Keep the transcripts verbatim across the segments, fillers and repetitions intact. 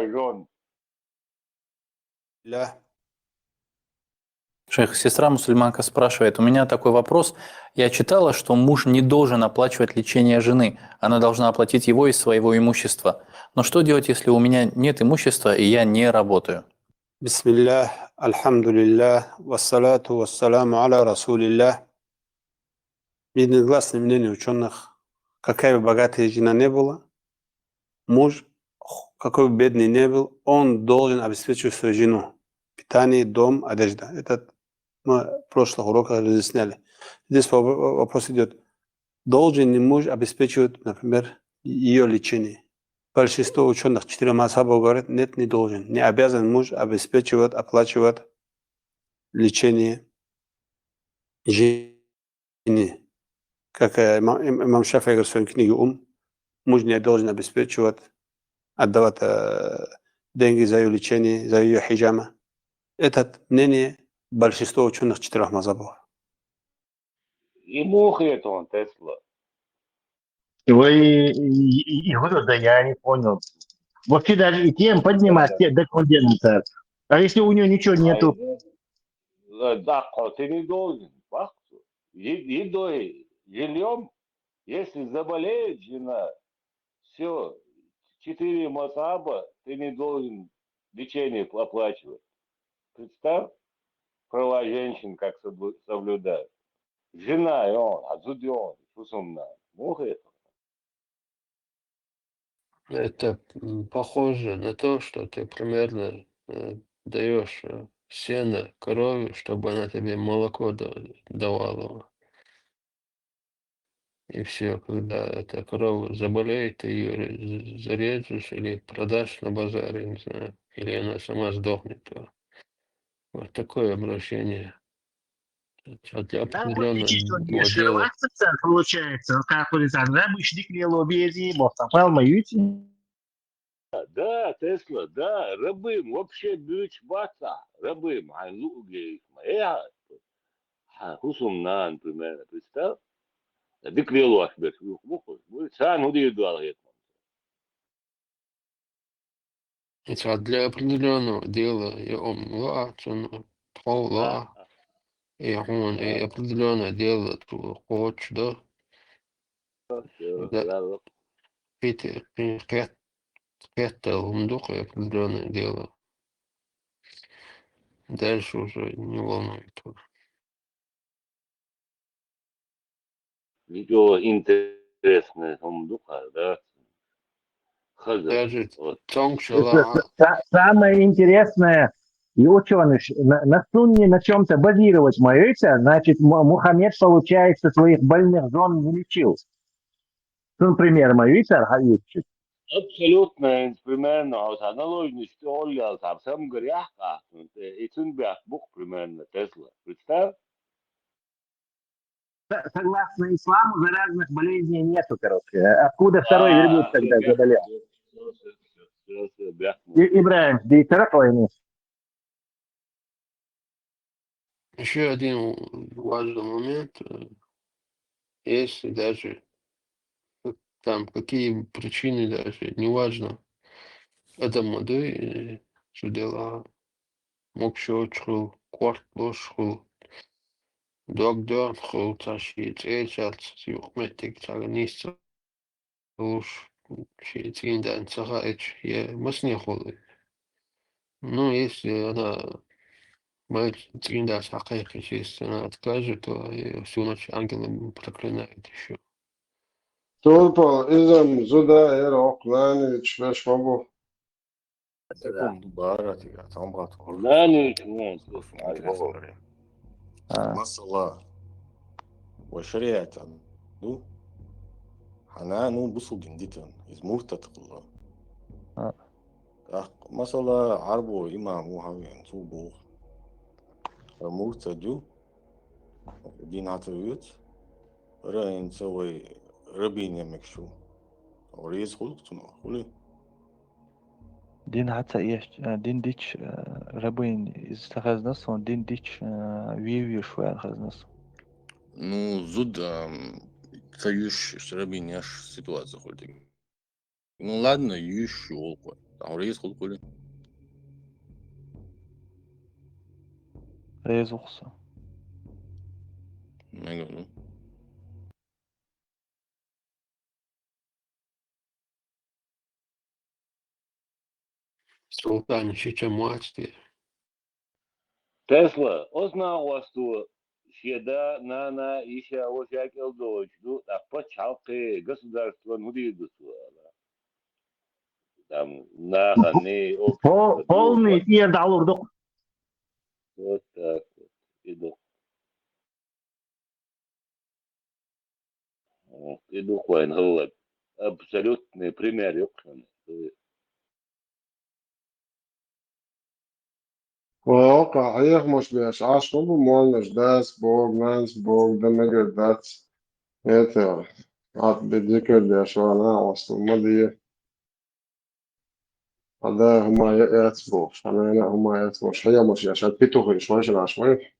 жен. Ля. Шейх, сестра мусульманка спрашивает, у меня такой вопрос. Я читала, что муж не должен оплачивать лечение жены. Она должна оплатить его из своего имущества. Но что делать, если у меня нет имущества и я не работаю? بسم الله، الحمد لله، والصلاة والسلام على رسول الله. Единогласное мнение ученых, какая бы богатая жена не была, муж, какой бы бедный не был, он должен обеспечивать свою жену. Питание, дом, одежда. Это мы в прошлых уроках разъясняли. Здесь воп- вопрос идет, должен ли муж обеспечивать, например, ее лечение? Большинство ученых четырех мазхабов говорят, нет, не должен. Не обязан муж обеспечивать, оплачивать лечение жене. Как э, имам, им- имам Шафи говорит в своей книге «Ум», муж не должен обеспечивать, отдавать э, деньги за ее лечение, за ее хиджама. Это мнение большинства ученых четырех мазхабов. И муха это он, Тесла. Вы и, и- и вот это я не понял. Вообще даже и тем поднимать, те- так он делает так. А если у нее ничего нету? Да, ты не должен. Едой, жильем, если заболеет жена, все, четыре мазхаба, ты не должен лечение оплачивать. Представь, права женщин как соблюдают. Жена, он, а зуд он, фусумна. Муха это. Это м, похоже на то, что ты примерно э, даешь э, сено корове, чтобы она тебе молоко да- давала. И все, когда эта корова заболеет, ты ее зарежешь или продашь на базаре, не знаю, или она сама сдохнет. То. Вот такое обращение. Это для Да, определенного вот видишь, он не дела. шерваться получается, как он из Анжабы шли к лелу объезди, бог там, пал моюти. Да, Тесла, да, рабым, вообще бюч баца, рабым, ан лугейх, моя, хусум нан, примерно, представь? Дик лелу ахбер, муху, сан уди дуал хет. Это для определенного дела, и он ла, цен пол ла, и он и определенное дело ту хоч, да? Да. Пите, пин хет, хет умдук и определенное дело. Дальше уже не волнует. Видео интересное, умдук, да? Хаза. Даже Вот. тонг Это шала, са- Самое интересное, и ученый на, на сунне на чем-то базировать моется, значит, Му- Мухаммед, получается, своих больных жен не лечил. Ну, пример мой, видите, Архаевич? Абсолютно, примерно, вот аналогично, что Олли, там, сам горях, и цун бях бух, примерно, Тесла. Представь? Со- Согласно исламу, заразных болезней нету, короче. Откуда второй верблюд тогда заболел? И- Ибраим, да и второй войны. Еще один важный момент. э, Если даже э, там какие причины даже, неважно. Это моды, что дела мокшочхул, квартлошхул, догдорхул, таши цельсалц, юхметик, цагнисца луш, ши циндан цаха эч, е маснихул. Ну, если она мать циндан сахайхи, если она откажет, то её всю ночь ангелы проклинают еще. Тулпал, изам, зуда, эр, окълани, чвеш, мабу. Секунду, барати, а там бат. Лани, ну, Масала, ва шариатан ду, хьана ну бусулдин дитан, из муртат къулла. А. Так, масала, гӀярбу имам у гьавиан цу бух. Муртат ду, дин гьатавиуц, ра ин ца вай рабин ямекшу. Риз хулук цуна, хули? Дин гьаца еш, а, дин дич, а, рабин из сахазнас, он дин дич, а, вив виш ваян хазнас. Ну, зуд, ам, ца юш рабин яш ситуация хултик. Ну ладно, юш волква. ТӀаккха реза хул хуле. Реза ва со. Мега, ну. Султан, ши чам вац те? Тесла, оцу нахаца шен да, нана, йиша, ваша кӀел долуш ду, тӀаккха пачхьалкхе, государство хӀун дийр ду цо аьлла. Там нахана, общество, Пол-, полный тӀера дӀалур ду. Вот так вот. И ду. И ду вайн хӀаллак. Абсолютный пример ю-кх хӀана. Воккха хьехамаш беш Ӏаш ма бу, молланаш, дас боху, нанас боху, дан мегар дац. Это, ат бе дикар деш ван, а, ослу ма де. Хьан да хӀума я эц бохуш, хьан нана хӀума эц бохуш, хьехамаш еш, хьан петухаш вайшина Ӏаш вай.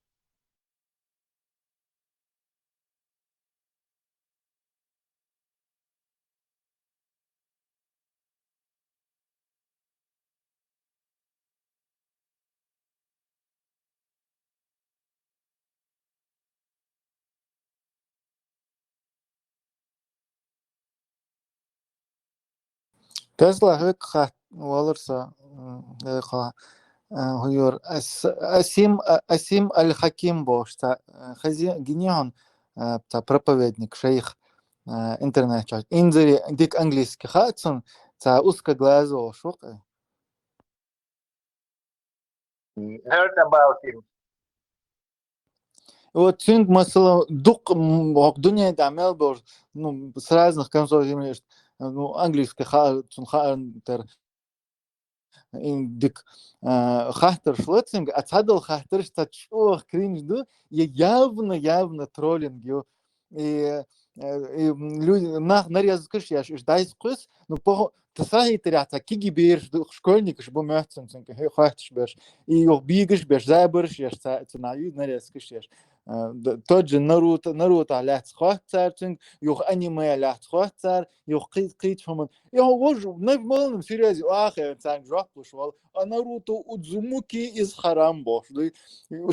Тесла, хӀокху хатта валар со, м, хӀокху, а, хӀун юра, Ас-, Асим, а, Асим Аль-Хаким бохуш цхьа, а, хези-, гиний хьуна, а, цхьа проповедник, шайх, а, интернет чохь. Инзаре дика английский хаьа цунна, цхьа узкоглазый волуш ву-кх. Heard about him. Вот цуьнга, масала, дукха, м, хӀокху дуьнен тӀехь мел боху, ну, с разных концов земли, ну, английский хаа, цунна хаар тера. Ин дика, а, хаттарш ло цуьнга, а цхьадолу хаттарш цхьа чӀогӀа кринж ду, я явно, явно троллинг ю. И, э, и, м, люди, нах нарезкаш еш, уьш дӀасакхуьссу, ну, похо-, та сахьийтарехь цхьа кегий бераш ду, школьникаш бу моьтту цуьнга, хӀе, хоьттуш берш. И юха бийгаш берш, забарш еш ца-, цу нахь ю, нарезкаш еш. Э, д-, тот же Наруто, Нарутох лаьцна хоьтту цара цуьнга, юха аниме лаьцна хоьтту цара, юха кхи-, кхечу хӀуманна. И хьо вожу, на полном серьёзе, ахе, царна жоп луш волу. А Наруто Удзумаки из харам бохуш дуй.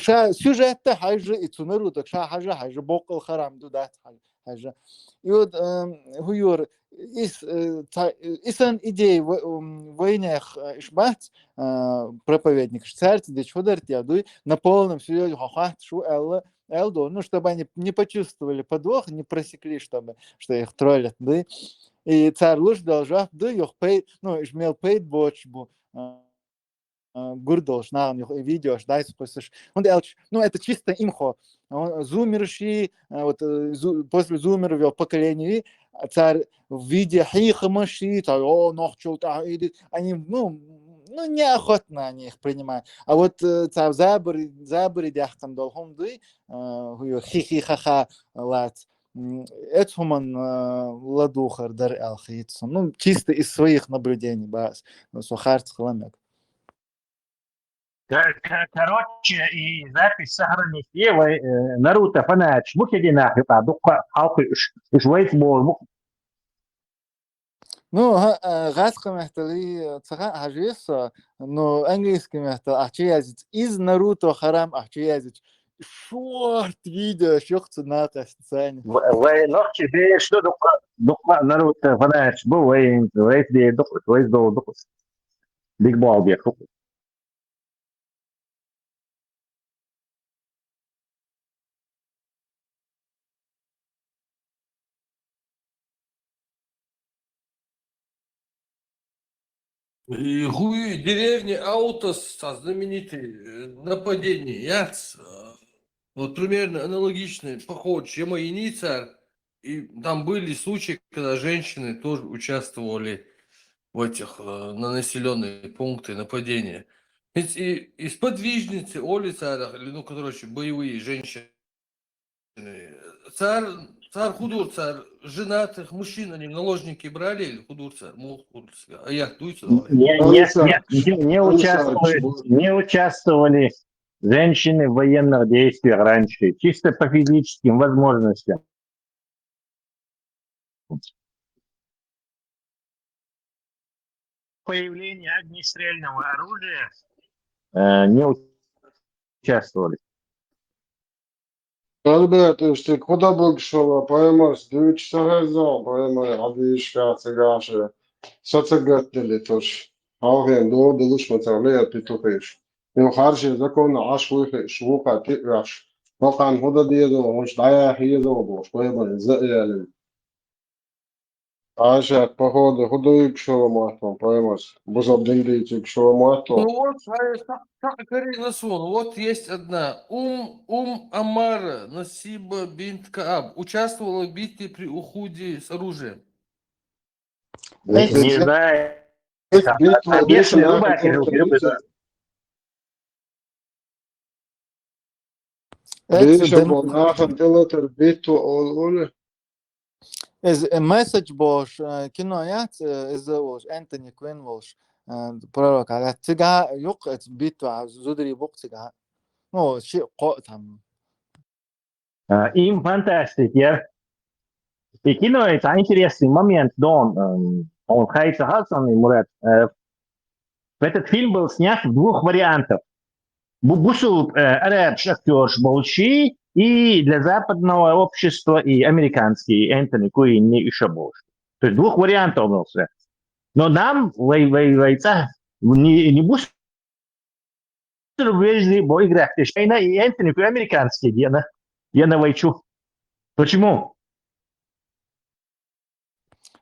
Ша сюжетта хьаьжжа, и цу Нарутога ша хьаьжжа, хьаьжжа, боккъал харам ду, дац хьаьжжа. И вот, эм, хӀун юра, ис, э, ца-, и сан идея ва-, м, вайнех, э, иш бац, э, проповедникаш, цаьрца дечу хӀун дара те дуй, на полном серьёзе хьо хоьттуш ву аьлла, аьлла ду, ну, чтобы они не почувствовали подвох, не просекли, чтобы, что их троллят, дуй. И цара луш долу жоп ду, юха пай-, ну, иш мел пайда боцуш бу, э, а, гур долуш нахана юха и видеош дӀасакхуьссуш. ХӀунда аьлча, ну, это чисто имхо. А, зумерши, а, вот, э, зу-, после зумеров йолу поколение, а, цара в виде хьехамаши, цара, о, нохчалла тӀаьхьа идит. Они, ну, ну, неохотно они их принимают. А вот, э, цара забари, забари даьккхина долу хӀума дуй, а, хӀу ю хи-хи-ха-ха лац. М, эцу хӀуманна, а, ладугӀур дара аьлла хета суна. Ну, чисто из своих наблюдений бац, со харц хила мега. Ка-, ка-, короче, и запись сохранить е вай, э, Наруто фанаташ бу кегий нах юкъахь дуккха а хьалкхуьуш, уьш вайца бохуш бу. Ну, хӀа-, а, гӀазкхийн меттала ца хаьа хьажа веза со, ну, английский меттала ахь чу яздича, из Наруто харам ахь чу яздича, шорт видеош ю-кх цу накъосташца. В-, вай нохчий бераш ду дуккха, дуккха а Наруто фанаташ бу, вай, вайца бер ду-кх, вайца довла ду-кх. Дика болу бер ду-кх. И хӀу ю деревня Аутос, цхьа знаменитый, э, нападение яц, э, вот примерно аналогичный, похожий, ма йиний цара, и там были случаи, когда женщины тоже участвовали в этих, э, на населённые пункты нападения. Ведь и, и сподвижницы, оли царах, или, ну, короче, боевые женщины, цар, цар хӀун дора, цар женатых мужчин они в наложники брали или хӀун дора цар, муха хӀун дора цар, а я дуйцу. Не, не, не, не, не участвовали, не участвовали женщины в военных действиях раньше, чисто по физическим возможностям. появления огнестрельного оружия, э, не участвовали. Альберт, уж тик худа бугшала, поэмас дүүч сахарзал, поэмай адиш кацы гаши. Сацагат дели туш. Халген дор дулуш мацар лея петухиш. Им харши закон аш вихи швука тик гаш. Бакан худа диедо, уж дая хиедо, бош поэмай заялин. Аша, походу, худуюк шола муатман поэмас. Буза диндийчик шола муатман. Ну вот, а, та- та- Карина Сун, вот есть одна. Ум, Ум Амара Насиба бинт Кааб участвовала в битве при Ухуде с оружием. Не, не знаю. Эс битва А если дешна рыбаки нахал друг друга, да. Эцу Дешна дем- бол нахал телатар битва ол ол. Из, э, Message болш, э, кино яц, э, из волш, Энтони Куин волш, э, пророк, а цига юк, эц битва, зудри бук цига. Ну, ши ко там. А, им фантастик, я. И кино это интересный момент, да, он, эм, он хайца Хасан и Мурат. Э, этот фильм был снят в двух вариантах. Бу- бусул, э, арабш актёрш болчи, и для западного общества, и американский Энтони Куин не еще больше. То есть двух вариантов был снят. Но нам, вай, вай, вай, ца, не, не бусул вежли бо играть. Шайна и Энтони Куин американский, я на, я на вайчу. Почему?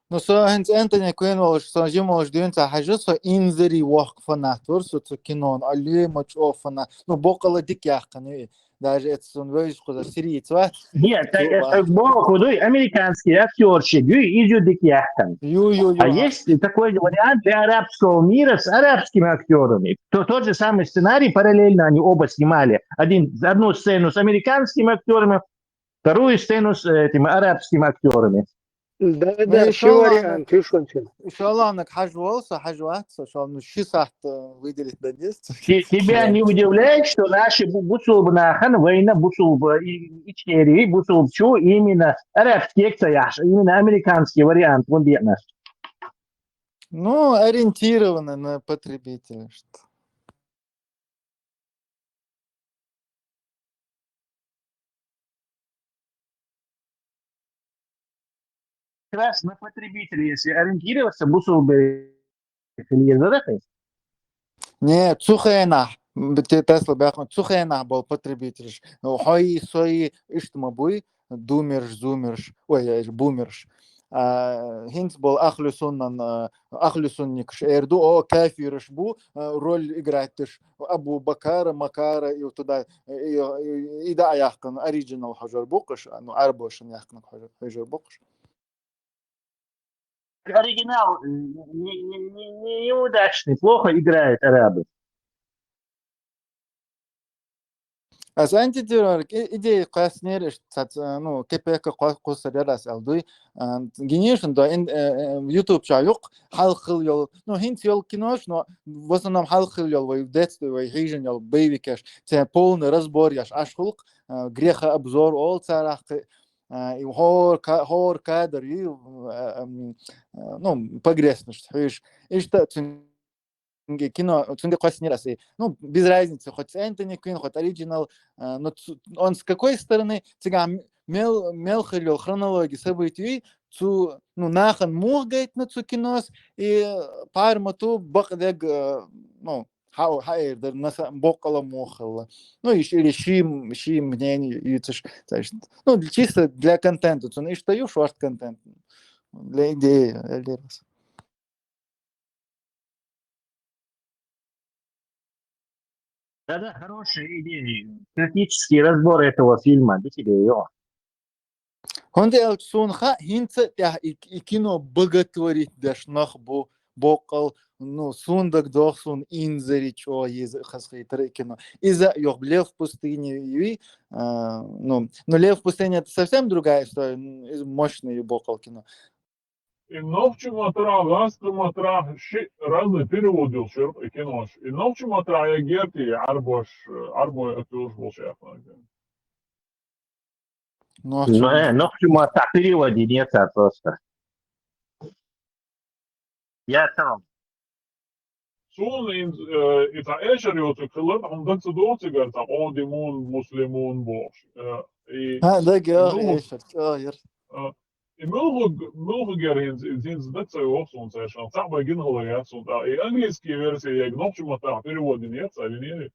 Ну, со хэнц Энтони Куин волш, со жим волш дюнца хажу, со инзери вох фанат, вор со цу кинон, али мач о фанат. Ну, бокала дик яхканы. Даже это сон вейш куда сирийц, ва? Нет, Чего? это бо худой американский актёрши, гю, изю дик яхтан. Ю, ю, ю. А есть такой же вариант для арабского мира с арабскими актёрами. То, тот же самый сценарий, параллельно они оба снимали. Один, одну сцену с американскими актёрами, вторую сцену с этими арабскими актёрами. Да, Ну, да, и еще шо ладно. Вариант, ещё что. Шаланок хажвал, со хажват, со шал, ну, ши сахт, э, выделить на десять. Те- Тебя не удивляет, что наши бу- бусулбнахан война бусулба и- Ичкерии, бусулбчу именно арабский цаяш, именно американский вариант, он бедна. Ну, ориентированы на потребителя, что. Как раз на потребителя, если ориентироваться, бусулбы телевизора, Не, цухена, бите Тесла бяхма, цухена был потребитель. Хой, сой, иштма буй, думерш, зумерш, ой, э, бумерш. А, хинц был ахлюсуннан, э, ахлюсунникш, эрду, о, кафирш бу, э, роль играть тыш. Абу Бакара, Макара, и вот туда, э, и, и, и да, яхкан, оригинал хажар букаш, а, ну, арбошин яхкан хажар, хажар букаш. Оригинал, э, не- не- не- не- неудачный, плохо играют арабы. Ас антитеррор и- идея кваснер, ну, К П К квас кусарер ас алдуй. Гинишн да ин, э, э, YouTube ча юк, халхыл йол. Ну, хинц йол кинош, но в основном халхыл йол, вай детство, вай хижин йол, боевикеш. Це полный разбор яш, аш хулк, э, греха обзор, ол царах, э, и хор, ка- хор кадр, и, э, эм, э, ну, погрешность, хиш. Ишта цинге кино, цинге кваснер ас. Ну, без разницы, хоть Энтони Куин, хоть оригинал, э, но цу- он с какой стороны, циган мел, мел хронометрия событий, цу, ну, нахан мух гайт на цу кинос, и, э, пармату бак дег, э, ну, хау, хайр, дар наса бокала мухала. Ну, и ш- или шим, шим мнение, и циш, циш. Ну, для- чисто для контента, цун ишта ю шорт контент. Для идеи, или раз. Да-да, хорошая идея. Критический разбор этого фильма. Видите ли, ё. Хонде эл сунха хинца тя и, и кино боготворить даш нах бу бокал, ну, сундаг дох сун инзери чо из хасхи тре кино. Из-за ёх Лев в пустыне, и, а, ну, ну, Лев в пустыне — это совсем другая история, м, из мощный бокал кино. И нохчу матра, ласты матра, ши разный перевод йыл шерп и кинош. И нохчу матра я герти, арбош, арбой атюш болшафнаг. Ну, а Ну, чё? э, ну, почему, а так переводе нет, а просто. Я там. Суна ин, э, и цхьа эшар йоцург хилла, хьуна даг ца догӀу цигара, цхьа Къодимун, Муслимун бохуш. Э, и, ХӀа, даг, и а, муьлха, эшар, чӀогӀа яра. э, и муьлхаг-, муьлхагара хӀинца, хӀинца даг ца йогӀу суна цаьршиннах, цхьаъ бен гина хилар яц суна тӀаккха. И английский версия яга нохчийн маттахь перевод йина яц, а, винийли?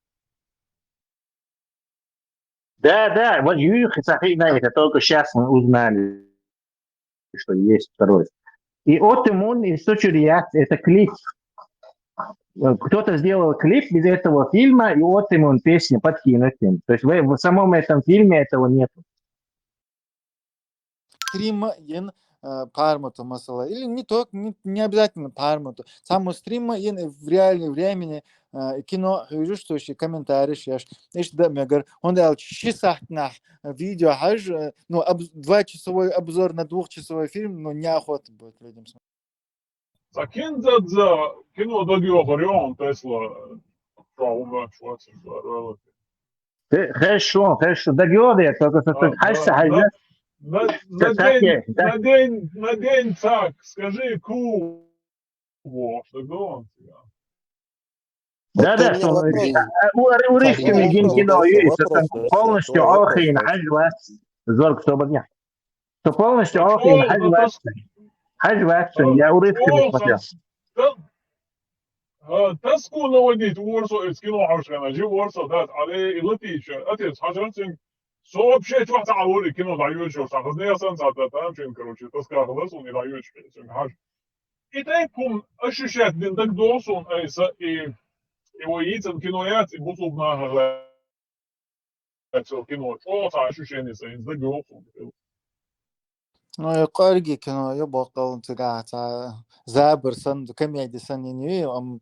Да, да, вот Юрий Хасахина, это только сейчас мы узнали, что есть второй. И Отымун, и Сучурьяц, это клип. Э, кто-то сделал клип из этого фильма, и Отымун песня подкинуть им. То есть в, в самом этом фильме этого нет. Стримма йина, э, пхьармато масала. Или не только, не, не обязательно пхьармато. Цхьаммо стримма йина в реальном времени, э, кино хьуьжуш, то есть комментарий еш. Иштта да мегар. ХӀунда аьлча ши сахьтнахь, э, видео хьажа, э, ну, обз-, двухчасовой обзор на двухчасовой фильм, ну, неохота будет людям смотреть. Цхьа Кинзадза кино дагайохур ю хьуна, Тесла, чохь ву моьттуш вацара. Хе-, Хорошо, хорошо, дагайохур, только что А, хьажа ца а, хьажа. на, на, на Так, так, день, так. На день, на день так, скажи, ку, вот, что говорю. Да, да, Вот у что меня он, вопрос. а, а, у, у Ришкина Вопрос, гин кино, вопрос, Юрий, что там вопрос, полностью вопрос, Охин вопрос. Хьажвас, зорг сободня. Что полностью А Охин чё, ну, Хьажвас, тас-, Хьажвас, а, я у Ришкина чё, смотрел. тас-, та-, а, таску наводить, ворсо, эс кино хьавшана, жи ворсо, да, але и латича, отец, хьажарцин, со вообще чё, та, а, вори кино даёшь, а, хозне, я сам, та, та, там, чин, короче, таска, хозас, он и даёшь, чин, хьаж. И тайп хӀума ощущать дина дагадогӀу суна айса, и, и вай йийцина кино яц, и бусулба нахах лаьцна кино. ЧӀогӀа цхьа ощущение сайн дагадогӀу суна. Ну, и кӀорге кино ю боккъал цигахь цхьа забар санна, комеди санна йина ю, ам,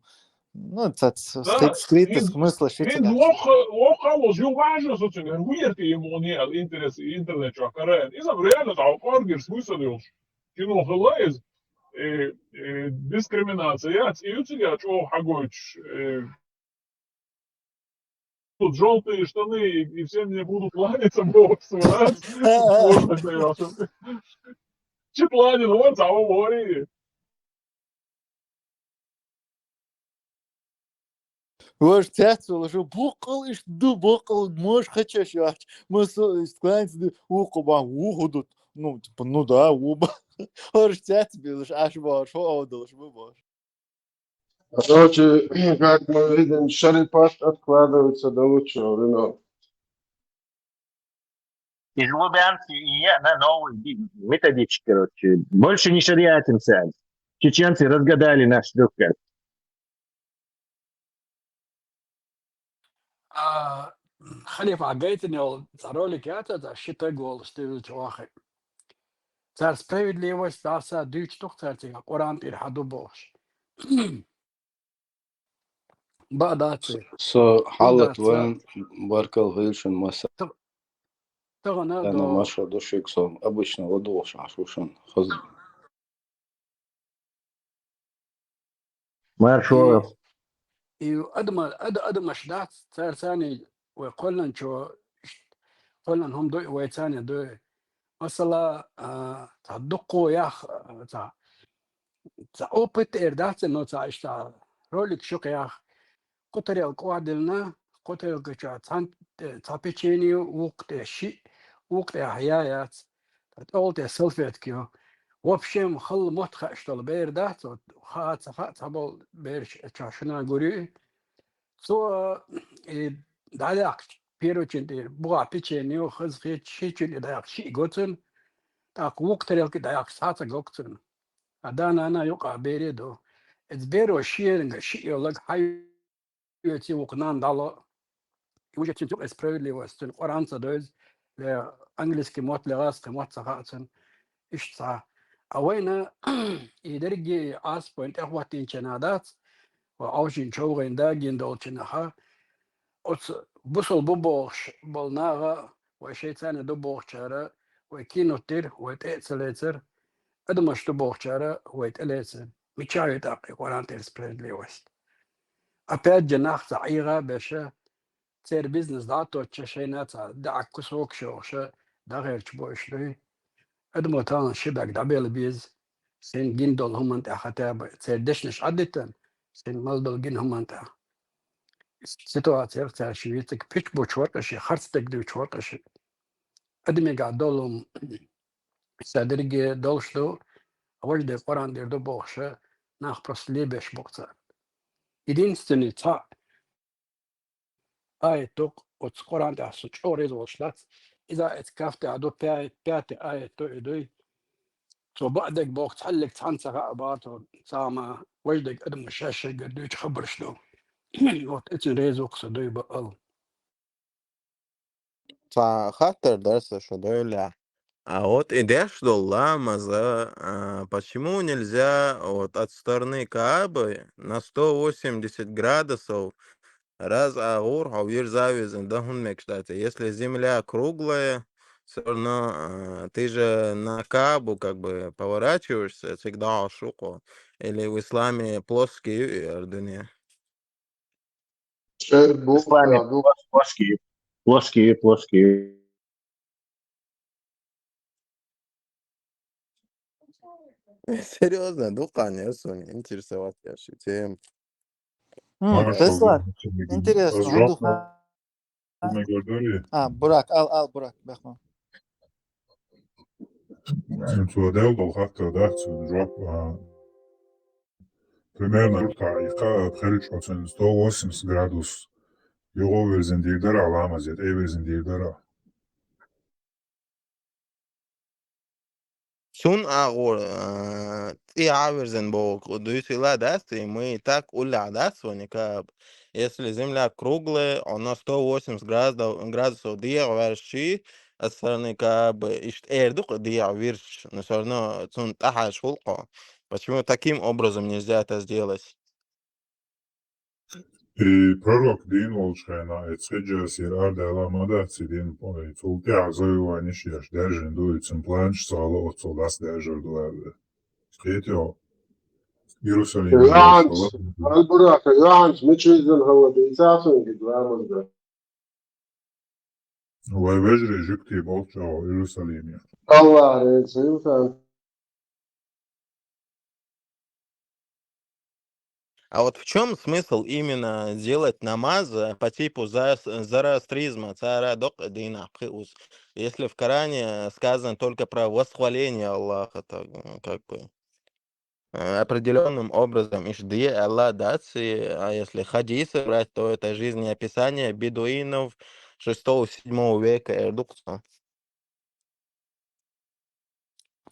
ну, цац, Да, скрыт-, скрытый хин-, смысл ши хин цигахь. вокха, вокха волчу юха важа со цуьнга, хӀун яра те ему не ал интерес, интернет чохь караен. Иза реально цхьа кӀоргера смысл йолуш. Кино хилла иза. Э, э, дискриминация яц, и ю цига чӀогӀа хьагойтуш, э, тут жёлтые штаны, и, и все мне будут кланяться, бокс, раз. Сложно, конечно. Чи кланин, вон, цхьа вон, вори. Вож цец волуш, боккъал иштта ду, боккъал можа хачаш яц. Ма со, иштта кланяться ду, вукху бан, ву хӀу ду. Ну, типа, ну да, ву бан. Вож цец билуш, аш баш, хӀу овдалуш, бу баш. Короче, как мы видим, Шарипат откладывается до лучшего времени. Из Лубянки и я на новый ди-, методичке, короче. Больше не шариатимся. Чеченцы разгадали наш трюк, короче. А, Халифа, гайтина йолу цхьа ролик яц, цхьа ши таг волуш тевлчу вахи. Цара справедливость даса дуьйцу дух цара цига Къуран тӀера хьан ду бохуш. Баъ дац. Со хьалат вайн баркал хилшин маса. Тагана до маша душик со обычно ладугӀуш ашушин хазна. Маршо. И, и адама, ад-, адамаш дац, цара царни вай кхолланчо, кхоллан хӀума дуй, вай царни дуй. Масала, а, цхьа дуккхо ях, а, цхьа, цхьа опыт эр дац, но цхьа иштта ролик шух ях. Кху тарелка охьадиллина, кху тарелка чохь цхьан, э, цхьа печенье, вукху тӀе шиъ, вукху тӀехь я яц. ТӀе тӀолу тӀе салфетка ю. В общем, халла мотт хаьаш долу бер дац, вот, хаа ца хаьа, цхьаболу бераш чохь шуна гур ю. Цо, э, и дӀадаьккхича, первый чин тӀе бухахь печенье ю, хаза хеташ, ши чин тӀе дӀадаьккхича, шиъ го цунна, тӀаккха вукху тарелка дӀадаьккхича, цхьа ца го цунна. А да-нана юкъа бере ду. Эцу беро шена шиъ йоллаг хьан оьций вукху нана дӀало. И уже цуьнан цуьнан справедливость, цуьнан Къуръан ца дойза, я английский мотт, я гӀазкхи мотт ца хаьа цуьнан. Иштта цхьа. А вайна и дерриге Ӏазап вайна тӀехӀоттийначарна дац, вай Ӏовшин човгӀийна дагийна долчу наха. Оцу бусул бу бохуш болу наха, вай шайца царна ду бохучара, вай кийна оттира, вай тӀе а ца лецира, адамаш ду бохучара, вай тӀе лецира. Мичахь ю тӀаккха и Къуръан тӀера справедливость? Опять же, нах цхьа ӀийгӀа а беша, церан бизнес дӀа а тоттуша, шайна цхьа даьӀахк кусок шоьгӀуша, дӀагӀерташ бу уьш дуй. Адамо тахана ши бӀаьрг дӀабелла беза, шайна гина долу хӀуманна тӀехь хатаба церан дешнаш Ӏадитан, Сайн мел дола гина хӀуман тӀа. Ситуаци яр цаьрши вицӀаг пич бучу варкъаши, харц дегдуьйчу варкъаши. Адамигахь долу сан дерриге долуш ду, важа дерг Къуръан дийр ду бохуша, нах просто лебеш бу-кх цара. Единственный цхьаъ аят ду-кх оцу Къуръан тӀехь со чӀогӀа реза волуш дац. Иза эцу кафтехь ду, пя-, пятый аят ду и дуй. Цо баа дерг боху цхьаллиг цхьаьна ца хаьа бара цо, цхьа ма важа дерг адамаш шаьш-шайгара дуьйцу хабарш ду. Вот эцун реза ву-кх со дуй баал. Цхьа хаттар дара сан шу дуьйлехь. А вот и деш долу ламаза, а, почему нельзя вот от стороны Каабы на сто восемьдесят градусов раз агӀор хьо вирза везна дан, хӀунда мегаш дац, если земля круглая, всё равно, а, ты же на Каабу как бы поворачиваешься, всегда ашукъу. Или в исламе плоский ю и ордуне? Э, бу-, Исламе а, бу- плос-, плоский, плоский, плоский. Серьёзно, дукха несу интересовать я ши тем. М, Маршал, Тесла, интересно, он духа. А, Бурак, ал, ал, Бурак, бехма. Цо дел долу хаттар дац, жоп, а, примерно уртахь и кхаъ пхьелчхьо цуьнан сто восемьдесят градус юха вирзина дийр дара ламаз, я тӀе вирзина дийр дара. Цунна агӀор, а, тӀе а вирзина боху дуьйцийла дац, и мы и так уллехь дац вайн Кааб. Если земля круглая, он на сто восемьдесят градусов, градусов дегӀ ваьрши, от стороны Каабы, иштта эр ду-кх дегӀ вирш, но всё равно цунна тӀаьхьаш хуьлу-кх. Почему таким образом нельзя это сделать? И пророк дийна волчу хенахь, и цхьа хьиджас яра арадаьлла ма дац, и дин, ой, цул тӀаьхьа завоеваниш еш даьржина ду, и цуьнан планаш ца хилла оццул дӀасадаьржар ду аьлла. Кхетий хьо? Иерусалим Йоьхьанс, йолуш хилла. Аль-Бурака, Йоьхьанс мича вирзина хилла дийца цуьнга ламаз дан? Вай вежарий жуьгтий болчу Иерусалиме. Аллах реза хуьлда. А вот в чём смысл именно делать намаз, э, по типу за-, зороастризма, цара докъа дийнахь кхиус? Если в Коране, э, сказано только про восхваление Аллаха, то, м, как бы, э, определённым образом иш де аьлла дац, и, а если хадисы брать, то это жизнеописание бедуинов шестого-седьмого века, эр ду-кх цо.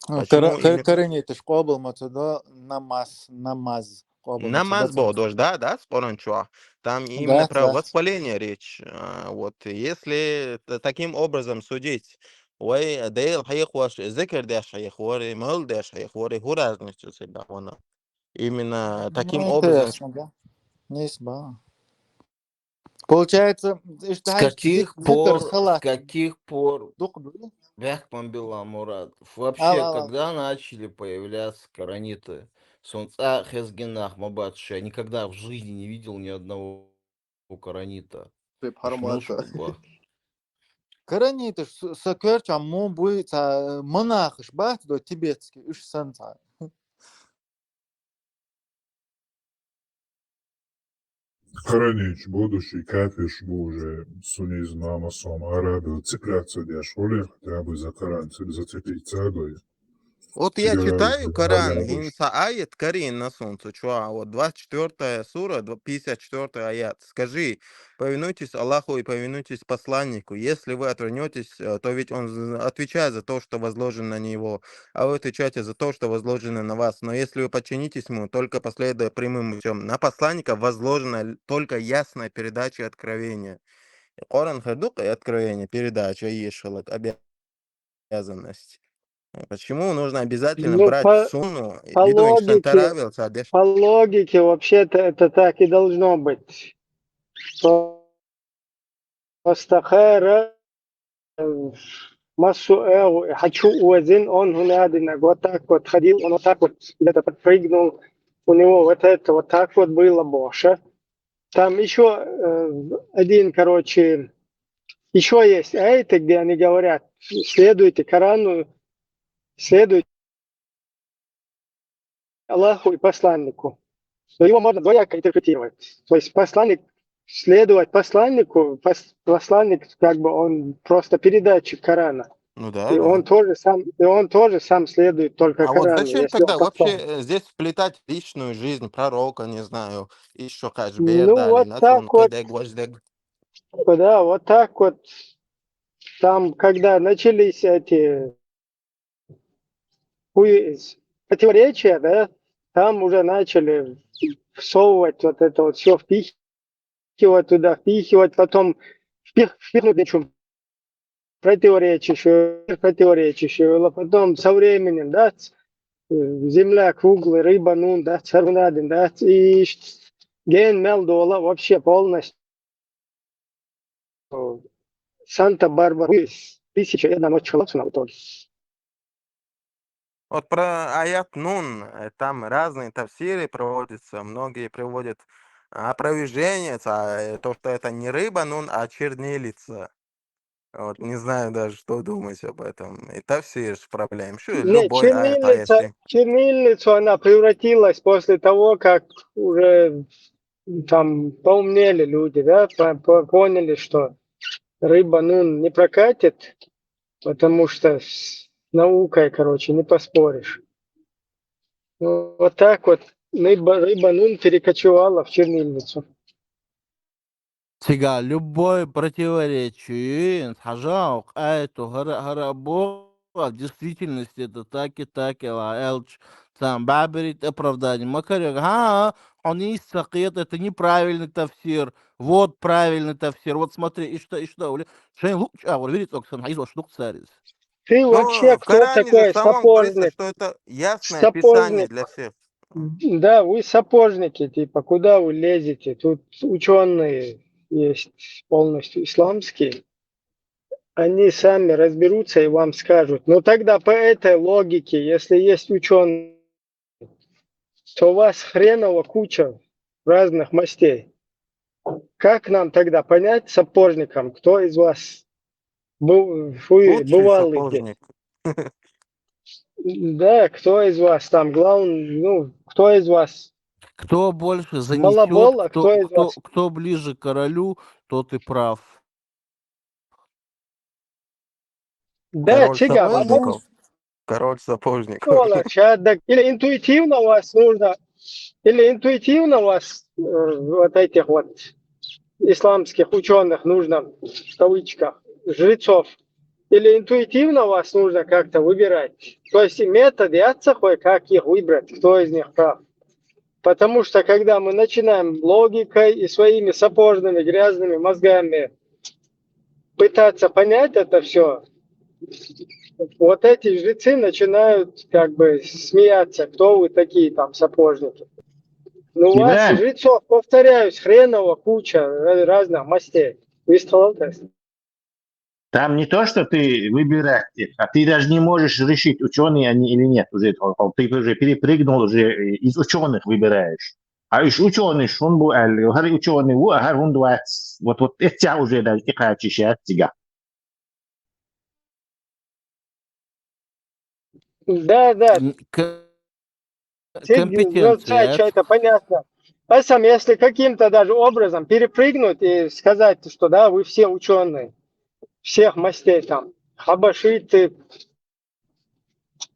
А, Почему кара-, кара-, именно корениташ къобал ма ца до, намаз, намаз къобал ма ца Намаз до цунца. Боху дош, да, да, с Коран чохь. Там именно Да, про да. восхваление речь. А, вот, если т-, таким образом судить, вай Дела хьехош, зикр деш хьехор, и мал деш хьехор, и хӀун разница всегда вана? Именно таким Ну, образом интересно, да? Нисба. Получается, С иштта хьаьжча, каких зик-, зикр пор, с салат каких пор, дукха ду? Бехкман Билла Мурад, вообще, Ал, ал, ал. Когда начали появляться корониты? Сон цкъа а хезна нах ма бац ша, никогда в жизни не видел ни одного коронита. Тип Уж хьармата. Муш бу ба. Корониташ с-, сан коьртехь муха буй, ца, монахаш бац до тибетский, уьш санна цхьа. Корониташ будущий кафирш бу уже, суннизм, масом арабил цепляться деш хьуле, хотя бы за Коран ц-, зацепиться дой. Вот я Цигара читаю Коран, арабуш. ХӀинца аят карийна суна цу чохь, вот двадцать четвёртая сура, дв-, пятьдесят четвёртый аят. Скажи: «Повинуйтесь Аллаху и повинуйтесь посланнику. Если вы отвернётесь, э, то ведь он з-, отвечает за то, что возложено на него. А вы отвечаете за то, что возложено на вас. Но если вы подчинитесь ему, только последуя прямым путём, на посланника возложена л-, только ясная передача откровения». Коран хир ду-кх и откровение, передача, еш хиларг, обязанность. Почему нужно обязательно Ну, брать по, сунну, по виду логике, шантаравил, садеш? По логике, вообще-то, это так и должно быть. По-, Просто хара, э, массо а, э, хочу уазин, он гунадинаг вот так вот ходил, он вот так вот где-то подпрыгнул, у него вот это вот так вот было больше. Там ещё, э, один, короче, ещё есть аяты, где они говорят: «Следуйте Корану, следуйте Аллаху и посланнику». Но его можно двояко интерпретировать. То есть посланник, следовать посланнику, пос- посланник, как бы он просто передатчик Корана. Ну да, И да. он тоже сам, и он тоже сам следует только А вот Корану, зачем если тогда он вообще посланник. э, здесь вплетать личную жизнь пророка, не знаю, еще как Ну, вот так вот, Гвоздек. Да, вот так вот. Там, когда начались эти хуи- противоречия, да, там уже начали всовывать вот это вот все, впихивать туда, впихивать, потом впих- впихнуть нечем противоречащую, противоречащую, а потом со временем, да, ц- э, земля круглая, рыба, ну, да, царунадин, да, ц- и ш- ген мел дола вообще полностью. Санта-Барбара, тысяча и одна ночь, коллапс в итоге. Вот про аят Нун, э, там разные тафсиры проводятся, многие приводят опровержение, а, э, то, что это не рыба Нун, а чернильница. Вот, не знаю даже, что думать об этом. И тафсир справляем. Что Нет, любой аят, аят чернильница, Нун. Чернильницу она превратилась после того, как уже там поумнели люди, да, по- по- поняли, что рыба, ну, не прокатит, потому что с наукой, короче, не поспоришь. Ну, вот так вот рыба, рыба, ну, перекочевала в чернильницу. Цига любое противоречие, хажа, ай, то хара, хара бо, а в действительности это так и так, и ла элч, там, баберит оправдание. Макарек, ха, он не сакет, это неправильный тафсир, вот правильный тафсир, вот смотри, и что, и что, ули, шейн луч, а, вот видите, оксан, хайз ошлук царис. Ты Ну, вообще в кто Коране же такой? самом говорится, Сапожник. Что это ясное писание Сапожник. Для всех. Да, вы сапожники, типа, куда вы лезете? Тут ученые есть полностью исламские. Они сами разберутся и вам скажут. Но тогда по этой логике, если есть ученые, то у вас хреново куча разных мастей. Как нам тогда понять сапожникам, кто из вас был, фу, Лучший бывалый здесь? Сапожник. Да, кто из вас там главный, ну, кто из вас? Кто больше занесет, Малобол, а кто, кто из кто, вас? Кто ближе к королю, тот и прав. Да, Король Цига, сапожников. Король сапожников. Школа, чадак. Или интуитивно у вас нужно, или интуитивно у вас э, вот этих вот исламских ученых нужно, в кавычках, жрецов, или интуитивно у вас нужно как-то выбирать. То есть и метод, и отсахой, как их выбрать, кто из них прав. Потому что когда мы начинаем логикой и своими сапожными грязными мозгами пытаться понять это все, вот эти жрецы начинают как бы смеяться, кто вы такие там сапожники. Ну, у вас Да. Жрецов, повторяюсь, хреново куча э, разных мастей. Вы столовцы. Там не то, что ты выбираешь их, а ты даже не можешь решить, ученые они или нет. Уже, ты уже перепрыгнул, уже из ученых выбираешь. А из ученых, он был, а, говорит, ученый, вот, а он двадцать. Вот, вот это уже даже и качишь, а, тебя. Да, да. М, к- Компетенция, это понятно. А сам, если каким-то даже образом перепрыгнуть и сказать, что да, вы все ученые, всех мастей там, хабашиты,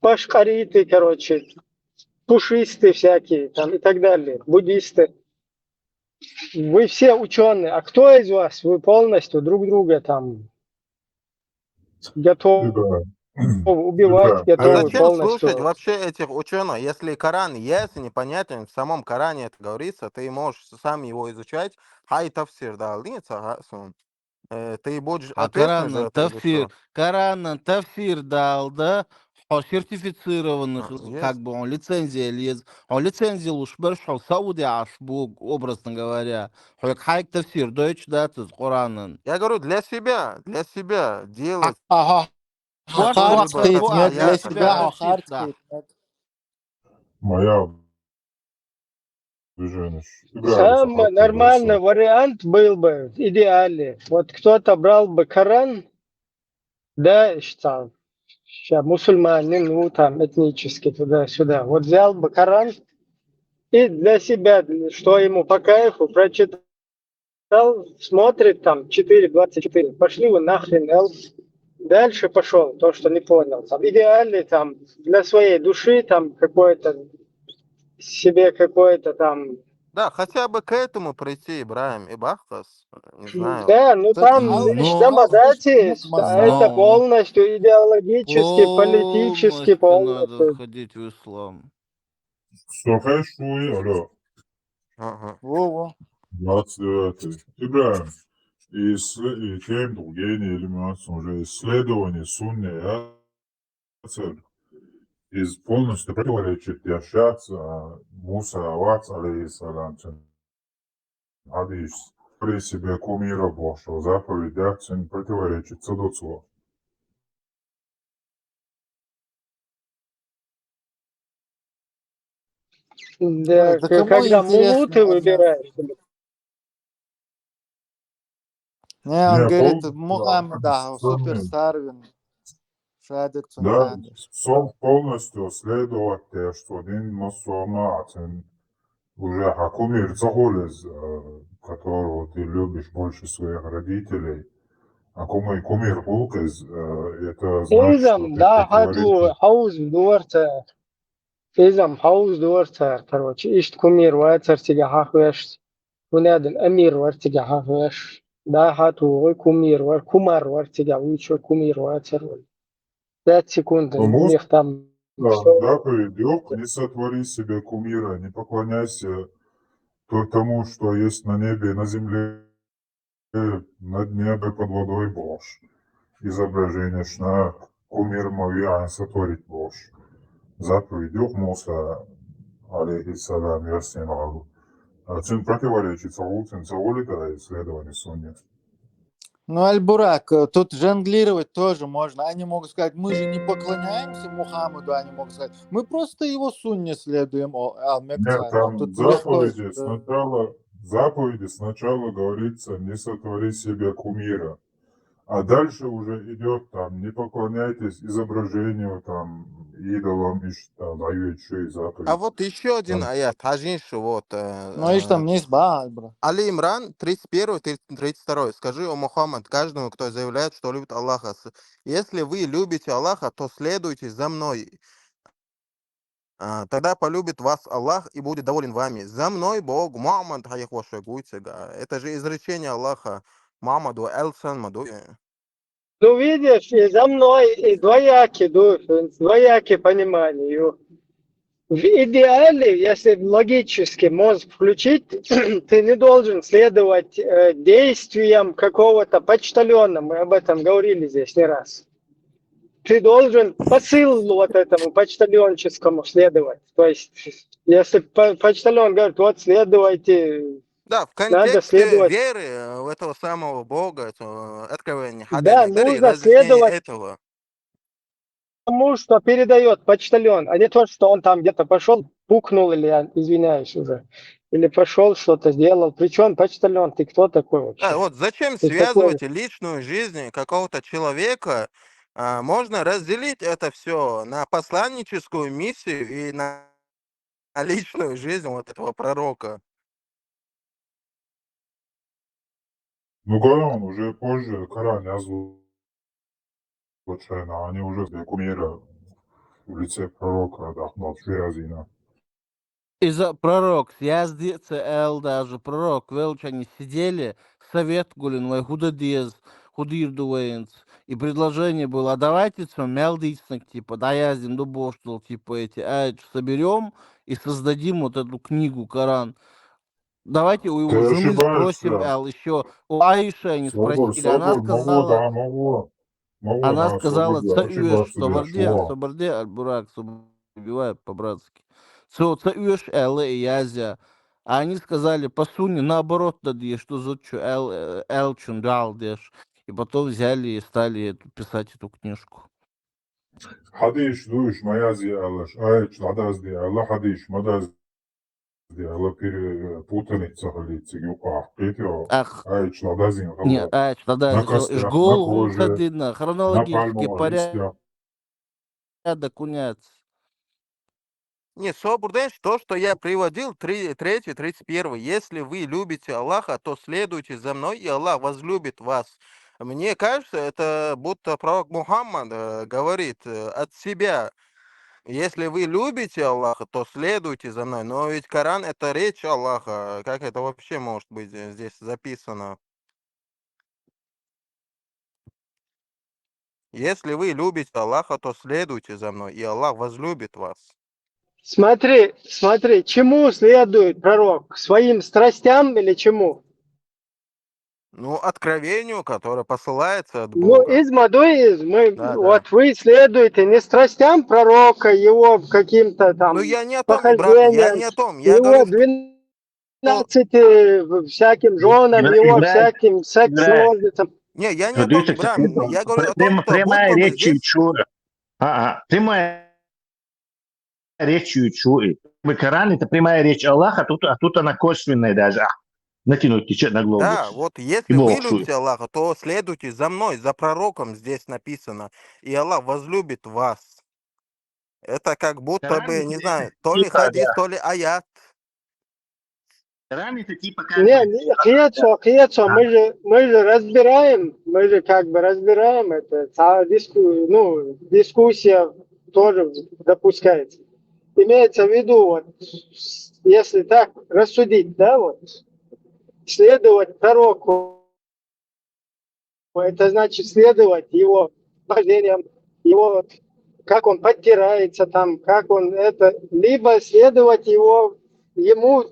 пашкариты, короче, пушистые всякие там и так далее, буддисты. Вы все ученые, а кто из вас, вы полностью друг друга там готовы Любая. убивать, Да. А готовы зачем полностью. Слушать вообще этих ученых, если Коран, если непонятен, в самом Коране это говорится, ты можешь сам его изучать, хай тафсир да, алынца, ха, сун. Э, Ты будешь А ответственен за Коран это или тафсир, что? Коран тафсир да алда, хо сертифицированных, А, есть. Как бы он лицензия лез, он лицензия луш берш, хо Сауди ашбуг, образно говоря. Хо хайк тафсир, дойч да, тыз Коранын. Я говорю, для себя, для себя делать. Ага. Можно Хо выбрать хо такой аят для да, себя, хо хо хо да. Моя движение. Самый нормальный вариант был бы, в идеале. Вот кто-то брал бы Коран, да, там, ща, мусульманин, ну, там, этнически туда-сюда. Вот взял бы Коран, И для себя, что ему по кайфу, прочитал, смотрит там четыре двадцать четыре. Пошли вы нахрен, Эл. Дальше пошел, то, что не понял. Там, идеальный там для своей души, там какой-то себе какой-то там Да, хотя бы к этому прийти, Ибрагим, и бахтас, не знаю. Да, ну Кстати, там а лишь ну, самодати, ну, а это ну, полностью идеологически, политически полностью надо полностью. Ходить в ислам. Сохешуи, алло, Ага. Во-во. двадцать девятый. Ибрагим, иссле- и тем другие или уже исследование сунны, я цель из полностью противоречит яшац Муса авац, алейхиссалам, цен хадис при себе кумира бошо заповедь, цен противоречит цудуцу. Да, Ой, да к- кому когда интересно мулуты одна? Выбираешь. Не, он Не, говорит, пол- Мухаммед, да, Самый- суперстар вин. Шадет Да, цунадет. сам полностью следовать те, что дин мусульманин уже хакумир цахулез, э, которого ты любишь больше своих родителей. А кумир, кумир хулкез, э, это значит, что Изам, ты да, противоречишь. хадлу, хауз дуарца. Изам, хауз дуарца, короче, ишт кумир вацар тига хахвеш. Бунадин амир вар тига хахвеш. Да, хату, ой, кумир вар, кумар вар тига, уйчо кумир вацар вар. Пять секунд, Ну, можно них там Да, что? заповедь: «Ох, не сотвори себе кумира, не поклоняйся то- тому, что есть на небе, на земле, над небом, под водой бош. Изображение шна кумир моя не сотворить бош». Заповедь: «Ох, Муса, алейхиссалам, я с ним говорю». А чем противоречит Саул, чем Саул это исследование сунны. Ну, Аль-Бурак, э, тут жонглировать тоже можно. Они могут сказать, мы же не поклоняемся Мухаммаду, они могут сказать, мы просто его сунне следуем, о, а, Нет, Мекцану. там Тут не заповеди сходится. Сначала, заповеди сначала говорится: «Не сотвори себе кумира». А дальше уже идет там: «Не поклоняйтесь изображению, там, идолам», и ш- там дают еще и заповедь. А вот еще один Там. Аят, хажинши, вот. э, Ну, ишь там э, не есть, ба, Аль-Бурак. Али Имран, тридцать первый, тридцать второй. Скажи, о Мухаммад, каждому, кто заявляет, что любит Аллаха, с- если вы любите Аллаха, то следуйте за мной. А, тогда полюбит вас Аллах и будет доволен вами. За мной Бог, Мухаммад, хайх ваша гуйтега. Это же изречение Аллаха. Мухаммаду Элсан Маду. Ну, видишь, и за мной и двоякие души, двоякие понимания. В идеале, если логически мозг включить, ты не должен следовать э, действиям какого-то почтальона. Мы об этом говорили здесь не раз. Ты должен посылу вот этому почтальонческому следовать. То есть, если по- почтальон говорит, вот следуйте, Да, в надо контексте следовать. веры э, в этого самого Бога, это, э, откровение, Да, хадане, дари, нужно разъяснение следовать этого. Тому, что передает почтальон, а не то, что он там где-то пошел, пукнул или, я извиняюсь уже, или пошел что-то сделал. Причем почтальон, ты кто такой вообще? Да, вот зачем Ты такой- связывать личную жизнь какого-то человека? А, можно разделить это все на посланническую миссию и на, на личную жизнь вот этого пророка. Ну, Коран уже позже, Коран я звучайно, они уже себе кумира в лице пророка Ахмад Ширазина. Из-за пророк, съязди ЦЛ даже, пророк, велча они сидели, совет гулин, вай худа диез, худир дуэйнц. И предложение было: «А давайте цо мялдицнак, типа, да, яздим, да, боштал, типа, эти, а, соберем и создадим вот эту книгу, Коран. Давайте у его Ты жены ошибаешься. Спросим, Эл, еще у Аиши они Собор, спросили». Она собор, могу, сказала, да, могу. Могу, она да, сказала: собор, да, «Ца уеш, ошибаться, соборде, чего? Соборде, Аль-Бурак, соб-, убивай по-братски. Ца, ца уеш, Эл, и язя». А они сказали: «По сунне, наоборот, да, деш, что за чё, Эл, э, Эл чун дал, деш». И потом взяли и стали эту, писать эту книжку. Хадиш душ, маязи алаш, айч ладазди ала, хадиш мадазди ала, перепутаница халици юка, петё, Ах, айч ладазин нет, хала. а, что, да, На это всё, костях, на жгол, коже, гулкадина, на хронологический пальмовых порядок. листьях. Порядок куняц. Не, сто процентов то, что я приводил, три, третий, тридцать первый. Если вы любите Аллаха, то следуйте за мной, и Аллах возлюбит вас. Мне кажется, это будто пророк Мухаммад э, говорит э, от себя. Если вы любите Аллаха, то следуйте за мной. Но ведь Коран — это речь Аллаха. Как это вообще может быть э, здесь записано? Если вы любите Аллаха, то следуйте за мной, и Аллах возлюбит вас. Смотри, смотри, чему следует пророк? Своим страстям или чему? Ну, откровению, которое посылается от Ну, Бога. из моды, из мы, Да, да. Вот вы следуете не страстям пророка, его каким-то там Ну, я не о том, брат, я похождениям, не о том. Я его говорю, двенадцати всяким женам, Ибра- его Ибра- всяким Ибра- секс-ножницам. Не, я не о том, Дивіться, Ибрам. Я говорю о том, прямо, что прямая будто бы речь здесь... Ючура. А, а, прямая речь Ючура. Коран — это прямая речь Аллаха, а тут, а тут она косвенная даже. А, натянуть течет на глобус. Да, вот если вы Бог любите Аллаха, то следуйте за мной, за пророком, здесь написано, и Аллах возлюбит вас. Это как будто бы, не знаю, то ли хадис, то ли аят. Коран — это типа как Не, бы- не, хиецо, хиецо, мы же, мы же разбираем, мы же как бы разбираем это, та диску-, ну, дискуссия тоже допускается. Имеется в виду, вот, если так рассудить, да, вот, следовать пророку, это значит следовать его поведениям, его, как он подтирается там, как он это, либо следовать его, ему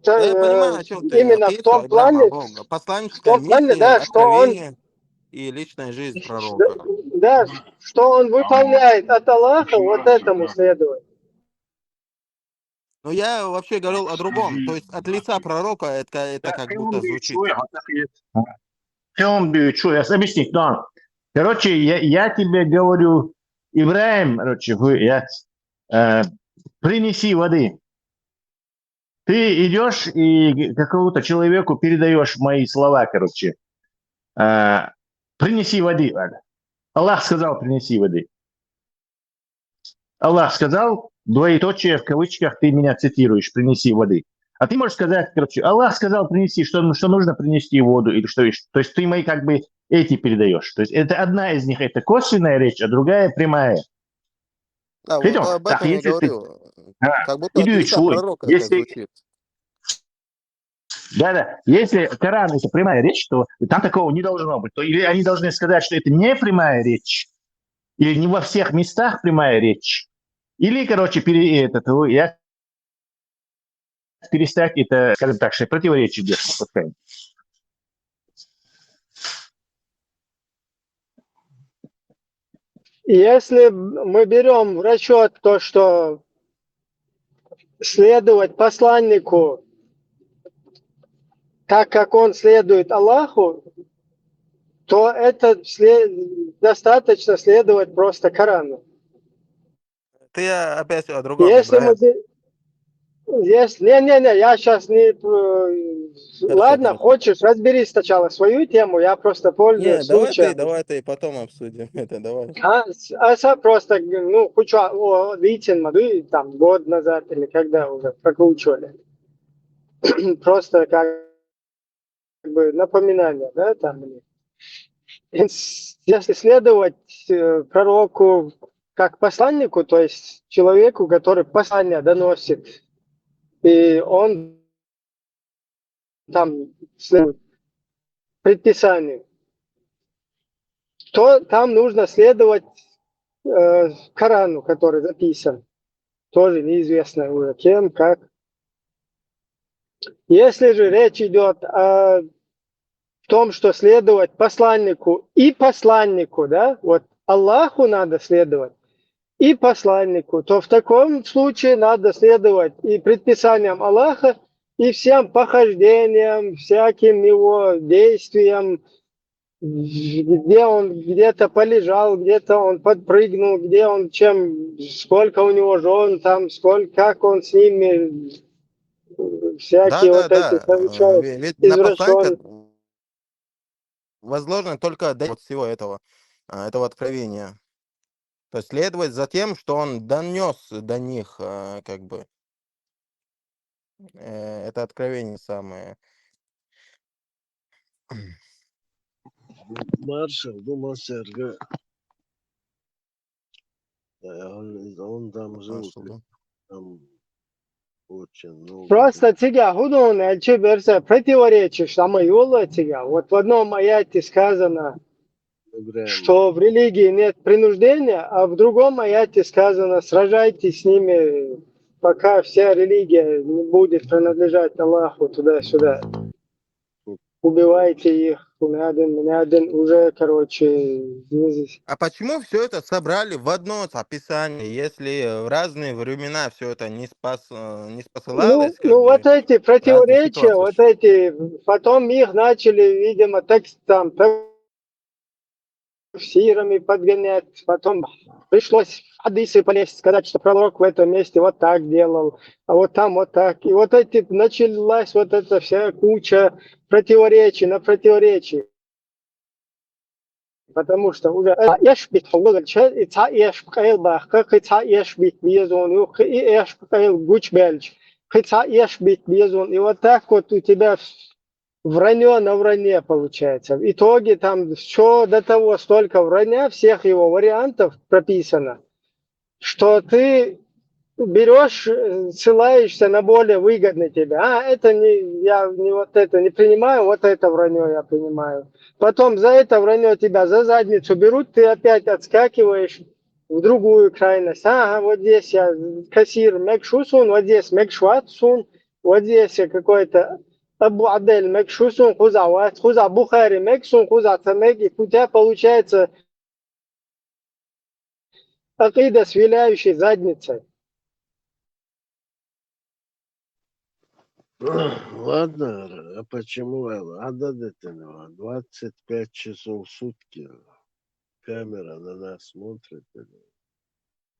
Да, я понимаю, о чем ты. Именно в том плане, Посланничество, в том плане, да, что он, и личная жизнь пророка. Да, что он выполняет от Аллаха, вот этому следовать. Но я вообще говорил о другом. То есть от лица пророка это, это как будто звучит. Объяснить, да. Короче, я, я тебе говорю, Ибраим, короче, я, э, принеси воды. Ты идешь и какому-то человеку передаешь мои слова, короче. Э, принеси воды, ладно. Аллах сказал, принеси воды. Аллах сказал, двоеточие в кавычках, ты меня цитируешь, принеси воды. А ты можешь сказать, короче, Аллах сказал, принеси, что, что нужно принести воду или что еще. То есть ты мои как бы эти передаешь. То есть это одна из них, это косвенная речь, а другая прямая. А, вот об этом я говорю. Да. Как будто от лица пророка это звучит. Да-да. Если Коран — это прямая речь, то там такого не должно быть. То или они должны сказать, что это не прямая речь, или не во всех местах прямая речь, или, короче, пере, этот, я перестать это, скажем так, что противоречие где-то. Если мы берем в расчет то, что следовать посланнику так, как он следует Аллаху, то это след... достаточно следовать просто Корану. Ты опять о другом. Если мы... Если... Не-не-не, я сейчас не... Ладно, хочешь, разбери сначала свою тему, я просто пользуюсь случаем. Давай ты, давай ты, потом обсудим это, давай. А, а просто, ну, хочу, о, видите, там, год назад или когда уже прокручивали. Просто как бы напоминание, да, там, если следовать э, пророку как посланнику, то есть человеку, который послание доносит, и он там следует предписанию, то там нужно следовать э, Корану, который записан. Тоже неизвестно уже кем, как. Если же речь идет о том, что следовать посланнику и посланнику, да, вот Аллаху надо следовать и посланнику, то в таком случае надо следовать и предписаниям Аллаха, и всем похождениям, всяким его действиям, где он где-то полежал, где-то он подпрыгнул, где он чем, сколько у него жен там, сколько, как он с ними, всякие да, вот да, эти да. совершает Ведь извращённые. Возложено только до вот всего этого, а, этого откровения. То есть следовать за тем, что он донёс до них, э, как бы, э, это откровение самое. Маршал, думал, Серго. Да, он, он там жил, Маршал, да. Там очень много. Просто цига худон, а че берса противоречишь, самое юло цига. Вот в одном аяте сказано, Прям что в религии нет принуждения, а в другом аяте сказано, сражайтесь с ними, пока вся религия не будет принадлежать Аллаху туда-сюда. Убивайте их, надо, надо уже, короче, не здесь. А почему все это собрали в одно описание, если в разные времена все это не, спас, э, не Ну, спосылалось? Как ну бы, вот эти противоречия, ситуаций. Вот эти, потом их начали, видимо, текст там, тафсирами подгонять, потом пришлось в хадисы полезть, сказать, что пророк в этом месте вот так делал, а вот там вот так. И вот эти, началась вот эта вся куча противоречий на противоречия. Потому что уже а, эш бит хулгал ча, и ца эш бит кайл бах, ка, ка ца эш бит безон, ю, ка и эш бит кайл гуч бельч, ка ца эш бит безон. И вот так вот у тебя вранье на вранье получается. В итоге там все до того, столько вранья, всех его вариантов прописано, что ты берешь, э, ссылаешься на более выгодный тебе. А, это не, я не вот это не принимаю, вот это вранье я принимаю. Потом за это вранье тебя за задницу берут, ты опять отскакиваешь в другую крайность. Ага, вот здесь я кассир мекшусун, вот здесь мекшватсун, вот здесь я какой-то Абу Адель мекшусун, хуза ват, хуза Бухари мекшусун, хуза тамек, и у тебя получается акида с виляющей задницей. Ладно, а почему ададетенова двадцать пять часов в сутки камера на нас смотрит? Или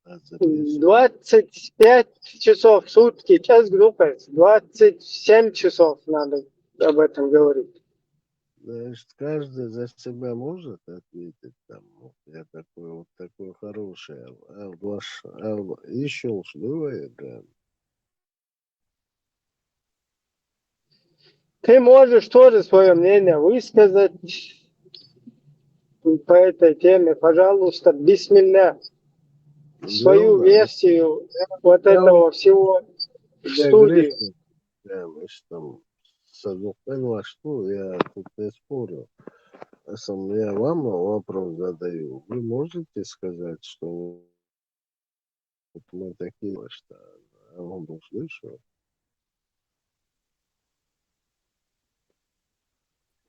нас записывает? Двадцать пять часов в сутки, час группы, двадцать семь часов надо об этом говорить. Значит, каждый за себя может ответить там. Вот я такой, вот такой хороший. Ал, ваш, ал, ещё уж бывает, да. Ты можешь тоже свое мнение высказать по этой теме, пожалуйста, бисмилля, свою Да, версию вот этого всего в я студию. Гришин, я, значит, там, Садукпен ваш, ну, я тут не спорю. А сам я вам вопрос задаю. Вы можете сказать, что вот мы такие, что он услышал?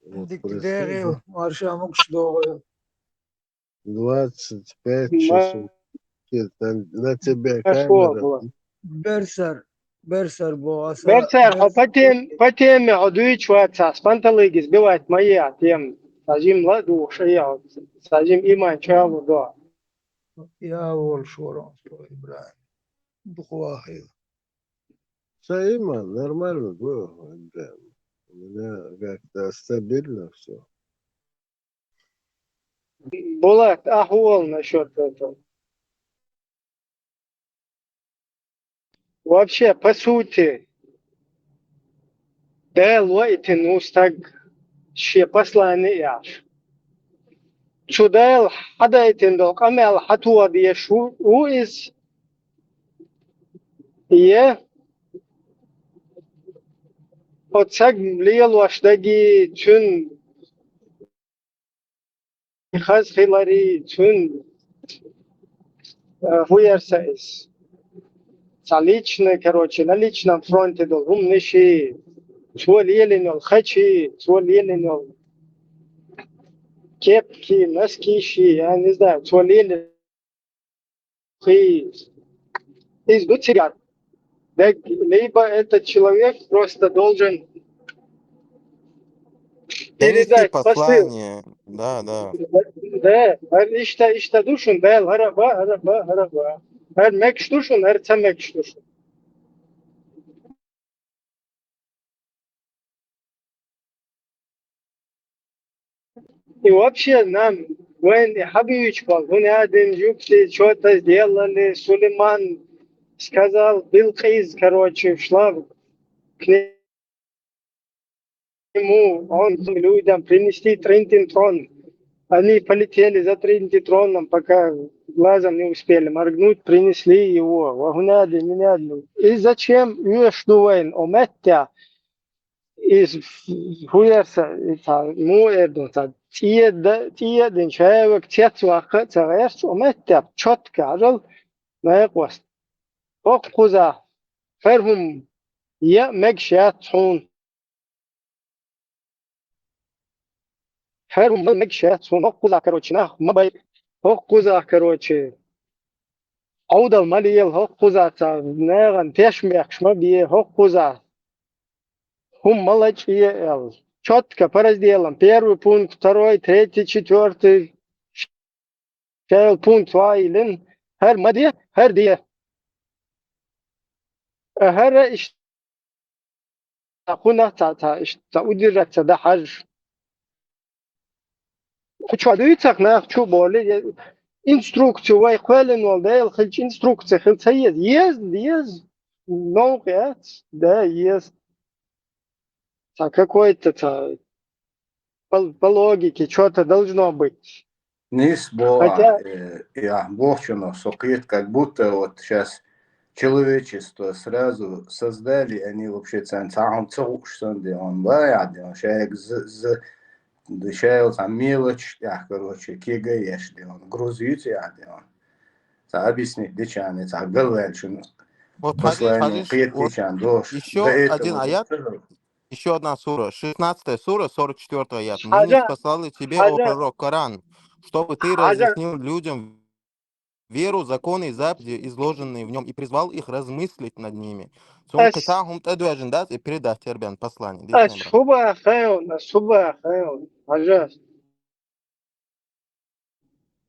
Вот Дик представь, дерил, маршамук шдогы. двадцать пять Ма- часов. Нет, на, на тебя Пошло камера. было. Берсер, берсер боаса. Берсер, а по тем, по теме, а дуй чуаца, спанталыгис, бывает моя тем. Сажим ладу, шея, сажим иман чалу, да. Я вол шорон сто Ибраим. Духвахил. Всё, Иман, нормально было. Да. У меня как-то стабильно все. Булат, ахуол насчет этого. Вообще, по сути, Дел вайтин устаг ше послание яш. Чудел хадайтин дол камел хатуад ешу уис е отсаг лиел вашдаги чун хаз хилари чун, э, хуярса ис. Ца личный, короче, на личном фронте дол румниши, цо лиелинол хачи, цо лиелинол кепки, носки ши, я не знаю, цо лиелинол хи из гуцигар. Так, либо этот человек просто должен Донести передать посыл. Послание. Да, да. Да, ар ишта, ишта душун, да, хараба, хараба, хараба. Ар мекш душун, ар ца мекш душун. И вообще нам Вайн и хьабуьйчу бал, хӀунда аьлла, жуьгти чё-то сделали, Сулейман сказал, Билкъис, короче, шла к нему, он людям принести тринтин трон. Они полетели за тринтин троном, пока глазом не успели моргнуть, принесли его. Ва хӀунда аьлла, мин аьлла. И зачем оьшуш ду вайн, о меттехь? Иза хӀун яра сан, и цхьа муха эр ду, цхьа цӀе а, цӀе а дина, шаьваг цец ваккха а ца гӀерта, цу меттехь чотках хьажал, Найкъост. ХӀокху кхузахь хӀара хӀума яа мегаш яц хьуна. ХӀара хӀума мегаш яц хьуна. ХӀокху кхузахь, короче, нах ма бай. ХӀокху кхузахь, короче, Ӏовдал ма лела, хӀокхузахь цхьа нахана тешнабехкаш ма бе, хӀокхузахь хӀума ма лачкъае аьлла. Чётко по разделам. Первый пункт, второй, третий, четвёртый. Шел пункт ваилин. ХӀара ма де, хӀара де. ХӀара иштта кхунах цхьа, цхьа, иштта цхьа удержаться дан хьажа. Кху чохь дуьйцах нах чу болий, инструкция вай кхоьллина волу Дела хилча, инструкция хила ца еза? Еза, еза. Новкъа яц? Да, еза. Цхьа какой-то, цхьа, по, по логике, чё-то должно быть. Нис бо, хотя, э, я, бохучунах со кхета, как будто вот щас человечество сразу создали, они вообще царна цхьа хӀума ца хууш санна де, он ва яхь де, он шаьга з-, з-, да шаьла цхьа мелочь тӀехь, короче, кега еш де, он грузуьйту яхь де, он. Цхьа объяснить дечарна, цхьа галваьллачунна. Вот хьажи, послание хьажи, вот кхетачарна дош. Ещё да, это один вот аят, ещё одна сура, шестнадцатая сура, сорок четвёртый аят. Мы ниспослали тебе, о пророк, Коран, чтобы ты разъяснил людям веру, законы и заповеди, изложенные в нём, и призвал их размыслить над ними. Цунна кхин цхьа хӀума тӀедоьжна дац и передать тербен послание. Ас хӀуба хевна, ас хӀуба хевна. Хьажа.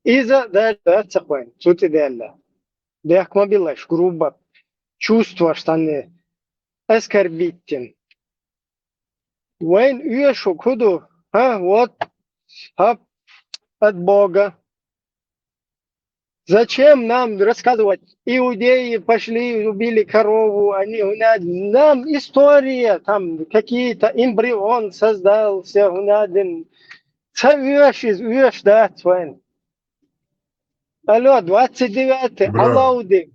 Иза даже дац ца кхойна, цу тӀе даьлла. Бехк ма биллаш, грубо. Чувстваш санна оскорбить дина. Вайн оьшург хӀун ду? ХӀа, вот, хӀа, от Бога. Зачем нам рассказывать? Иудеи пошли, убили корову, они у нас, нам история, там какие-то эмбрион создался, у нас, ца оьшуш, иза оьшуш дац вайн. Алло, двадцать девятый, Алауди,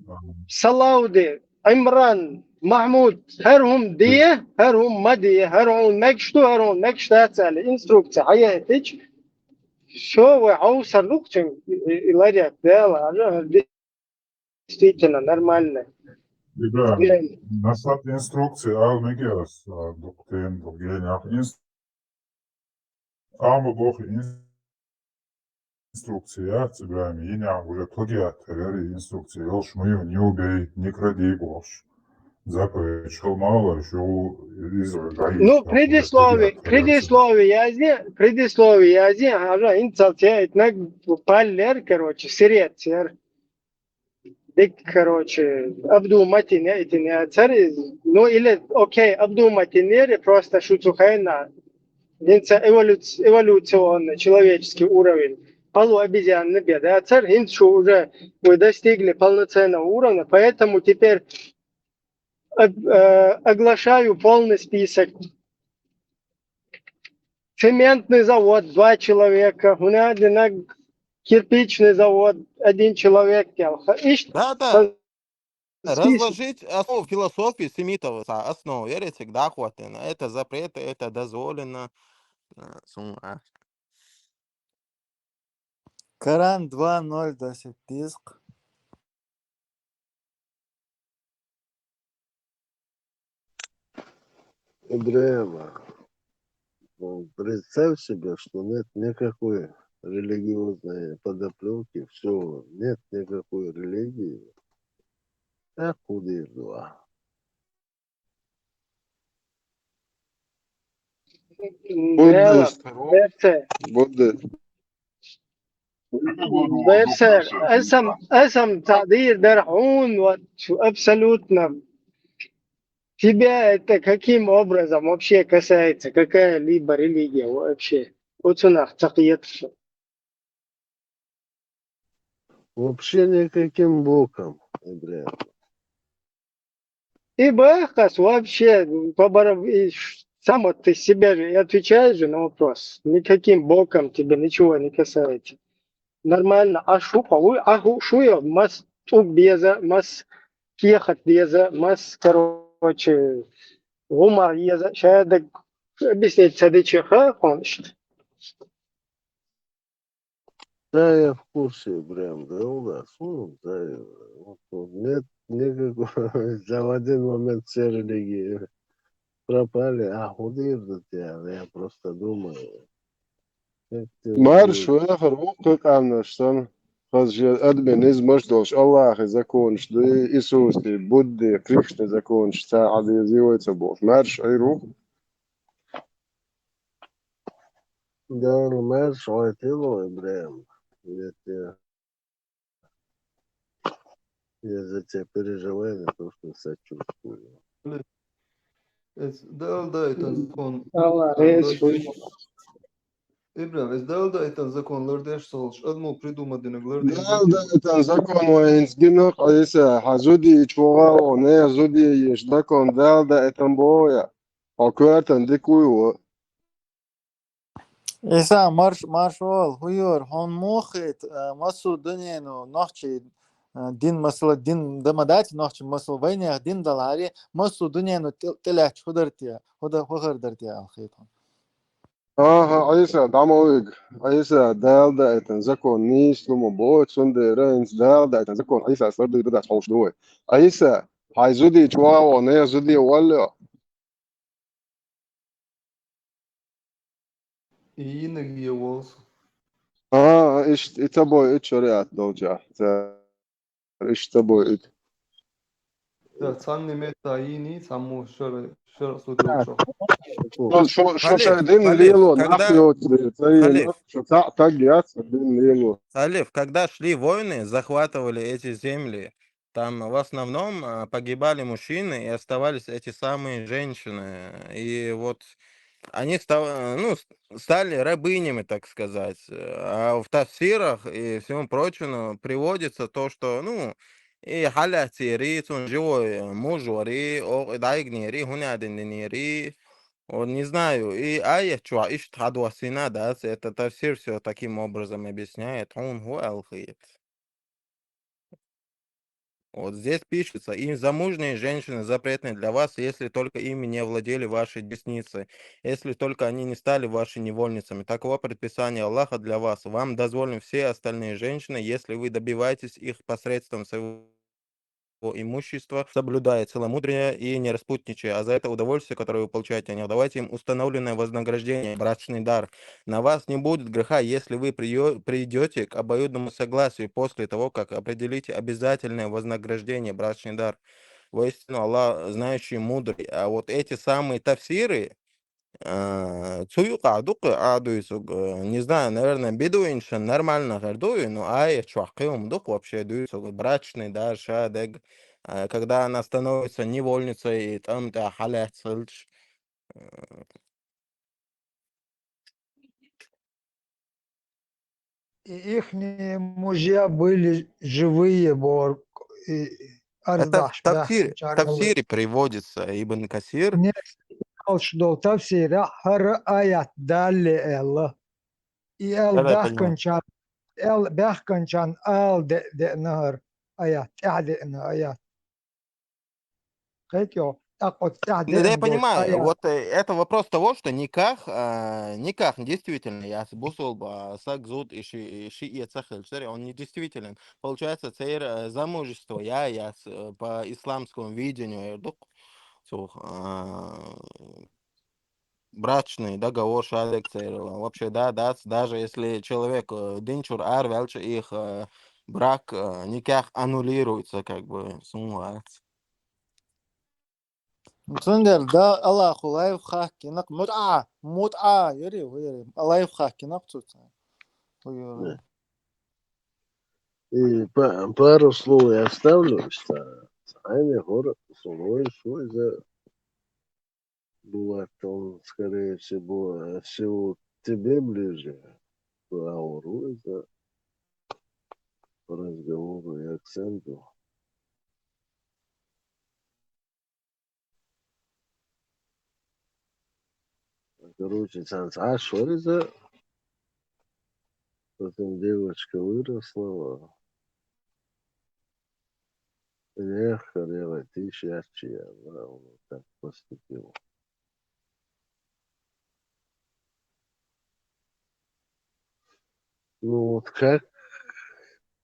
Салауди, Имран, Махмуд, хӀара хӀума де, хӀара хӀума ма де, хӀара хӀума мегаш ду, хӀара хӀума мегаш дац аьлла, инструкция хьаяхийтича, всё, вай хьовсар ду-кх цуьнга, и, и, и ларъян, Дела, хьажа, действительно нормально. Ребят, насчёт инструкции, а, мегаш, а, дукха тема, дукха генах инс-, а, ма боху инс-, инструкция яц, Ибрахим, йина уже плагиат, хӀара инструкция йолуш ма ю, не убей, не кради бохуш. Заповедь шел мало, ещё иза. Ну, предисловие, предисловие язъе, предисловие язъе, хьажа, инцал цейтнаг паллер, короче, сирецер. Дика, короче, обдумать йина, йина яцара иза. Ну, или, окей, обдумать йинера, просто шу цу хенахь. ХӀинца эволюц-, эволюционный, человеческий уровень. Полуобезьянный бен дацара, хӀинца шу уже вы достигли полноценного уровня, поэтому теперь ог-, э, оглашаю полный список. Цементный завод, два человека, хӀунда аьлча кирпичный завод, один человек, ялх. Иштта. Да, да. Разложить основу философии семитов, а, основу, верите, да, хватит. Это запреты, это дозволено. Э, сум-, а. Коран два ноль десять диск. Ибрема, ну, представь себе, что нет никакой религиозной подоплёки, всё, нет никакой религии. Как удирдуа? Будда. Берсе. Будда. Берсе, асам, асам тадир дар хьун, вот, абсолютно. Тебя это каким образом вообще касается? Какая-либо религия вообще? Вот у нас так. Вообще никаким боком, Ибрагим. И бахас вообще, по бараб-, и ш-, сам вот ты себе же и отвечаешь же на вопрос. Никаким боком тебе ничего не касается. Нормально. А шу хаву, а ху-, шу я мас тук беза, мас кехат беза, мас, короче, гума еза, шаядак объяснить садичи ха, конечно. Да, я в курсе, прям, да, у нас, ну, да, вот, вот нет никакого, за в один момент все религии пропали, а худыр, я, я просто думаю. Как ты Марш удивишь? Вехар вукхыкъаннаш сан, хаз же админ из маждолш Аллахи законш, да Иисуси, Будди, Кришна законш, са адизи войца болш. Марш Айрух. Да, ну, марш, ой, ты, ну, Ибрагим, я тебя, я за тебя переживаю, не то, что сочувствую. Эс далда этан закон. Алла, рейс хуй. Ибрагим, эс далда этан закон лардеш солш, адму придумать динаг лардеш. Далда этан закон вайнс гинок, Иса, хазуди чугал, не зуди еш дакон, далда этан боя. А квартан дикуй. Иса, марш, марш ол, хуюр, хун мухит, э, масу дунену нохчи, э, дин масала, дин дамадати нохчи масала, вайнех дин далари, масу дунену тил-, тилач худартия, худа-, худардартия алхитун. Аха, Иса, дамовиг, Иса, далда этан закон, нис лума бой, сунде рейнс, далда этан закон, Иса, сларды дадас холш дуй. Иса, хай зуди чуао, не зуди валло. И инаги волс. А, иш, и тобой, и шариат должа. Иш тобой, и. Да, цанни метта ини, саму шар, шар судучо. Шо, шо, шо, Халиф, шо, дин Халиф, лило, когда, нахуй, цари, Халиф, шо, та, так, я, дин лило. Халиф, когда шли войны, захватывали эти земли, там в основном а, погибали мужчины и оставались эти самые женщины. И вот они став-, ну, с- стали рабынями, так сказать. А в тафсирах и всему прочему приводится то, что, ну, и халяти ри, цун живой муж вари, о, дайгни ри, хуня дин ри. Вот не знаю, и ая чуа, иш тхадуасина, да, это тафсир все таким образом объясняет. Он ху алхит. Вот здесь пишется, и замужние женщины запретны для вас, если только ими не овладели ваши десницы, если только они не стали вашими невольницами. Таково предписание Аллаха для вас. Вам дозволено все остальные женщины, если вы добиваетесь их посредством своего имущества, соблюдая целомудрие и не распутничая, а за это удовольствие, которое вы получаете от них, давайте им установленное вознаграждение, брачный дар. На вас не будет греха, если вы приё- придете к обоюдному согласию после того, как определите обязательное вознаграждение, брачный дар. Воистину, Аллах знающий, мудрый. А вот эти самые тафсиры, а, цуюкъа дукъ адуйсуг, э, не знаю, наверное, бедуинша нормально гердуй, но ая чуахъиум дукъ вообще дуйсуг, брачный дар, шадег, а, когда она становится невольницей, и там та халят сылч. Э, И ихние мужья были живые, бор, и Это в ардаш, да, тафсире, в чаргалар. Тафсире приводится Ибн Касир. Не, алш дол тафсира, хара аят далли элла. И эл Да, да, я понимаю. бахканчан, эл бахканчан ал де, де нахар аят, тя де на аят. Хекё, так вот, тя Да, да, я де гол понимаю. аят. Вот э, это вопрос того, что никак, а, никак действительно, я с бусул ба сагзут и ши, и ши и цахил шери, он не действителен. Получается, цейр э, замужество, я, я с- э, по исламскому видению, э, дук, цух, а, брачный договор, шадек цейр, вообще, да, да, с- даже если человек э, динчур ар велча их э, брак э, никак аннулируется, как бы, сумвац. Цундер, да, Аллаху лайфхак кинак, мутъа, мутъа, яри, яри, лайфхак кинак цуца. Хуюр. И па- пару слов я вставлю, что они город слой свой за бывает, он, скорее всего, всего тебе ближе, то ауру это. разговору и акценту. Короче, цхьаьна цхьа шорза, потом девочка выросла, ва. Нех, рева, тише ярче, я, ва, он так поступил. Ну вот как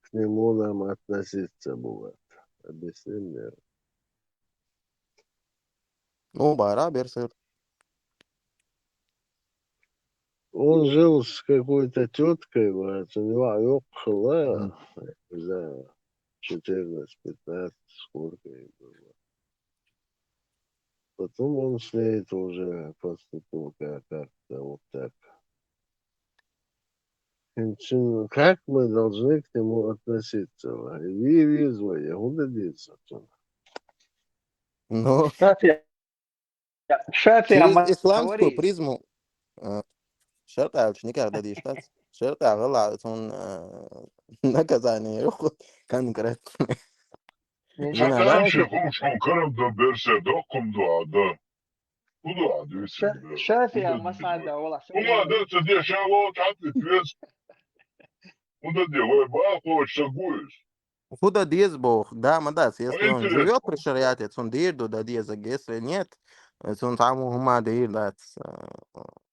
к нему нам относиться бывает? Объясни мне. Ну, байра берсер. Он жил с какой-то теткой, бывает, у него ёкхла, Мгм. Не знаю, четырнадцать, пятнадцать, сколько ей было. Потом он с ней тоже поступил ка-, как-то вот так. Чин, как мы должны к нему относиться? Ва? Ви, ви звоя, он надеется, что. Ну, Шафия, Шафия, через ма-, исламскую говори. Призму, э, шарт аьлча никогда дийш дац. Шарт а гӀала, цун, э, наказание юху конкретно. Не, Жена, да? Шафия, хӀума шун карам до берсе, доккхум дуа до. Куда дойти, Ша-, да? Шафия, куда масада, дойти? Вала, ХӀума да, ца де ша вол, чат и твес. Куда де, вай, ба, хочешь, сагуешь? Куда дез бох, да, ма дац, если он Интересно. Живёт при шариате, цун дир ду да деза, если нет, цун там хӀума дир дац.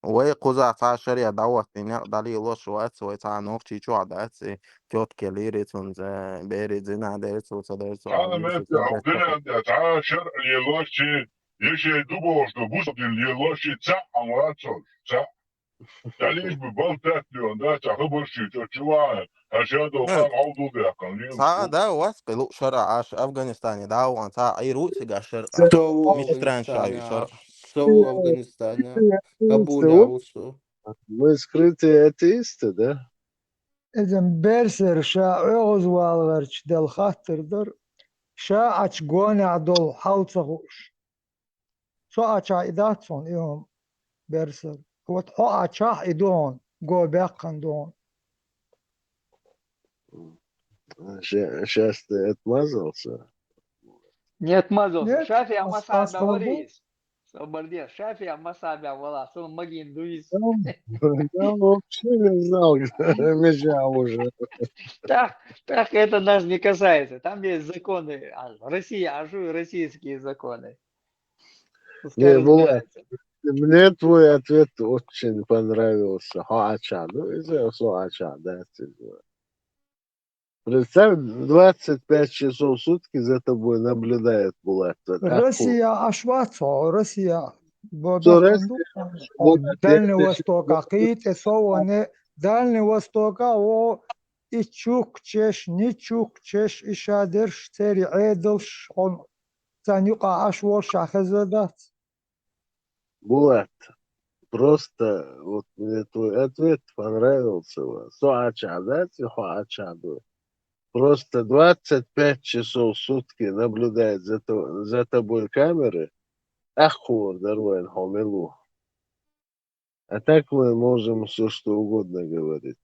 Вай кхуза цхьа шариа дӀаватта, и некъ дӀалелош вац, вай цхьа нохчи чохь дац, и тётка лири цунца, бери зина дери цо, ца дери цо, Цхьана аллири метте цо, ца дери цо. Алхиран де цхьа шаръ лелош чи, ешей ду бохуш ду, бусалба дин лелош чи, цхьаъ а вац цо, цхьаъ. Далиш бу балтат леон, да, цхьа хабар ши чо чу ваьхьа, аша до Э. Хан Абдул бехкан лел Цхьа, бу. Да, вац кхин лу шаръ Ӏаш Афганистане дӀа а ван, цхьа Ӏийр ву цига шаръ. Со ву Мича транша Афганистана, ю шаръ. Со ву Афганистана, Кабуле а ву со. Мы скрытые атеисты, да? Иза берсер ша оьгӀазваларчу дел хаттар дар, ша Ӏачу гонехь долу хьал ца хууш. Со Ӏачахь и дац хьуна, и хӀума берсер. Вот хьо Ӏачахь и ду хьуна, го баьккхина ду хьуна. Ше-, шаьш тӀе отмазался? Не отмазался. Нет, Шафия ас-, масада ас-, варийс. Собар де, Шафия масада вала, сон магин дуйс. Я, я вообще не знал, меша уже. Так, так это нас не касается. Там есть законы. А, Россия, а что российские законы? Пускай Не, Булат, разбираются. Мне твой ответ очень понравился. Хьо Ӏача. Ну, из-за хьо Ӏача, да, ты же. Представь, двадцать пять часов в сутки за тобой наблюдает Булат. Вот так вот. Россия аш вац хьо, Россия. Бо-, Что бахтан Россия? Ду, Булат, я Дальний тебе Восток, а серьёзно кхийта, со ване, Дальний Восток, а во, и чукчеш, ни чукчеш, и шадерш, цери Ӏедалш, он, цан юкъа аш волш а хеза дац. Булат, просто вот мне твой ответ понравился, ва. Со Ӏача, да, ци хьо Ӏача ду. Просто двадцать пять часов в сутки наблюдает за то-, за тобой камеры. Ах, хор, дарвайн, хьо мел ву. А так мы можем всё, что угодно говорить.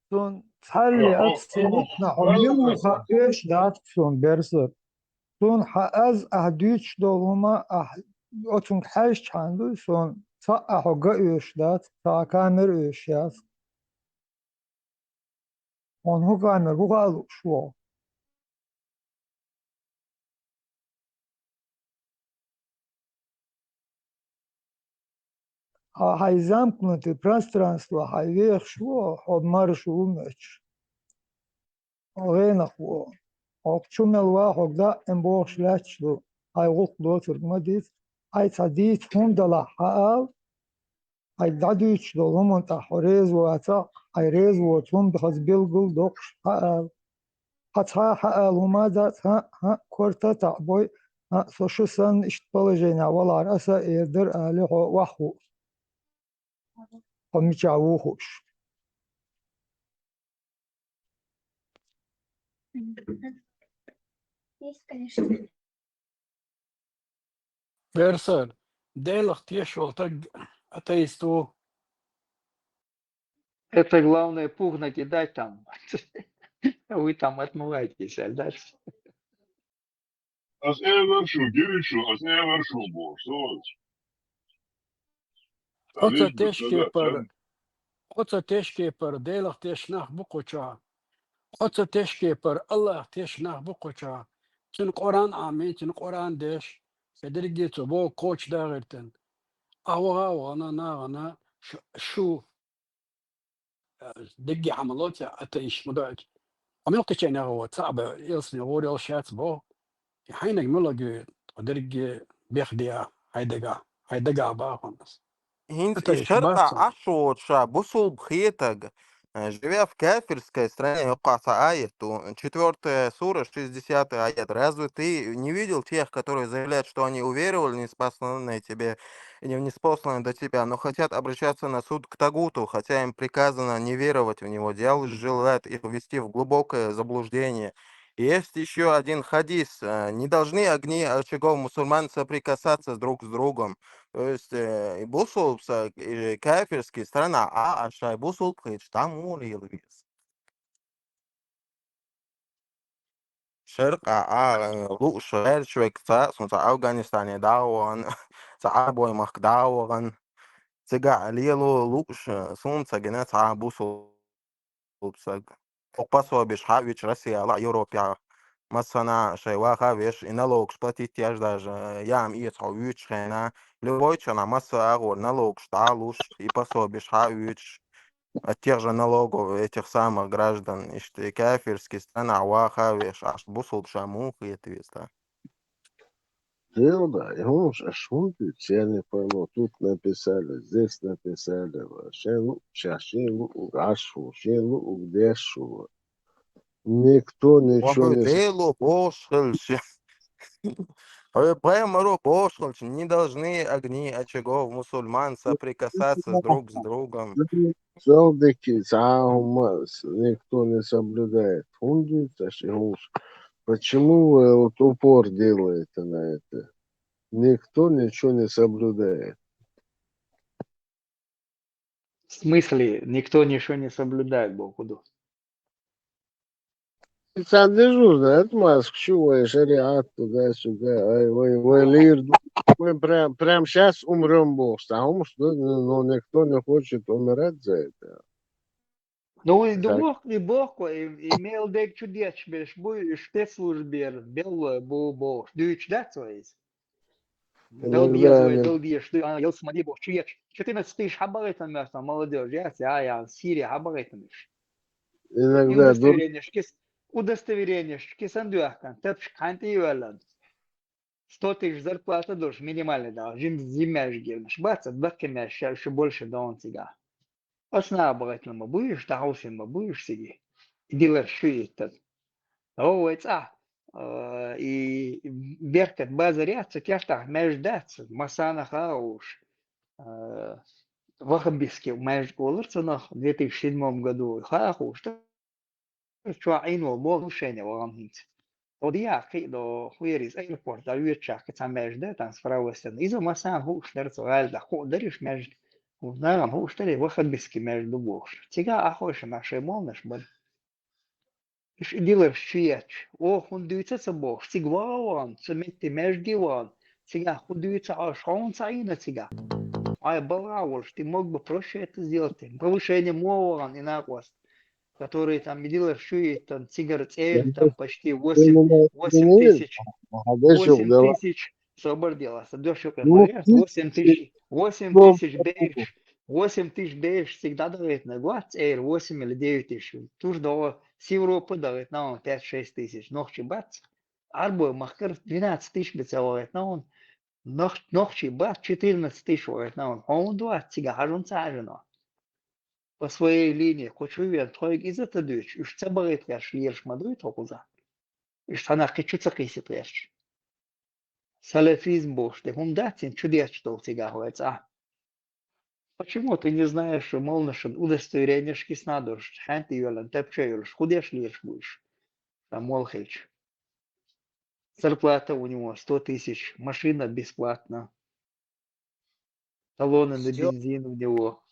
Сон цхьалли абсолютно хьо мила ву хаа оьшуш дац сон, берсар. Сон хьан аз ахь дуьйцуш долу хӀума ахь оцунга хьаьжчхьана дуй сон, цхьаъ а хьо ган оьшуш дац, цхьа а камера оьшуш яц. Хьуна хӀун камера, хӀун хаа лууш ву? Хьо хьайн замкнутый пространство хьайн вехаш ву, хьо марша ву моьттуш. Хьо гӀенах ву. Хьо чу мел ван хьо даим бохуш лаьтташ ду, хьайн гӀуллакх доцург ма дийца, хьайн цхьа дийца хӀума далахь хьаала, хьайн дӀадуьйцуш долу хӀуманна тӀехь хьо реза вацахь, хьайн реза воцу хӀума хаза билггал доккхуш хьаала. Хьан цхьа а хьаала хӀума дац, хӀаъ, хӀаъ, корта а таӀбой, хӀаъ, со шу санна иштта положенехь валахьара аса а эр дара, али хьо охьахуу. Хьо мичахь ву хууш. Есть, конечно. Берсар, Делах теш волу стаг атеист ву. Это главное, пух накидать там. Вы там отмывайтесь, а дальше. Аз аьлар шу, гири шу, аз аьлар шу, бо, что? Оцо тешкепара, оцо тешкепара Делах теш нах бу кху чохь. Оцо тешкепара Аллах теш нах бу кху чохь. Цуьнан Къуръан Ӏамин, цуьнан Къуръан деш, сан дерриге цо боху кхочу дагӀиртан. Ахьа ваха а вахана, нахана шу, шу дегге хьамало ца атаиш ма доуьйту. Амил кхеченега вот, цхьаъ бе, илсне гӀур йолуш яц боху. И хьайнаг ма лагуьйту, тхо дерриге бехдеа, хьайн дагахь, хьайн дагахь бахунас. ХӀинца и шаркъа Ӏаш воцу ша бусулба хетаг, э, живя в кафирской стране, хӀокхо цхьа аят ду, четвёртая сура, шестидесятый аят. Разве ты не видел тех, которые заявляют, что они уверовали в ниспосланное тебе, или в ниспосланное до тебя, но хотят обращаться на суд к тагуту, хотя им приказано не веровать в него? Дьявол желает их ввести в глубокое заблуждение. Есть ещё один хадис, э, не должны огни очагов мусульман соприкасаться друг с другом. То есть, э, и бусулба са, и кафирский страна, а, а шай бусулба хеташ, там мур йила веза. Шаркъа а, э, лууш гӀерташ верг цхьаъ, суна цхьа Афганистане дӀа а вахана, цхьа Ӏарбойн махка дӀа а вахана, цигахь лело лууш, э, суна ца гина цхьа а бусулба саг. Оцу пособиш хьа а вуьтуш Россиялахь, Европехь, массанхьа шайн ваха а веш, и налогаш платить еш даже, э, яам эца хьо вуьтуш хенахь, любой чанахь массо а агӀор налогаш дӀа а луш, и пособиш хьа а вуьтуш, от тех же налогов этих самых граждан, иштта и кафирский странахь ваха а веш, аш бусулба ша муха хета веза? Дело, да, и хӀумаш аш хӀунда дуьйцу, я не пойму, тут написали, здесь написали, шен лууча, шен луъург Ӏаш ву, шен луъург деш ву. Никто ничего Вахуй не... Дело бохуш хилча. Хьой пайхамаро бохуш хилча, не должны огни очагов мусульман соприкасаться друг с другом. Цалдики цхьа а хӀума с-, никто не соблюдает. ХӀунда дуьйцу аш и хӀумаш? Почему вы вот упор делаете на это? Никто ничего не соблюдает. В смысле, никто ничего не соблюдает, боху ду? Цхьа дежурный, это маск, чу вай шариат туда-сюда, ай, вай, вай лир, вай прям, прям сейчас умрём, боху, цхьа хӀумаш ду, но никто не хочет умирать за это. Ну, и Так. ду боху, и боху, и, и мел дег чу детташ берш бу, и спецслужбера белла бу бохуш, дуьйцуш дац вай иза? Дал Иногда беза вай, они дал дезаш ду, а, ялсамани боху, чу етташ. Четырнадцать тысяч хьабагӀийтина моьтту молодёжь яц, я, я, Сирия хьабагӀийтинарш. И иногда ду- удостоверенешкис, удостоверенешкис сан дуьхкан, тапшка хьан тӀе йоьллан. Сто тысяч зарплата долуш, минимальный дагӀа, жим-, жиммаьжгирнаш. Бац, даккхимаьжша, шу больше догӀун цигахь. Ас наха бахийтина ма буй уьш, дӀахьовсийна ма буй уьш циги. И диларш шу иттан. О, вай цӀа, а, и беркат базар яц, цу кертахь маьжда дац, массанхьа а уш. А, ваххабистский маьжда олура цунах, две тысячи седьмом году, хаа хууш, чохь Ӏийна волу могӀа шайне вахана хӀинца. Тхо дехьа кхиъ до, хӀуъа иза аэропорт дӀавоьдучохь кхин цхьа маьжда, там справа стенна. Иза массарна хууш дара цу гӀала тӀехь, кхоъ дара уьш маьжда. Нахана хууш дара, ваххабистский маьжда ду бохуш. Цигахь Ӏахойшина шайн молланаш бара. Уьш и диларш чу етташ. Оха хӀунда дуьйцу ца бохуш, цига ваха а вахана, цу метте маьждиге а вахана, цигахь хӀун дуьйцу Ӏаш, хьуна ца Ӏийна цигахь? Хьайн балхахь волуш, ты мог бы проще это сделать, повышение мо вахана и накъост, который там и диларш чу иттан, цигара цӀера там почти восемь, восемь тысяч, восемь тысяч, собар дела, аса дош юкъе хьо яц, восемь тысяч, восемь тысяч бераш, восемь тысяч бераш цига дӀадахийтина гӀоц цӀера, восемь или девять тысяч. Туж догӀу, с Европы дахийтина пять-шесть тысяч, нохчий бац. Ӏарбой махкара двенадцать тысяч бен ца вахийтина, нох-, нохчий бац, четырнадцать тысяч вахийтина, хьуна ду ац цигахь хьажун ца хьажано. По своей линии кху чу вен тхойга иза ца дуьйцуш, уьш ца бахийта гӀерташ лелаш ма дуй тхо кхузахь. Уьш цхьанхьа кхин чу ца кхийсийта гӀерташ. Салафизм бохуш де хӀума дац, хӀинца чу детташ долу цигахь вай цӀа. Почему ты не знаешь, что молланашна удостоверенешкис а долуш, хьан тӀе йоьллан, тапча йолуш, хӀун деш лелаш бу уьш? Сан молла хилча. Зарплата у него сто тысяч, машина бесплатно. Талоны на бензин у него.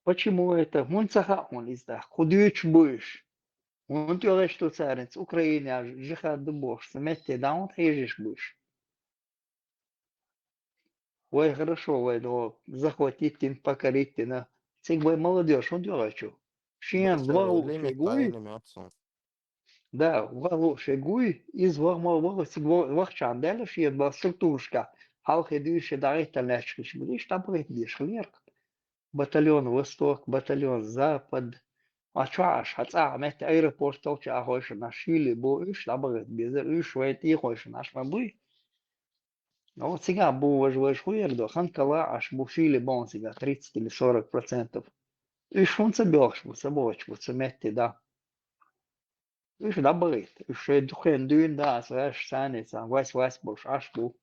Почему это? ХӀунда ца хаьа хьуна иза тӀаккха? ХӀун дуьйцуш бу уьш? ХӀунда тӀехьа ду царна, Украинехь жихад ду бохуш, цу метте дӀа хӀунда хьежаш бу уьш? Вай хорошо, вай, ну, захватить дина, покорить дина. Цига вай молодёжь хӀунда йоьгӀучу? Шена ваха лууш верг вуй? Да, ваха лууш верг вуй, иза ваха ма ваха, цига ва-, вахчарна даьлла шена бан структурашкахь, хьалхе дуьйш дӀахӀиттина лаьтташ хиш бу, иштта дӀабахийта безаш хиларх. Батальон Восток, батальон Запад. Ма чохь Ӏаш, хьан цӀахь метта аэропорт толчу а хойшина, шийли бу, уьш дӀабахийта безар, уьш вайн тӀехойшина Ӏаш ма буй. Ну, цигахь бу важа, важа хуьйр ду, хан кала Ӏаш бу, шийли бу цигахь тридцать или сорок процентов. Уьш хӀунда ца боьлхуш бу, ца бохуш бу, ца метте да. Уьш дӀабахийта. Уьш шайн дукхенна дуьйна да, аса гӀаш, санна, сан, вась, вась болуш Ӏаш бу.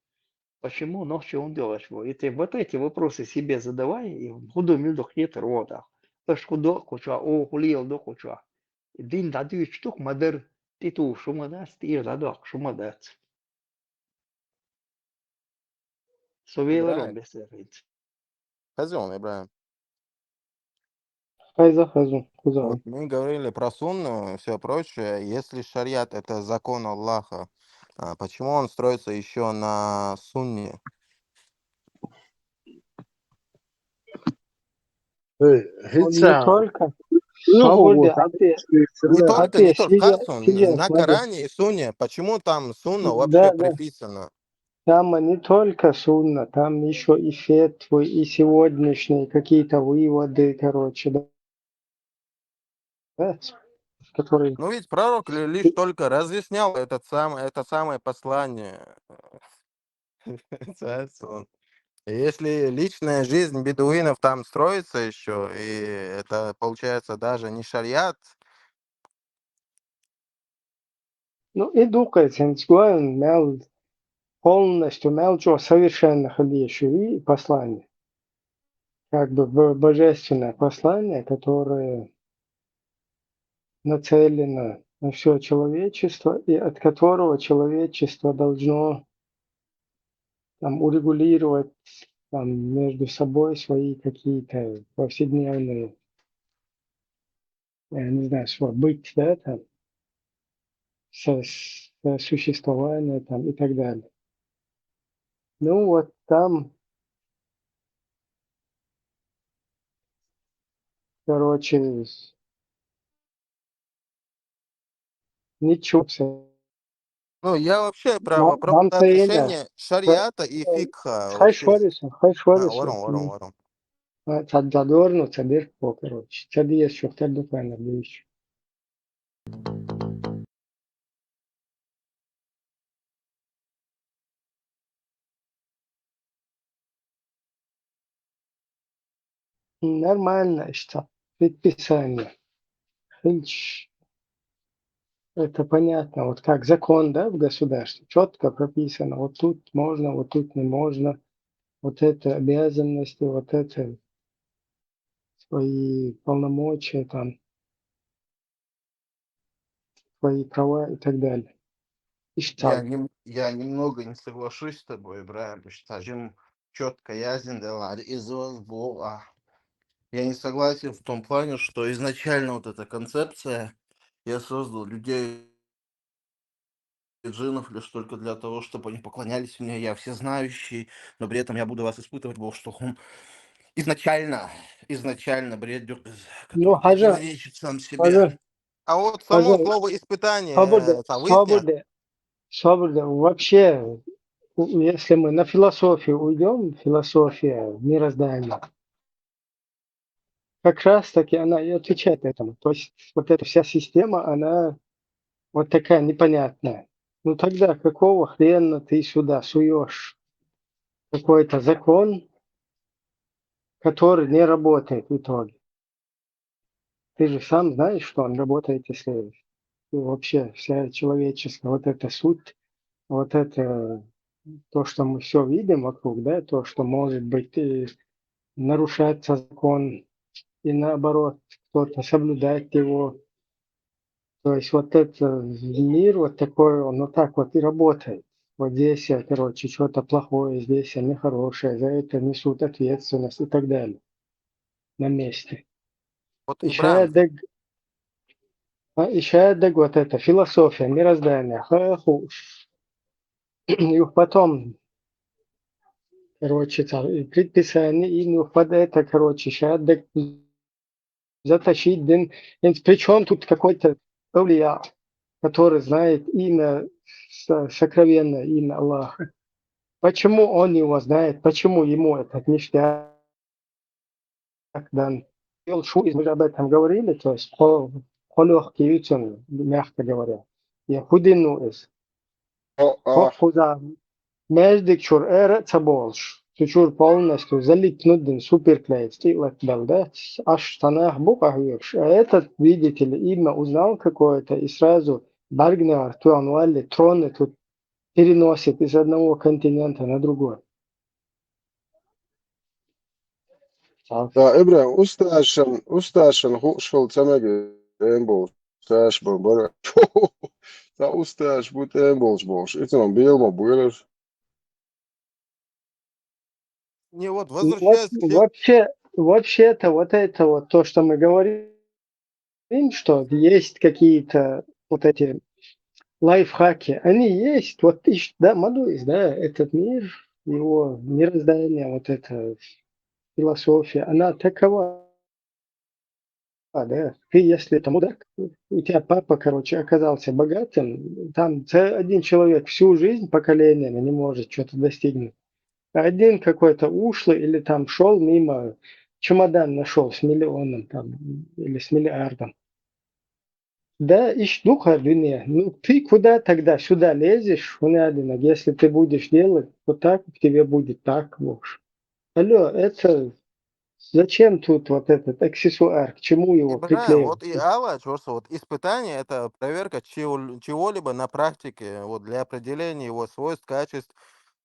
Почему нохчий хӀунда йоьгӀуш бу? И ты вот эти вопросы себе задавай, и хӀун ду мила ду кхетар вогӀу тӀаккха. Аша хӀун до кху чохь, оха хӀун леладо кху чохь? Дин дӀадуьйцуш ду-кх ма дара, тӀетухуш хӀума дац, тӀера дӀадоккхуш хӀума дац. Со велар ван бесер хӀинца. Хазон, Ибрахим. Хаза, хаза, хаза. Вот мы говорили про сунну и всё прочее. Если шариат — это закон Аллаха, а, почему он строится ещё на сунне? Эй, Он не только, Соболь, да, ответ. Не только, не только, Хасан, на Коране и Сунне. Почему там сунна вообще приписано? Там не только сунна, там ещё и фетвы, и сегодняшние какие-то выводы, короче, да. Да, с-, которые Ну ведь пророк ли-, лишь только разъяснял этот сам-, это самое послание. Царство. Если личная жизнь бедуинов там строится ещё, и это, получается, даже не шариат. Ну, и дукха цуьнца гоьн мел полностью, мел чӀогӀа совершенно хила езаш и послание. Как бы бо-, божественное послание, которое нацелено на всё человечество, и от которого человечество должно там урегулировать там между собой свои какие-то повседневные, я не знаю, что быть, да, там, со-, сосуществование там и так далее. Ну, вот там, короче, ничего. Ну, я вообще про вопрос отношения шариата и фикха вообще. Хай шварису, хай шварису. А, ца дадорну, ца дерг по, короче. Ца диэс чухтар дукхайнар дуьйцу. Нормально, что предписание. Хилча, это понятно. Вот как закон, да, в государстве. Чётко прописано. Вот тут можно, вот тут не можно. Вот это обязанности, вот это свои полномочия, там, свои права и так далее. Я нем-, я немного не соглашусь с тобой, Ибрахим, потому что чётко яздина делахь иза ваз бу, а. Я не согласен в том плане, что изначально вот эта концепция: «Я создал людей и джиннов лишь только для того, чтобы они поклонялись мне, я всезнающий, но при этом я буду вас испытывать», бу, что хӀума изначально, изначально бред, который противоречит сам себе. А вот само слово испытание, это выясняет. Собур де, собур де. Вообще, у-, если мы на философию уйдём, философия мироздания, как раз таки она и отвечает этому. То есть вот эта вся система, она вот такая непонятная. Ну тогда какого хрена ты сюда суёшь какой-то закон, который не работает в итоге? Ты же сам знаешь, что он работает, если вообще вся человеческая вот эта суть, вот это, то, что мы всё видим вокруг, да, то, что, может быть, и нарушается закон, и наоборот, кто-то соблюдает его. То есть вот этот мир вот такой, он вот так вот и работает. Вот здесь, э, короче, что-то плохое, здесь, э, нехорошее, за это несут ответственность и так далее на месте. Вот и шаьддаг, а, и шаьддаг вот эта философия мироздания, ха, ху-, и потом, короче, там, и предписание, и ну, под это, короче, шаьддаг затащить, дин, причём тут какой-то авлия, который знает имя, со-, сокровенное имя Аллаха. Почему он его знает? Почему ему этот ништяк дан? И он шу из, мы же об этом говорили, то есть по, по лёгкий ютюн, мягко говоря. Я худину из. О, а. Хо-, худа. Маьждиг чура ара а ца болуш, цу чура полностью залипнуть дин, суперклей, стийлат бел, да? Аш танах бу къахьоьгуш. А этот, видите ли, имя узнал какое-то, и сразу баргнар туан валли, троны тут переносит из одного континента на другой. Ца Ибрахим, усташан, усташан хууш хила ца мега эмбул. Усташ бан бара. Ца усташ бу тӀем болуш болуш. Ицун бел ма буьйлар. Не, вот Воп-, возвращаясь к те- вообще, вообще-то вот это вот то, что мы говорим, что есть какие-то вот эти лайфхаки, они есть. Вот иш-, да, ма дуй из, да, этот мир, его мироздание, вот эта философия, она такова, да. Ты, если там мудак, у тебя папа, короче, оказался богатым, там ц-, один человек всю жизнь, поколениями не может что-то достигнуть. А один какой-то ушлый или там шёл мимо, чемодан нашёл с миллионом там или с миллиардом. Да, иш ду кхар дуьне. Ну, ты куда тогда сюда лезешь, хӀунда аьлла, если ты будешь делать вот так, к тебе будет так, в общем. Алло, это зачем тут вот этот аксессуар, к чему его Ибрахим, вот и приклеивать? Алла, чё, что вот испытание — это проверка чего, чего-либо на практике, вот для определения его свойств, качеств,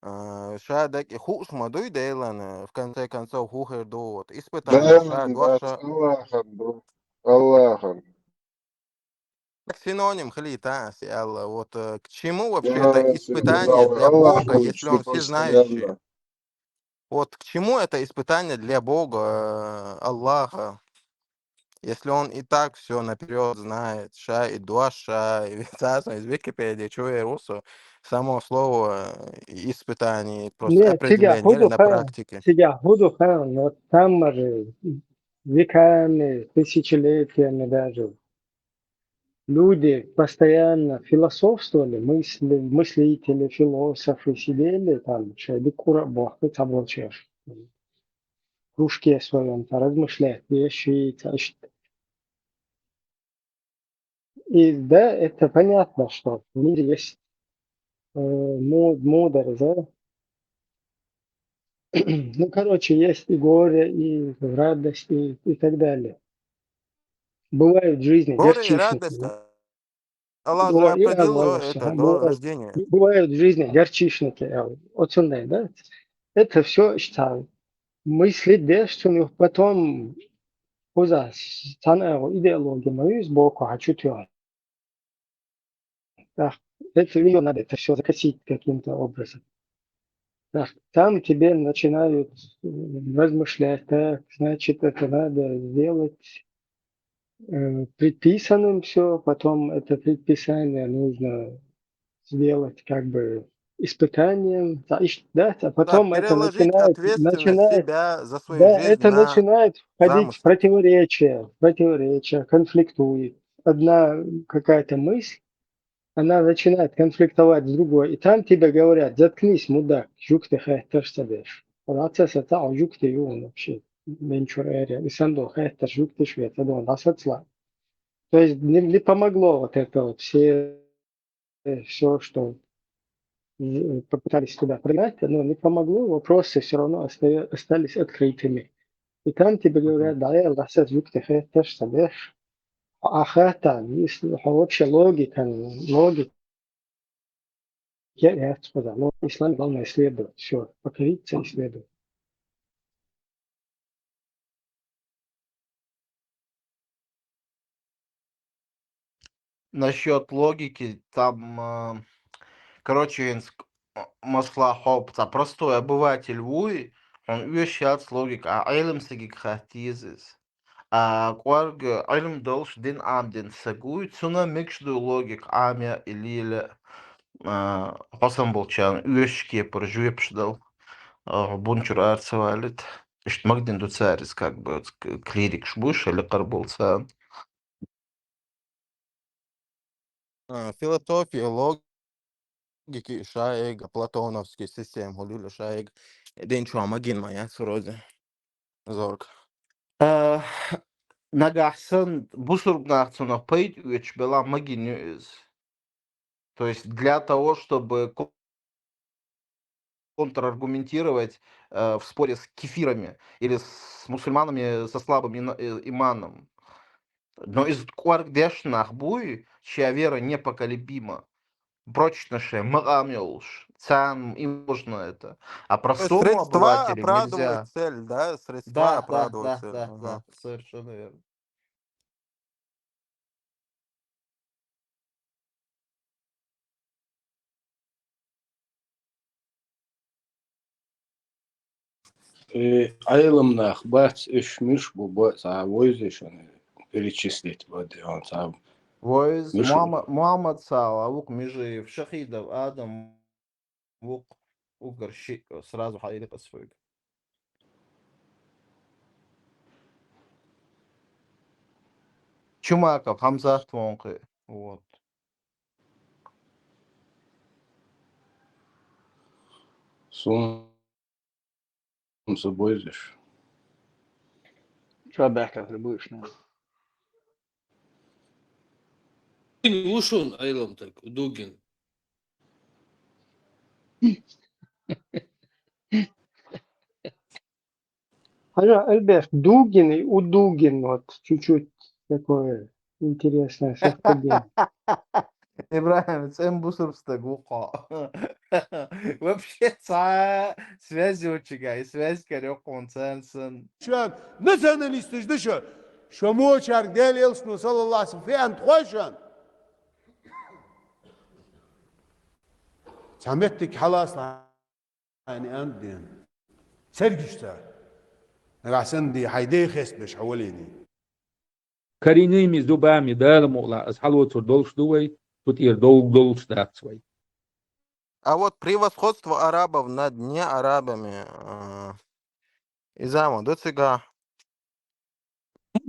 а, шаьддаг и хууш ма дуй делан, в конце концов, хӀун хир ду, вот, испытание, Делан шаьддаг, дац, шаьддаг. Аллахьан ду, Аллахьан. Как синоним хилийта ас и Алла. Вот, э, к чему вообще это Делан испытание синоним для Аллах Бога, будет если он всезнающий? Постоянно. Вот к чему это испытание для Бога, э, Аллаха, если он и так всё наперёд знает, ша и дуаш ша, и вецасан из Википедии, чё я русу, само слово, э, испытание, просто Не, цига, определение, или хӀу ду на хан, практике? Цига, хӀу ду хан, вот там же веками, тысячелетиями даже люди постоянно философствовали, мысли-, мыслители, философы сидели там, шоай дика кӀура а бохкуш, ца болчеш. В кружке своём, там, размышлять, вещи, там, ш-, И да, это понятно, что в мире есть, э, му-, мудрость, да? Ну, короче, есть и горе, и радость, и, и так далее. Бывают в жизни Горе и горчишники, радость, да? а, Аллах же Горе и определил радость, это ага, до бывают, рождения. Бывают в жизни горчишники, а, вот сюда, да? Это всё, считаю, мыслить деш цунах, потом кхуза с-, цхьана а идеология ма ю иза боккхачу тоьхна. Так, это её надо, это всё закосить каким-то образом. Так, там тебе начинают, м, размышлять, так, значит, это надо сделать, э, предписанным всё, потом это предписание нужно сделать как бы испытанием, да, иш-, да, а Да, потом это переложить начинает, ответственность начинает, себя за свою да, жизнь это на начинает входить в замысел. Противоречия, в противоречия, конфликтует. Одна какая-то мысль, она начинает конфликтовать с другой, и там тебе говорят: «Заткнись, мудак, жук ты хетташ ца деш. Процесс это, а жук ты юн вообще, менчур эре, и сандо хетташ жук ты швец, а дон дасацла». То есть не, не помогло вот это вот все э, всё, что, э, попытались туда прогнать, оно не помогло, вопросы всё равно остаё-, остались открытыми. И там тебе говорят: «Да, я ласат юкте хэташ сабеш». А хата, если, а вообще логика, логика, я, я сказал, ну, ислам главное исследовать, всё, покориться, исследовать. Насчёт логики, там, э, короче, венск-, э, масала хьо цхьа простой обыватель вуй, хьуна оьшуш яц логика, а Ӏелам стаге хатта еза иза. А кӀорга Ӏилма долуш дин Ӏамадина саг вуй, цунна мегаш ду логика Ӏамаяь а, лелаяь а, а, хьо санна болчарна оьшучу кепара жоьпаш дала, а, бунчура ара ца валийта. Иштта магадина ду цара иза, как бы, к-, клирикаш бу, шайн лекха болу царна. А, философия, логика, шайга, платоновский система, хӀун ду шайга, дин чохь магийна ма яц вроде. Зорг. А, нагахь санна бусург нах цунах пайда оьцуш белахь магийна ю иза. То есть для того, чтобы ко-, контраргументировать, э, в споре с кефирами или с мусульманами со слабым ина-, э, иманом. Но иза кӀорга деш нах буй, чья вера непоколебима, прочно шайн макъам йолуш, царна и можно это. А простому обывателю нельзя. То есть средства оправдывают цель, да? Средства оправдывают цель. Да, да, да, да, да, совершенно верно. Э, Ӏелам нах бац, уьш муьш бу, бо-, цхьа вовза шуна перечислить бо, де, он цхьа вовза, муьш бу. Мухьаммад, Мухьаммад Сала ву-кх, Межиев, Шахидов Адам ву-кх, уггар шиъ, сразу хьаийра аса вайга. Чумаков Хьамзат ву-кх, вот. Суна ца бовзаш. Чо баьхкина хир бу уьш, нах? Ву шуна Ӏелам стаг, Дугин. Хьажа, Альберт, Дугин и у Дугин, вот, чуть-чуть такое интересное совпадение. ИбрахӀим, цӀена бусург стаг ву-кх хьо. Вообще цхьа связь йоцучуьнга, и связь карайо-кх хьуна царна санна. Шо националисташ ду шо. Шо мочарг Делан элчано, саллаллаху Ӏалайхи ва саллам, феант хой шуна. Цхьа меттиг хьалаца хьайна аьнна дена. Цергаш ца. Нагахь санна де, хьайн ден хестабеш хьо валийний. Коренными зубами, Дала мукъ лахь, аса хьалоцур долуш ду вай, цу тӀера довг долуш дац вай. А вот превосходство арабов над неарабами, а, иза ма ду цигахь.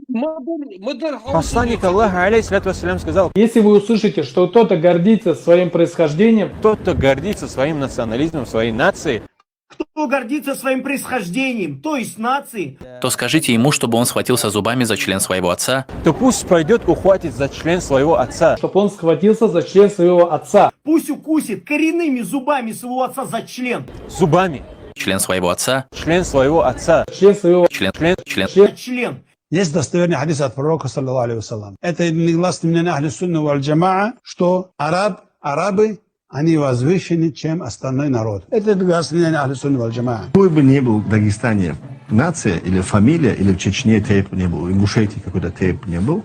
Ма дар, ма дар хьо Посланник Аллаха, алейхиссалату вассалям, сказал: Если вы услышите, что кто-то гордится своим происхождением, кто-то гордится своим национализмом, своей нацией, кто гордится своим происхождением, то есть нацией, то скажите ему, чтобы он схватился зубами за член своего отца. То пусть пойдет, ухватит за член своего отца. Чтоб он схватился за член своего отца. Пусть укусит коренными зубами своего отца за член. Зубами. Член своего отца. Член своего отца. Член своего Член, член, член. Член. Есть достоверный хадис от пророка, саллаллаху алейхи ва саллям. Это единогласное мнение Ахли Сунна валь Джамаа, что араб, арабы, они возвышены, чем остальной народ. Это единогласное мнение Ахли Сунна валь Джамаа. Какой бы ни был в Дагестане нация или фамилия, или в Чечне тейп не был, в Ингушетии какой-то тейп не был,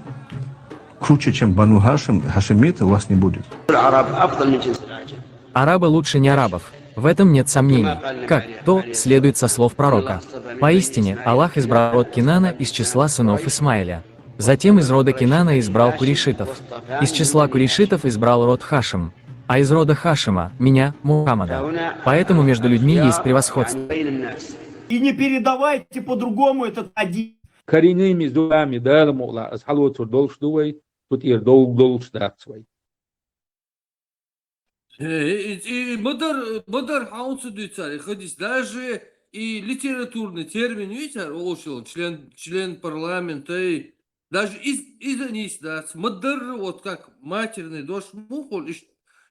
круче, чем Бану Хашим, хашимиты, у вас не будет. العرب أفضل من جنس العجم. Арабы лучше неарабов. В этом нет сомнений. Как? То следует со слов пророка. Поистине, Аллах избрал род Кинана из числа сынов Исмаиля. Затем из рода Кинана избрал курейшитов. Из числа курейшитов избрал род Хашим. А из рода Хашима — меня, Мухаммада. Поэтому между людьми есть превосходство. И не передавайте по-другому этот хадис. Коренными зубами, Дала мукъ лахь, аса хьалоцур долуш ду вай, цу тӀера довг долуш дац вай. Э, и, и, и ма дар, ма дар хьан ца дуьйцура и хадис. Даже и литературный термин ю цара олуш йолу, член, член парламента, и даже из, иза нийса дац. Ма дарра, вот как матерный дош муха хуьлу, иш-,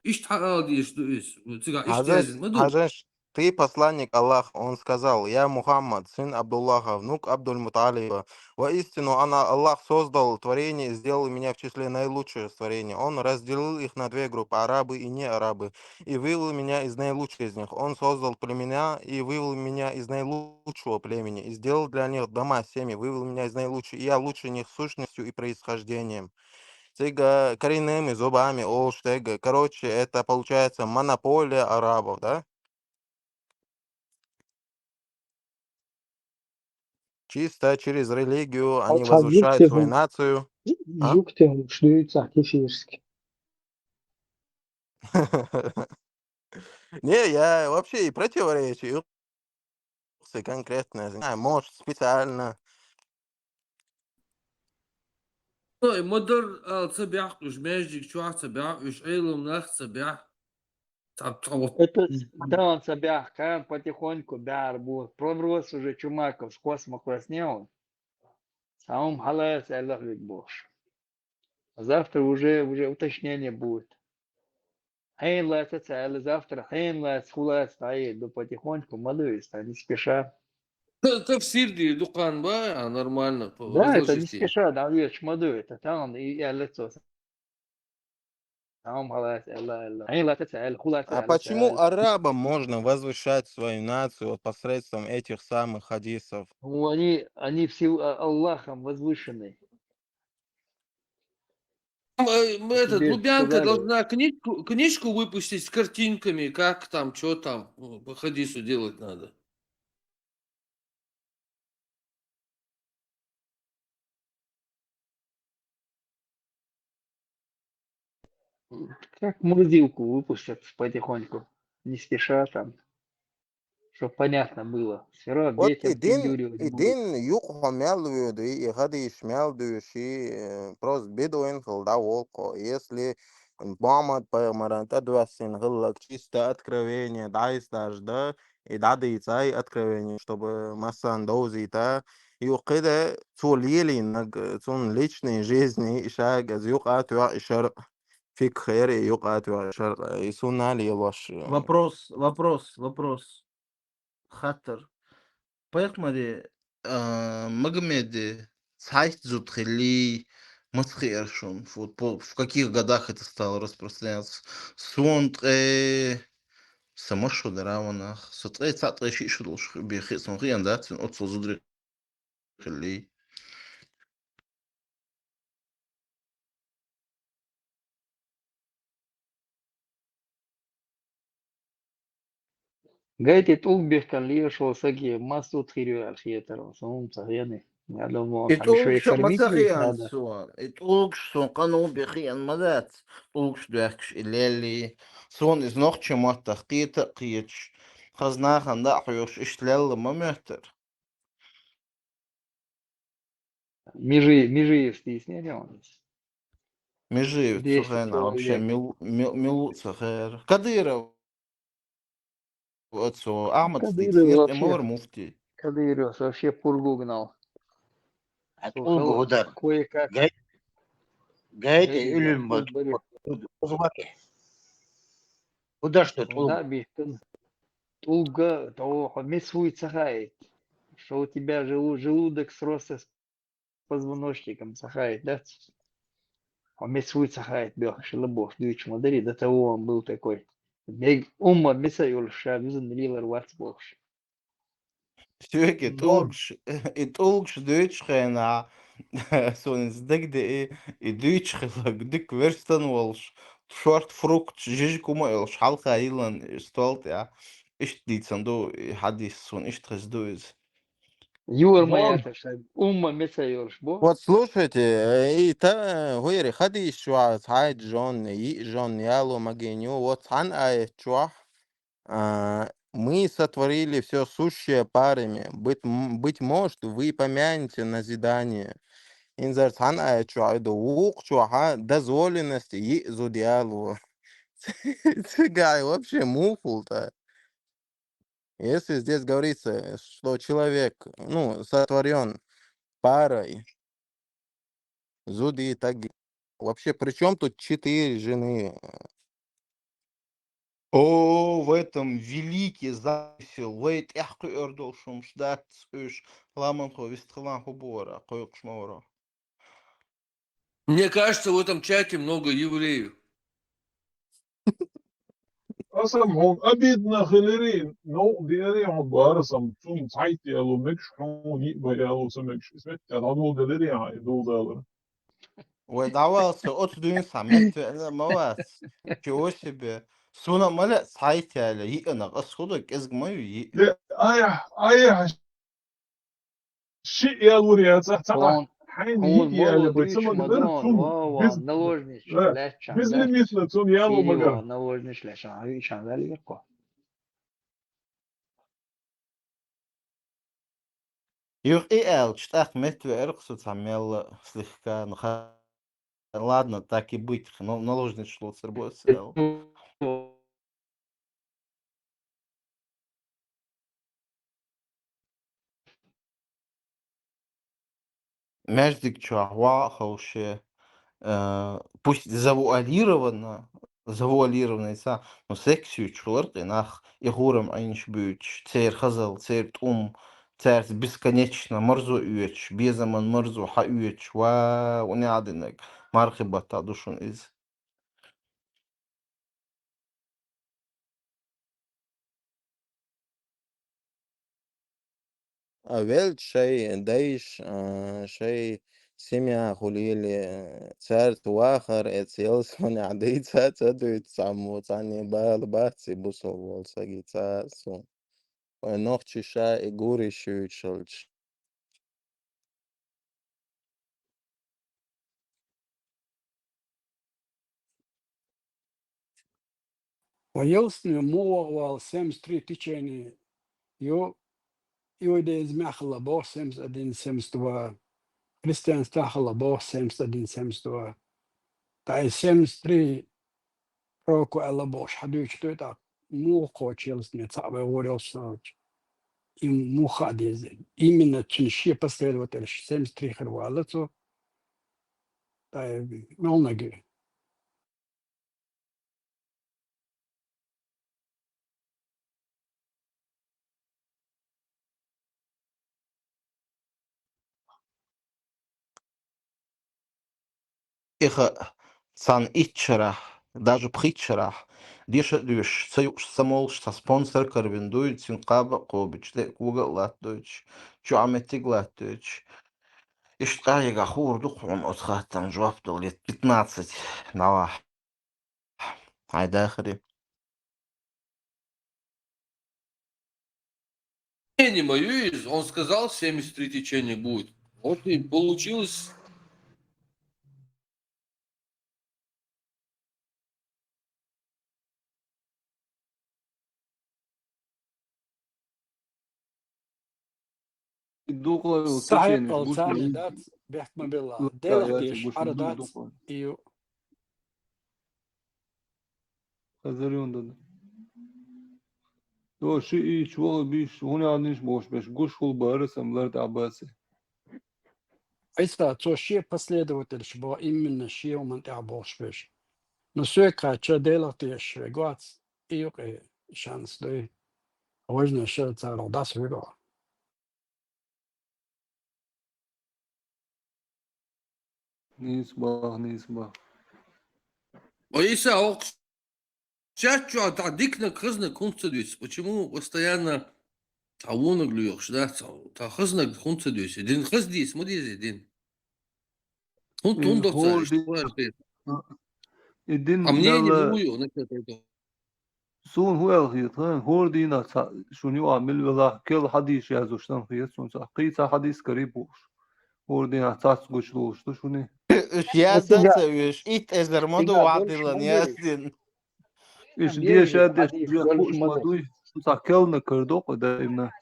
иштта хьан ала дезаш ду иза. Цигахь иштта Хьажаш, яздина ма ду. Хьажаш, ты посланник Аллаха, он сказал: «Я Мухаммад, сын Абдуллаха, внук Абдуль-Муталиба. Воистину, Ана-, Аллах создал творение и сделал меня в числе наилучшего творения. Он разделил их на две группы, арабы и неарабы, и вывел меня из наилучших из них. Он создал племена и вывел меня из наилучшего племени, и сделал для них дома, семьи, вывел меня из наилучших, и я лучше них сущностью и происхождением». Цига коренными зубами олуш дерг. Короче, это получается монополия арабов, да? чисто через религию они Алча возвышают свою жуктегум, нацию. А? Жуктегум шдуйца кефирски. Не, я вообще и противоречию. Конкретно, знаю, может, специально. Ну, и мадур ал цабяхь, уж междик чуа цабяхь, уж айлум нах цабяхь. Цаб цаб. Это дан цабяхь, кан потихоньку бяр бу. Проброс уже Чумаков, космо косне он. Самым халаяс Аллах век бош. Завтра уже, уже уточнение будет. Хен лаца цаьлла, завтра хен лаца, хулац, ай, да потихоньку, ма ду, это не спеша. Та, та в Сирии дукан ба, а нормально, по Да, это не возможности. Спеша, да, вещь, ма ду, это там, и я лицо. Там халаяс Аллах, Аллах. Хен лаца цаьлла, хулац А Аллах почему цаьлла. Арабам можно возвышать свою нацию вот посредством этих самых хадисов? Ну, они, они все а, Аллахом возвышены. Там, э, м, этот, Тебе Лубянка сказали. Должна книжку, книжку выпустить с картинками, как там, что там, э, по хадису делать надо. Как мурзилку выпустят потихоньку, не спеша там, чтоб понятно было. Все равно Вот детям и дин, втюхивать и будут. Дин юкъа мел вуьду, и хадис мел дуьши, э, просто бедуин хил да волко. Если Мухаммад пайхамаран тӀадвассин хиллак чисто откровение дӀайс даже да, и дӀадийцай откровение, чтобы массан довзийта, юкъида цо лелийнаг, цун личной жизни, ишаг аз юкъа туьа и шар фикхер, и юкъа туьа и шар, и сунна лелош. Вопрос, вопрос, вопрос. Хаттар. Пайхамари, а, Магомеди цхьайтта зуда хилли, маца хиар шун? Вот по, в каких годах это стало распространяться? Сон ткъе, са маршо дара ванах. Со ткъе цхьа, ткъе шиъ шу долуш бен хи-, сон хиан дац, оццул зударий хилли. Гайти тӀулг бехкан лиошо саги мас тут хир ю аьлла хетар, сум ца хени. Я думаю, И там ещё и тӀулгаш ма ца кормить их хиан надо. сон. И тӀулгаш сон къано бен хиан ма дац. ТӀулгаш доьхкаш и лелли. Сон иза нохча маттах кхета а кхеташ, хаза нахана дӀа а хьоьхуш, иштта лелла ма моьттара. Межи-, Межиев стиснение он. Межиев цу Десять хенахь вообще человек. мил-, мил-, милу ца хера. Кадыров, оцу Ахьмад Кадыров стиснер вообще, тӀе ма вара муфти. Кадыров вообще пургу гнал. А Цо тӀулга хала хӀудар? Кое-как. Гай-, гайта Гайти уьллуьн бах, бо тӀулг бари. тӀулга. ХӀудар шу тӀулга? Да, биттан. ТӀулга, то хьо мес вуй ца хаийт. Что у тебя желу-, желудок сросся с позвоночником ца хаийт, да? Хьо мес вуй ца хаийт, бехаш ла бохуш дуьйцуш ма дарий, до того он был такой. Бег умма меса йолуш ша визан лилар вац бохуш. Соьги Норм. тӀулгаш, и тӀулгаш дуьйцуш хенахь, суна иза дагадеи, и дуьйцуш хилларг дика верстан волуш, шорта фрукташ, жижиг хӀума а йолуш, хьалха йиллан стол тӀехь. Иштта дийцан ду и хьадис, суна иштта хеза ду иза. Юр ма Вон. Яхаш, умма меса йолуш бу. Вот слушайте, э, и та, гуйри, хадис чуьхь цхьайтта жон, йиъ жон яло магийна ю, вот цхьана аят чуьхь, а, мы сотворили все сущее парами. Быть, м-, быть может, вы помянете назидание. Инзар цхьана аят чуьхь ду, вукху чуьхьа дозволенность йиъ зуда яло. Цигахь вообще муха хул-то? Если здесь говорится, что человек, ну, сотворён парой, зуди, таги. Вообще, при чём тут четыре жены? О, в этом великий замысел. Вай тӀехь кхуьур долуш хӀумаш дац уьш. Ламанхо вистхилан хӀун бу вара, кхойкхуш ма вара. Мне кажется, в этом чате много евреев. Аса хьуна обидно хилири, новкъа диари хьуна бара сам, цунна цхьайтта яло мегаш, хьуна йиъ бан яло ца мегаш. Иза метта дӀадолделири хьан и дулдалар. Вай дӀавалца оцу дуьйна схьа меттавеана ма вац. Чего себе. Суна ма лаьа цхьайтта яьлла, йиъанах ас хӀу ду, кӀезиг ма ю йиъ. Де, айхьа, айхьа Ши ялур яца, ца хьайн хьун йи яла мало бай, ца диш магара мадон, цун ва, ва, без, наложниш, да, лечан, без лимитно цун ялу магара. Наложниш лечан, а ишан вали якко. Юх и аьлча, тӀаккха меттавеара-кх со цхьа мелла слегка, ну, ха-, ладно, так и быть, но наложниш лоцар бо ас аьлла. Маьждиг чохь ваха а ховше, э, пусть завуалированно, завуалированно ца, но секс юьйцуш хилар-кх и нах, и хурам Ӏийначу буьйцуш, церан хазалла, церан тӀум, цаьрца бесконечно марзо оьцуш, безаман марзо хьаоьцуш, ва, уни Ӏадинарг, мархи баттахь ду шуна иза. А велча шайн дайша, а, шайн семья хуьлийла, а, цаьрца вахар, эца ялсаманехь дийца а ца дуьйцу цхьаммо, цхьанне бала бац и бусалба волу сага цхьа а суна. Вайн нохчий ша и гур йиш юьйцуш хилча. Ва ялсамане муха ваха вала семьдесят три течение ю, иудаизмехь хилла боху семьдесят один, семьдесят два, христианствехь хилла боху семьдесят один, семьдесят два. Ткъа и семьдесят три пророко аьлла бохуш хьан дуьйцуш дуй тӀаккха, муха кхочу ялсамане цхьаъ вай гӀур йолуш ца хилча? И муха хаа деза? Именно цуьнан шен последовательш семьдесят три хир ву аьлла цо. Ткъа и мел нагий? И хаьа, цхьана итт шарахь, даже пхийтта шарахь, деша а доьшуш, ца юуш, ца молуш, цхьа спонсор каравина дуй, цуьнга кхаба а кхобуьйтуш, тӀе а кога а латтадойтуш, чохь а меттиг а латтадойтуш. Иштта къахьегахь хуур ду-кх хьуна оцу хаттарна жоп дала лет пятнадцать дӀавахь. Хьайн дахаре. Мнение моё, он сказал, семьдесят три течение будет. Вот и получилось. Сахьекъал царна дац, бехк ма билла. Делах деш, ара дац, и ю. Хазарюн дан. До ши ийчу ваха биш, хӀунда аьлла ниш бохуш беш, гуш хул бара сам лар тӀехь баци. Айса, цо шен последовательш бо, именно шен хӀуман тӀехь бохуш беш. Но соьга кхача Делах деш вегоц, и юкъе шанс дуй. Важно, ша царах дас вего. Нийса бах, нийса бах. Ой, Иса, ох, чат чохь тахь диканаг, хазнаг хӀунда ца дуьйцу? Почему постоянно тахь вонаг лоьхуш, да? Тахь хазнаг хӀунда ца дуьйцу? Дин хаза дийца ма дезий дин? ХӀунда, хӀунда доцу аьлла, и дин а мнение мелла, насчёт этого? Суна хӀун аьлла хета, хӀора дийнахь цхьа шуна юкъахь мила велахь, керла хьадийша яздеш санна хета суна цхьа. Кхин цхьа хьадийс карий бохуш. ХӀора дийнахь цхьацца гучулуш ду шуна. Уьш яздан а ца веш, итт эзар ма ду вахдиллан яздина. Уьш деша деш хууш ма дуй, цхьа керла кара доккху даимна.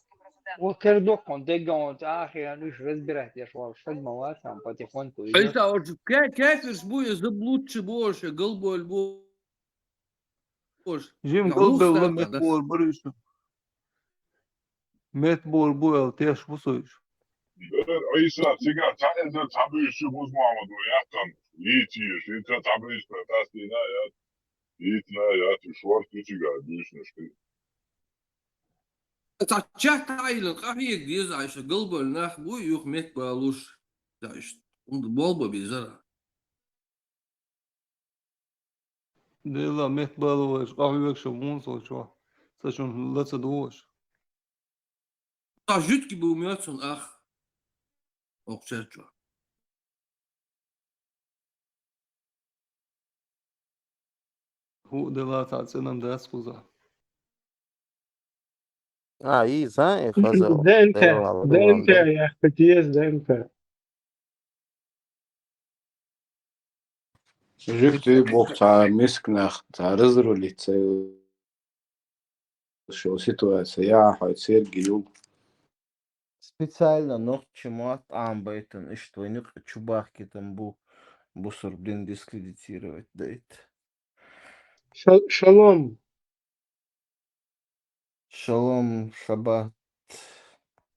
О, кара доккхун дегга он цхьа ахиан уьш разбирать еш волу стаг ма вац, ам потихоньку идёт. Айса, оцу ка-, кафирш бу, я заблудши бу, оша галбойла бу. Жим галбелла меттабор бара уьш. Меттабор бу аьлла теш бу со уьш. Эр, Ӏийса, цигахь цхьа эзар цхьабуьйсу бузмамадо яхкан, йийца езаш, хӀинца цхьабуьйсу тастийна а яц, йийцина а яц, уьш ворхӀ ду цигахь буьйсанаш хир. Цхьа чат Ӏайла къахьега деза Ӏайша, галбойла нах бу, юха меттабалуш, Ӏайша, хӀунда болба безара. Дела, меттабалу вайша, къахьоьгуш а ву со чохь, ца шуна ла ца дугӀуш. Цхьа жуьгти бу моьтту суна ах, окху чат чохь. ХӀуъа дела цхьа цӀенам дац кхузахь. А, из, а? Э, хаза. ДНТ. Eyvallah, ДНТ, eyvallah. я хотел ДНТ. Жигти боху цхьа мискачу нах, цхьа разрулить ца йолу ситуация, я хьо церги юл. Специально нохчи мотт Ӏамабайтина, иштта вайн юкъа чу бахкийтина бу бусурба дин дискредитировать дайта. Шал-, шалом. Шалом, шаббат.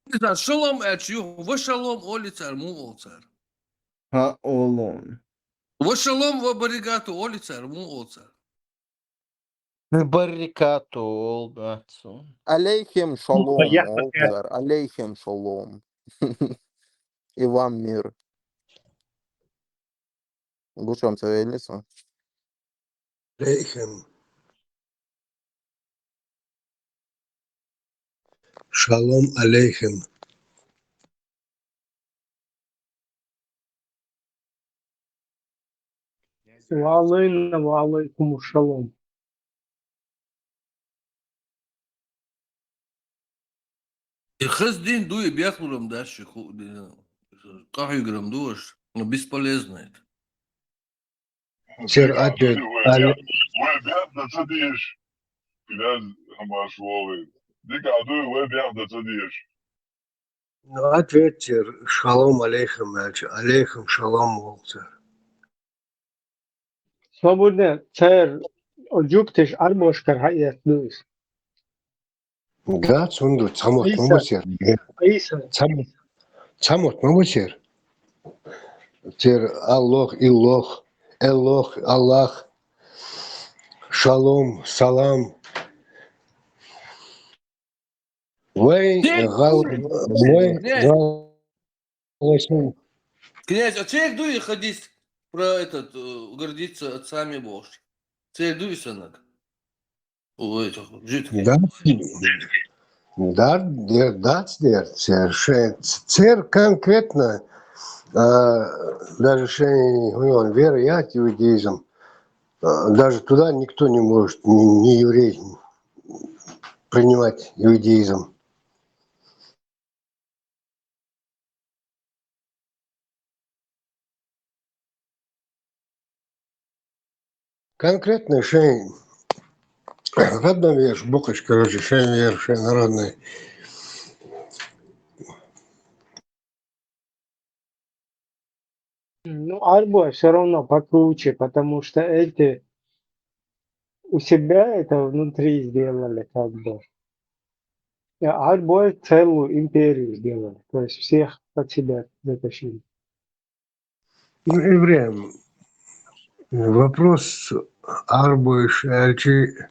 Иза шалом аьлча юха ва шалом олий цара, муха олу цара? Хьа олун. Ва шалом ва барикату олий цара, муха олу цара? Барикату олу, бацу. Алейхим шалом, Я олу хотел. цара. Алейхим шалом. И вам мир. Гучам ца велли со. Алейхим. Шалом алейхим. Ва алейна ва алейкум шалом. И хаза дин ду, и бехлурам дац ши ху-, къахьуьйгарам ду аша, но бесполезно это. Цер ответ. Алло. Вай бехда ца деш, князь Хамаш вовин. Дика ду, вай бехда ца деш. Ну, ответ цер, шалом алейхим, аьлча, алейхим шалом олу цара. Свободно, цер, о, жуьгтиш Ӏарбошкара хьаэцна ду иза. Да, цунду, цхьа мотт ма бу цер. Ӏийса. Цхьа мотт, цхьа мотт ма бу цер. Цер Аллох, Иллох, Эллох, Аллах, Шалом, Салам. Вай, День гал-, Князь, вай, Князь. гал-, Князь, а церг ду и хадис про этот, э, гордиться отцами бохуш? Церг ду и санаг? Ой, это жуьгти. Да, да, дер, дац дер, цер, ше-, цер конкретно, а, даже шен, ну, вера яц иудаизм, а, даже туда никто не может, ни, ни еврей, принимать иудаизм. Конкретно шен родной вер, буквочка, короче, шен вер, шен народный. Ну, Ӏарбой всё равно покруче, потому что эти у себя это внутри сделали, как бы. А Ӏарбой целую империю сделали, то есть всех под себя затащили. Ну, Ибрахим, вопрос Ӏарбой шаьлчи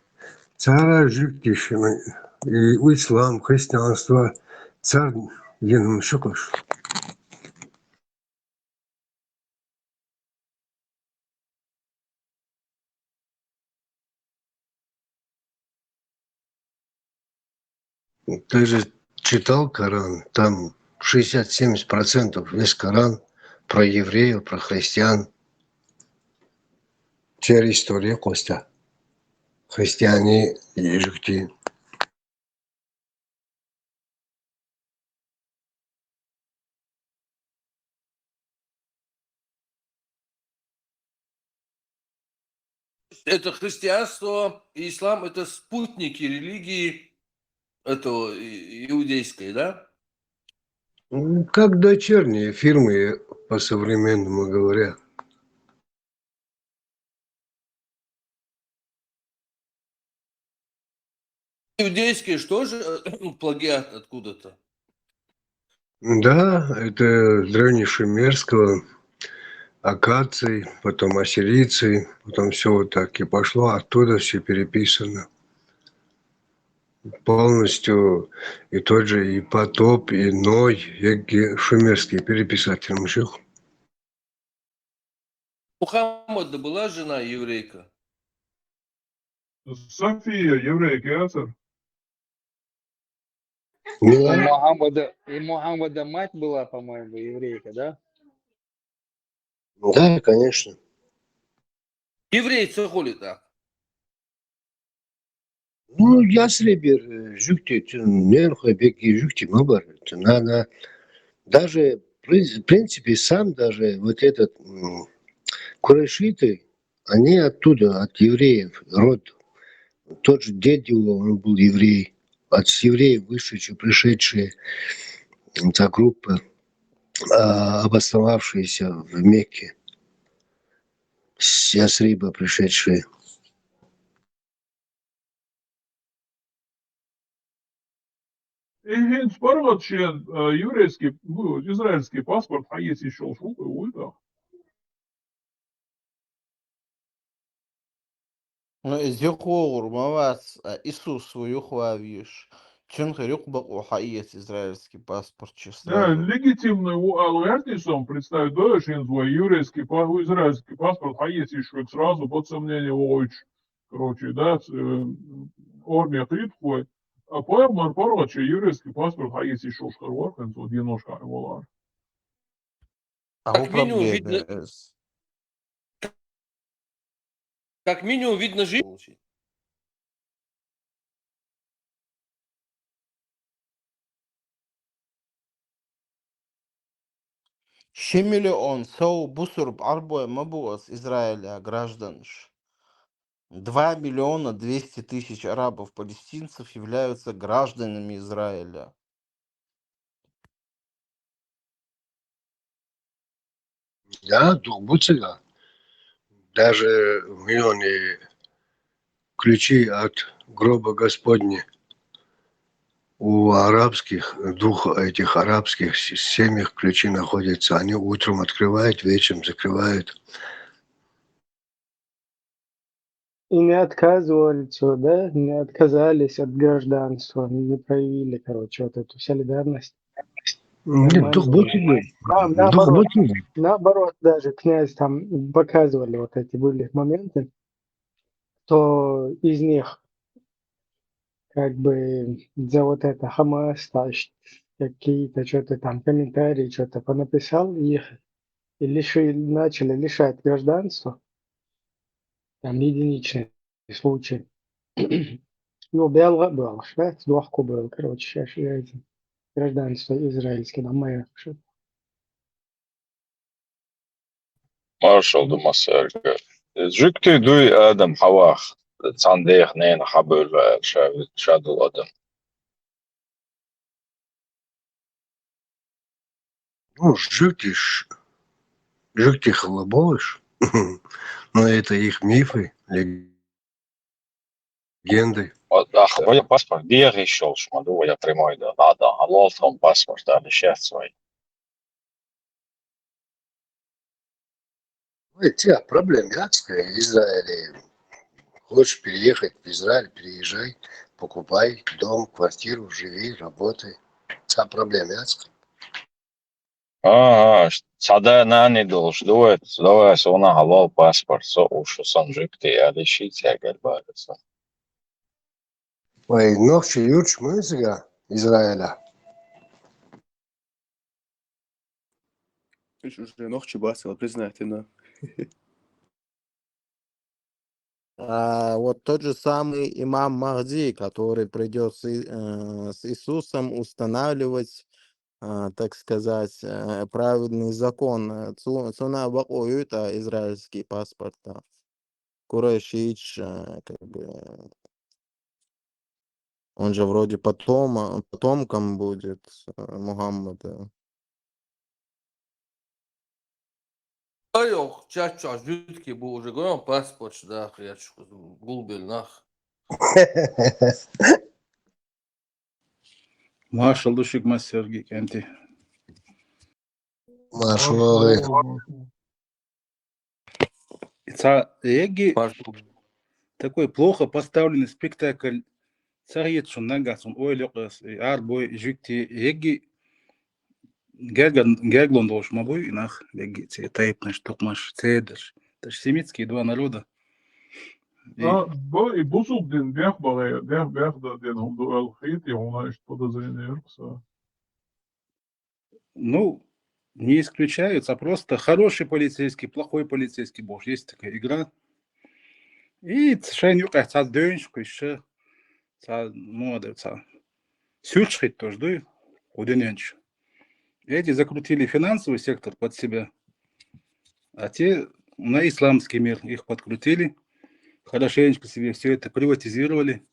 цара жуьгтишна и ислам, христианство цар динам ши кхуш. Ты же читал Коран, там шестьдесят-семьдесят процентов весь Коран про евреев, про христиан. Цер история, Костя. Христиане и жуьгти. Это христианство и ислам, это спутники религии этого и-, иудейской, да? Ну, как дочерние фирмы, по-современному говоря. Иудейские же тоже, э, плагиат откуда-то. Да, это древнешумерского, аккадцы, потом ассирийцы, потом все вот так и пошло, оттуда все переписано. Полностью и тот же и Потоп, и Ной, и ге-, шумерские переписать мужик. У Мухаммада была жена еврейка? София еврейка яцара? У Мила? Мухаммада, и Мухаммада мать была, по-моему, еврейка, да? Да, конечно. Еврейца хули так? Ну, ясребир, э, жугти, цун нерхой бекки жугти ма бара. Цун ана, даже, в прин-, в принципе, сам даже вот этот, м, курайшиты, они оттуда, от евреев, род. Тот же дед его, он был еврей. От евреев вышедшие, пришедшие, м, та группа, а, обосновавшиеся в Мекке. С Ясриба пришедшие. Э, хӀинца паргӀатчен, э, еврейский, ну, израильский паспорт хьаэца йиш йолуш ву, вуй да? Ну, иза юхавогӀур ма вац, а Исус ву юхаван везаш. Цуьнан хир юкъа бакъо хьаэца израильский паспорт чу. Да, сразу. Легитимный ву ала гӀертий сан, представить дойш хӀинца вай еврейский па-, израильский паспорт хьаэца йиш верг сразу под сомнение вогӀуьйтуш. Короче, да, ц-, э, армия кхетахой. А пайхамар паргӀатчен еврейский паспорт хьаэца йиш йолуш хир вара, хӀинца вай деношкахь валар. А как минимум проблема видно, как минимум видно жи-, Ши миллион сов бусурба Ӏарбой ма бу аса Израиля гражданаш. Два миллиона двести тысяч арабов-палестинцев являются гражданами Израиля. Да, дух бу цигахь. Даже в миллионе ключи от гроба Господня у арабских, двух этих арабских с-, семьях ключи находятся. Они утром открывают, вечером закрывают. И не отказывали, что, да? Не отказались от гражданства, не проявили, короче, вот эту солидарность. М, нормально. Дух бу цигахь. Да, дух наоборот, бу цигахь. Наоборот, даже князь там показывали вот эти были моменты, то из них как бы за вот это Хамас, то есть какие-то что-то там комментарии, что-то понаписал, их и лиши-, начали лишать гражданства. Там единичный случай. Ну, белгӀа а боьлхуш, да? Дохко боьлху, короче, шаьш яйза. Гражданство израильский, да, ма яхаш. Маршалла ду массаьрга. Жуьгтий дуй адам хьаваха, цхьана деха нена хьабевлла аьлла, ша, ша долу адам. Ну, жуьгтий ш-, жуьгтий хила бохуш. Но это их мифы, легенды. Вот, ах, вай паспорт дехийш йолуш ма ду, вай прямой да, да, да, а лол тхуна паспорт, да, лишец вай. Ой, цхьа проблема яц-кх Израиле. Хочешь переехать в Израиль, переезжай, покупай дом, квартиру, живи, работай. Цхьа проблема яц-кх. А, а, цхьа да-нана долуш ду вай, давай, суна хьалол паспорт, со уьш сан жуьгтий, аьлла, ши цаьрга бара сан. Вай нохчий юрташ ма ю цигахь Израилехь? Уьш уже нохчий бац, признать йина. А, вот тот же самый имам Махди, который придёт с И-, э, с Иисусом устанавливать, а, так сказать, э, праведный закон. Э, цу-, цунна бакъо ю израильский паспорт, да. Курайшич, э, как бы, он же вроде потома-, потомком будет, э, Мухаммада. Айо, чачча жуьгтий бу уже, гой, паспорт да, хьаьрча гулбелла нах. Маршалла ду шуьга массаьрга, кӀентий. Маршалла. Цхьа эгги такой плохо поставленный спектакль ца хеташ нагахь цунна ойла йокъас, и арабой, и жуьгтий, эгги герган-, гергалон долуш ма буй и нах, эгги церан тайпанаш, тукхамаш, цердаш. Это ж семитские два народа. И а, бо-, и бусулба дин бех бахе, бех, бех дан дин хӀума ду аьлла хетий хьуна, иштта подозрение яра-кх сан. Ну, не исключается, а просто хороший полицейский, плохой полицейский бохуш, есть такая игра. И ц-, шайна юкъахь цхьа девнаш кхуьйсуш, цхьа мода, цхьа суьрташ хӀиттош дуй, кху дуьнен чу. Эти закрутили финансовый сектор под себя, а те на исламский мир их подкрутили, хорошенечко себе все это приватизировали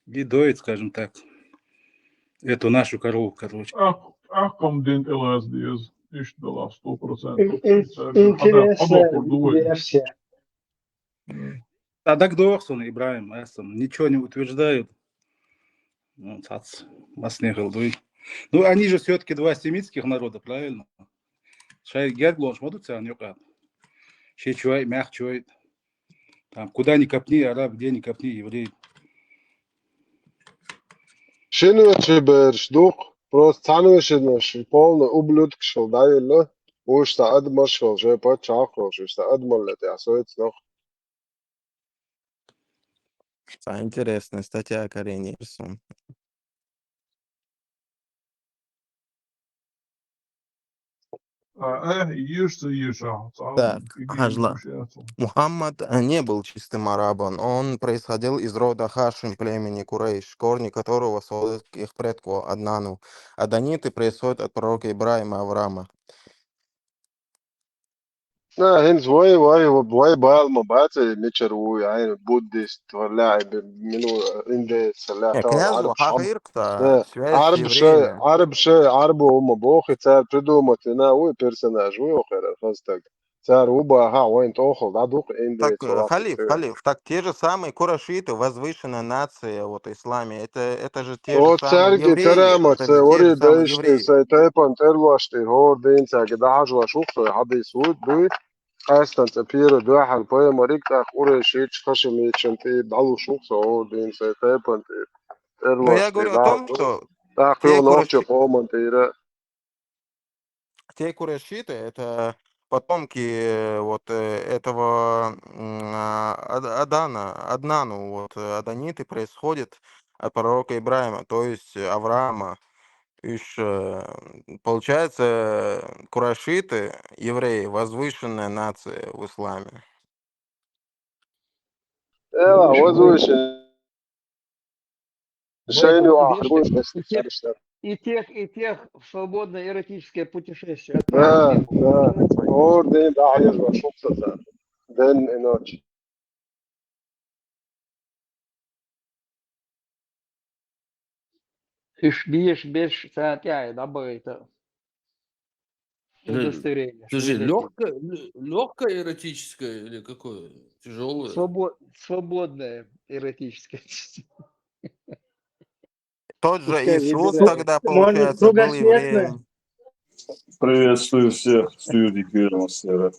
и доят, скажем так, эту нашу корову, короче. Ах, ах, кам дин тӀелаз диз, ишт дала сто процентов. Ин-, ин-, интересная версия. А так дохсон, Ибрагим, ас ам ничего не утверждаю. Ну, цац, масне хел дуй. Ну, они же все-таки два семитских народа, правильно? Шай герглонш моду цан юкат. Ши чой, мях чой. Там, куда ни копни, араб, где ни копни, еврей. Шино чи берш дух, просто цану шино ши полный ублюдок шел, да, или? Уж са адмаш шел, же пачахо, уж са адмаллет, я соец нох. Са интересная статья, Карен Ирсун. А, э, ешьте, ешьте. Так, хажла. Мухаммад, э, не был чистым арабом. Он происходил из рода Хашим, племени Курейш, корни которого сводят к их предку Аднану. Аданиты происходят от пророка Ибрагима, Авраама. На, хӀинца вай, вай, вай бала ма бац, мичара ву, ай, буддист, валлахӀи, бе-, мину, индеец, валлахӀи, Э, тала, князь араб Вахахир, шам. Кта, да, связь с араб ше, евреями. Араб ше, арабо ма бохи, цар придумать вина ву, персонаж ву, охера, хазтаг. Цар ву баха, вайн тохал, да, дух, индеец, Так, э, валлахӀи, халиф, халиф, так те же самые курайшиты, возвышенная нация, вот, в исламе, это, это же те же самые евреи, это же те же самые евреи. О, царги карама, це вори дайшти, сай тайпан терлашти, хор дин, царги дахажлаш ухсой, хадис ву, дуй. Къаьстан цӀа пера дуьхьал пайхамариг тӀаккха Къурайшийча, хашимийчун тӀе дӀалуш ву со гӀордийна сай тайпан тӀе. Ну, я говорю о том, что тӀаккха те юха нохча курайши-, къоман тӀера. Те курайшиты, это потомки, э, вот, э, этого, м, а, Ад-, Адана, Аднану, вот, э, аданиты происходят от пророка Ибрагима, то есть, э, Авраама. Уж, э, получается, э, курайшиты, евреи, возвышенная нация в исламе. Эва, возвышенная. Шайни вахар, и тех, и тех, и тех в свободное эротическое путешествие. Да, да. Орден, да, я же вошёл в социальный. День и ночь. Уж беш, беш, царна тӀехьа дӀабахийта. Э, удостоверение, подожди, что это лёгкое, лё-, лёгкое эротическое или какое? Тяжёлое? Свобо-, свободное эротическое. Тот же Иисус тогда, получается, был евреем. Приветствую всех, студия Герман Сера.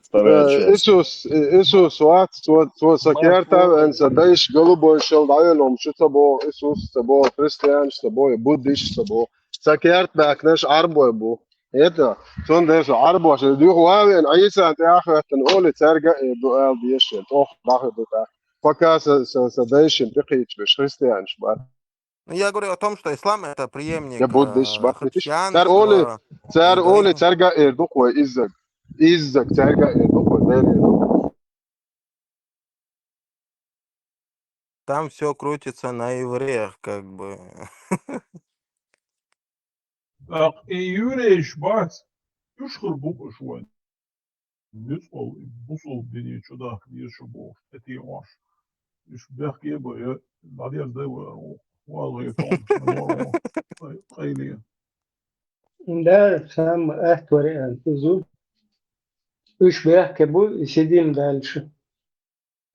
Вторая часть. Иисус, Иисус вац, цо, цо са кертав, эн са дайш голубой шел, даьлом, шу ца бо, Иисус ца бо, христиан ца бо, буддист ца бо. Са керт бакнаш арбой бу. Это, цун деш арбош, дюх вавен, Иисус тӀехветтан, оли царга, э, ду ал дешен, ох, бахи ду та. Пока са, са, са дайшин пихич беш христианш бар. Ну, я говорю о том, что ислам — это преемник, э, христианства, иудаизма. Я буддист, бахи. Цар оли, цар оли, царга эр духой иззаг. Иззаг, царга эр духой, дэр эр духой. Там всё крутится на евреях, как бы. Так, и еврейш бац, уж хир бу-кх уж вайн. Нуьцкъала бусалба дине чу дахка деза шу бохуш, тӀе тӀеош. Уж бехке а бан, я дӀадерзадай вай, валгӀе тхьовмаш, валгӀе, къайле. Да, самый атта вариант иза ву. Уж бехке бу, и сидим дальше.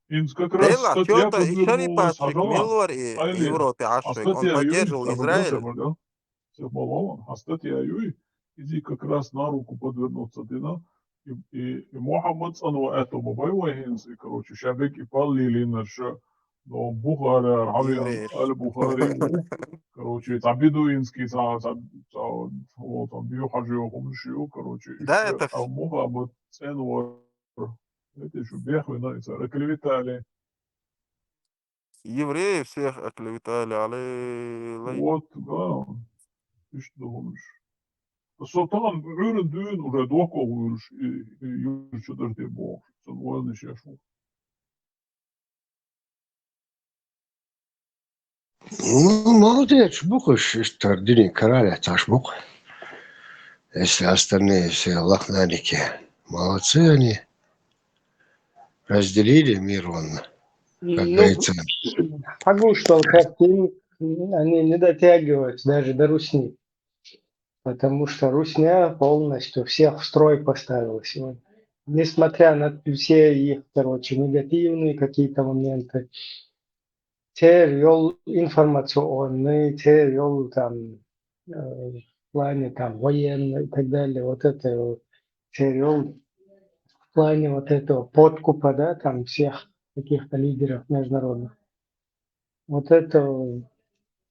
Инца как раз статья подвернулась, хьажал, мел вара и Европе Ӏаш верг, он поддерживал Израиль. Сех ма валан, хьан статья юй, иза как раз на руку подвернуться дина, и, и, и Мухьаммад цӀанва аьтто ма бай вай хӀинца, и, короче, ша бекӀ и паллилинарша, но Бухарара хьавеана, аль-Бухари ву, короче, цхьа бедуинский, цхьа, цхьа, цхьа, цхьа, цхьа биохьажо хӀумаш ю, короче, да, это а Мухьаммад цӀенвар. Это шу бехвина, и цар оклеветали. Евреи всех оклеветали, алай-лай. Вот, да. Иштта ду хӀумаш. Со тахана Ӏуьйранна дуьйна уже дохко вуьйлуш, и, и юьрчу дара те бохуш. Сан ойланаш еш ву. Ну, молодец, бу-кх уж, иштта дуьне карара лаьтташ бу-кх. Если остальные все лохмяники, молодцы они. Разделили мир вон, как Ну, говорится. Могу, что как-то они не дотягивают даже до русни. Потому что русня полностью всех в строй поставила сегодня. Несмотря на все их, короче, негативные какие-то моменты, церан информационный, церан там, э, в плане там военный и так далее, вот это вот, церан в плане вот этого подкупа, да, там всех каких-то лидеров международных. Вот это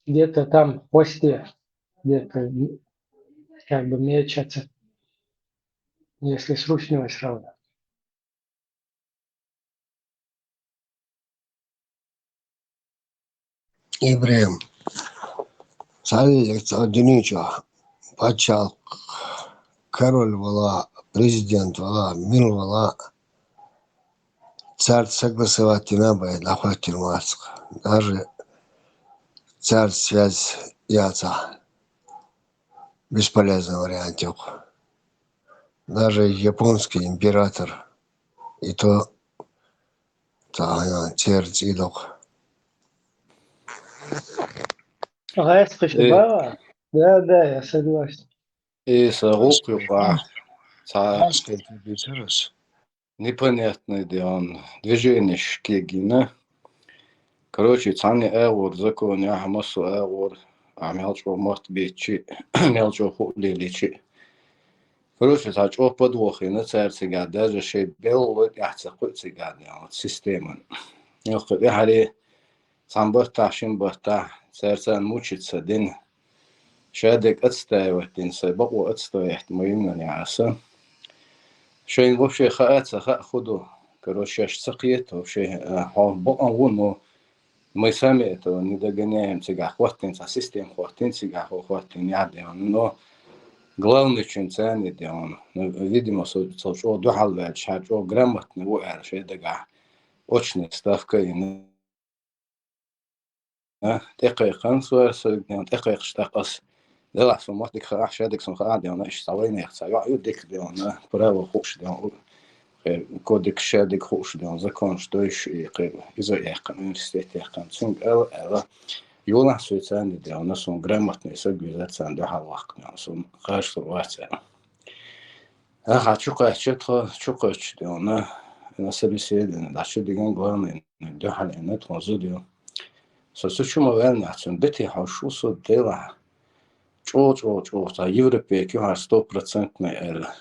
где-то там в хвосте, где-то, м, как бы мечется, если с руснёй сравнивать. Ибрахим, цхьа а дуьнен чохь паччахь, король вала, президент вала, мила вала, цаьрца согласовать дина а бен, дӀахӀоьттина вац-кх. Даже цаьрца связь яцахь, бесполезный вариант ю-кх. Даже японский император, и то цхьа а церан цӀий ду-кх. ГӀаскхаш Э. бан? Да, да, я согласен. И сан гӀуллакх юкъахь цхьа Аскхой тӀе бийцира ас. Непонятный де он движенеш кегийна. Короче, цхьанне агӀор, законехь, массо а агӀор, ахь мел чӀогӀа мотт бийцича, мел чӀогӀа хӀуъа лелийча. Короче, цхьа чӀогӀа подвох йина цара цигахь, даже шайн беллалой тӀаьхьа ца кхуьу цигахь де он системан. Йоккха тӀаьхьаре цхьана баттахь, шина баттахь, цара царна мучиться дина. Шадерг отстаивать дина, сайн бакъо отстаивать ма йина аса. Шайна вообще хаа а ца хаьа хӀун ду. Короче, шаьш ца кхета вообще, а, хьо бакъ а ву, но мы сами этого не догоняем, цигахь хӀоттийна, цхьа система хӀоттийна, цигахь хӀоттийна яхь де он. Но главный чин царна де он. Ну, видимо, со, со чӀогӀа дуьхьал ваьлча, хьан чӀогӀа грамотный ву аьлла, шайн дагахь очная ставка йина. А, тӀекхайкхина со, со, тӀекхайкхаш тӀаккха ас, делахь, сон мотт дика хаахь, шадерг сон хаахь де он, иштта цхьа вайнехан цхьа йоӀ ю дика де он, право хууш де он, кхе, кодекс шадерг хууш де он, законаш дойш, и кхе, иза яьккхина, университет яьккхина, цуьнга аьлла, аьлла, йолахь соьца царна де он, сон грамотный саг везар царна дуьхьал ваккха де он, сон гӀазкхо вац аьлла. Ахьа чу кхаьчча тхо, чу кхаьчча де он, на собеседование, дӀа чу диган главный, дуьхьал йина тхуна зуда ю. Со цу чу ма ваьллинехь, цуьнан дати хьовш ву со, делахь. ЧӀогӀа, чӀогӀа, чӀогӀа, цхьа европейка ю хьан стопроцентный аьлла.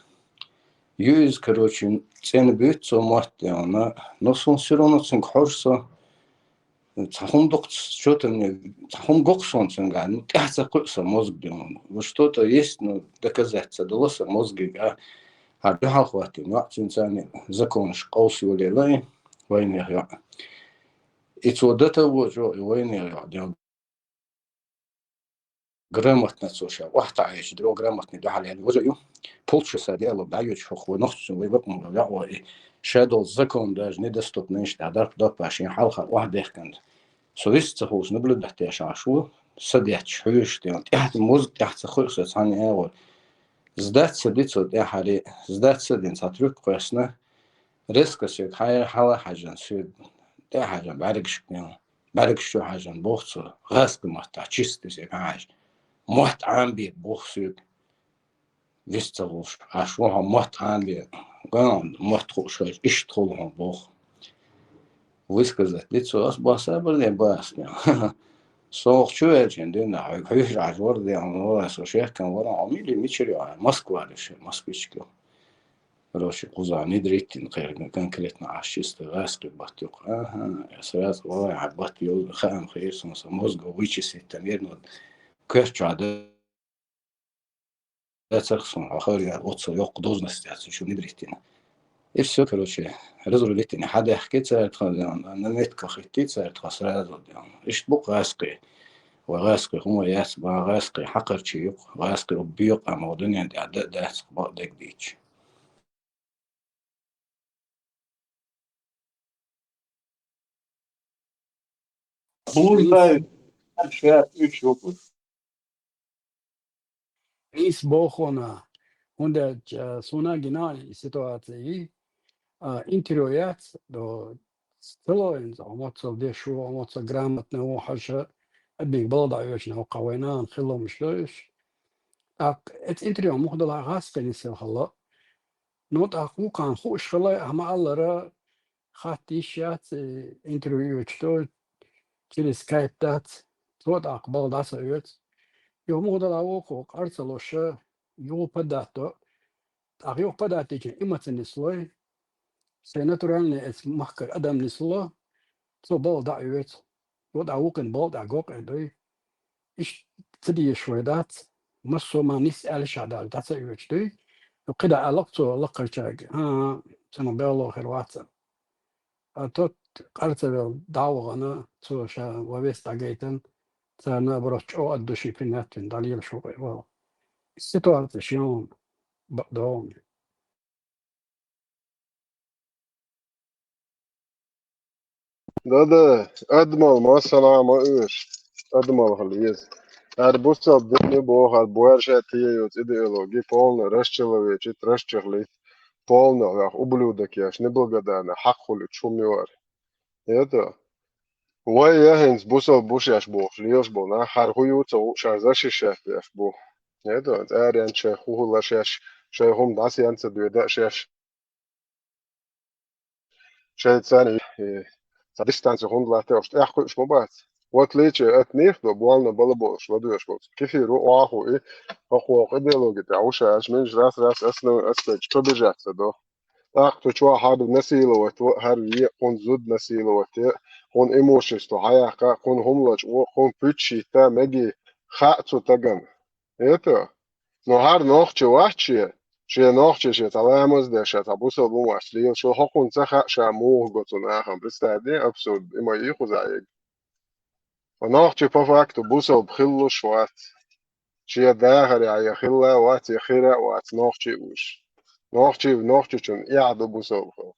Ю иза, короче, цӀена буьйцу цо мотт де он, но сон всё равно цуьнга хьожу со. Цхьа хӀума дукха, что-то мне, цхьа хӀума го-кх суна цуьнгахь, ну, тӀаьхьа ца кхуьу сан мозга де он. Вот что-то есть, ну, доказать ца дало сан мозгага, а, хьан дуьхьал хӀоттийна йоӀ цуьнан царна законаш къовса йолаелла и вайнехан йоӀ. И цо до того, что и вайнехан йоӀ де он. Грамотно цо ша охьатаӀийча, дро грамотный дуьхьал яьлла важа ю. Полчаса де ала дӀайоьдуш хӀокхо нохчо вай бакъонга ваьӀо и ша долу закон даже недоступный иштта дарх доппа шен хьалха охьадехкана. Со вист ца хууш наблюдать деш Ӏаш ву, са детташ хьоьжуш де он, тӀаьхьа мозга тӀаьхьа ца кхуьу со цхьанна агӀор. Сдаться ди цо тӀаьхьаре, сдаться дина цхьа трюк кхоьссина, резко соьга хьайра хьала хьаьжна, соьга тӀе а хьаьжна, бӀаьргашка де он. БӀаьргаш чу хьаьжна боху цо, гӀазкхийн маттахь чисто соьга хьаьжна. Мотт Ӏамабе боху соьга. Вист ца хууш, Ӏаш ву хьо мотт Ӏамабе. Ган мотт хууш хьаьжна, иштта хуьлу хьо боху. Высказать ди цо, ас боху, сабар де, боху ас. Со хӀокху чу ваьлча дина, хьоьга хьоьжуш Ӏаш вара де, хьуна вара, со шеккан вара, хьо мили мичара ю, Москва луш, москвичка ю. Короче, кхузахь внедрить дина кхерга конкретно Ӏаш чисто гӀазкхи бат ю-кх. Аха, я сразу, ой, хьан бат йолу хаам хир суна, сан мозга вычислить там, ерно коьрта чохь д-, дацарх суна, хьо хар яр, оццул йоккха должность яц, чу внедрить дина. И всё, короче, разрулить дина. Хьан дехке цара тхан, на метка хитти цара тхан сразу. Иштта бу гӀазкхи. Вай гӀазкхи хӀума яц, бан гӀазкхи хьакхарчий ю-кх, гӀазкхи бекъа ма дуьнен тӀехь д-, дац бакъдерг дийцча. Бур дай, Шаьш уьш вукху. Нийса боху хьуна, хӀунда аьлча, а, суна гина и ситуаци, а, интервью яц, до, ца ло хӀинца, хьо моццал деш ву, хьо моццал грамотный ву, хьаша, адамийн балха дӀаоьцуш ву, кху вайна хилла хӀумаш ду уьш. ТӀаккха эцу интервью муха делахь гӀазкхи нисъелла хилла. Ну, тӀаккха вукхарна хууш хилла, амма аллара хатта йиш яц, э, интервью оьцуш ду, через скайп дац, цо тӀаккха балха дӀа ца оьцу. Юха муха делахь вукхо къар ца луш, юха подать до. ТӀаккха юха подать дича и ма ца нислой. Сайн натуральный эцу махкара адам нисло, цо балха дӀа а оьцу. Юха дӀа вукхун балха дӀа гӀо къе дуй. Иштта ца дезаш вай дац, массо а ма нис аьлла ша Далла, дӀа ца оьцуш дуй. Юха кхидӀа аьлла-кх цо лакхарчаьрга: «ХӀан, цунах бегӀло хир вац». А тот къар ца велла дӀа а вахана, цо ша ван веста дӀагайтина, царна а барах чӀогӀа от души принять вина, дӀалелаш ву къе вала. Ситуаци шен бакъдолу. Да-да, адамал массанхьа ма оьшу, адамал хила еза. ХӀара бусалба дин боху, хӀара боьрша а те йоцу идеологи полный расчеловечить, расчехлить, полный ваьхна ублюдок еш, неблагодарный, хьакъ хуьлучу хӀума ю хӀара. Это, вай я хӀинца бусалба бу шаьш бохуш лелаш болу нах, хӀара хӀун ю ца хууш, шаьш защищать деш бу. Это, цӀаренца шайх хӀун хилла шаьш, шайн хӀума дӀасаенна ца доьду шаьш. Шайца царна, э, цхьа дистанци хӀунда латтий, уьш тӀехь кхуьуш ма бац. В отличие от них, до болна балаболуш ладоьгӀуш болчу. Кефир ву, охьа ву и, хӀокху вокху идеологи тӀехь ву ша аьлча, минаш раз-раз аслу аскерчу побежать ца до. ТӀаккха цу чохь хӀара насиловать во, хӀара ве, кхунна зуда насиловать е, кхунна имущество хьаяккха, кхунна хӀума лачкъо, кхунна пуьчаш йитта мега хаьа цу тагана. Это? Но хӀара нохчи вац шен, шен нохчи шен цхьа ламаз деш, ша цхьа бусалба хӀума вац лелаш, хӀокхунна ца хаьа ша муха го цу нахана. Представь, дин абсурд, и ма и кхузахь ега. Ткъа нохчи по факту бусалба хиллуш вац. Шен дахарехь я хилла а вац, я хир а вац, нохчи а вуьш. Нохчи, нохчичунна эхь ду бусалба хила.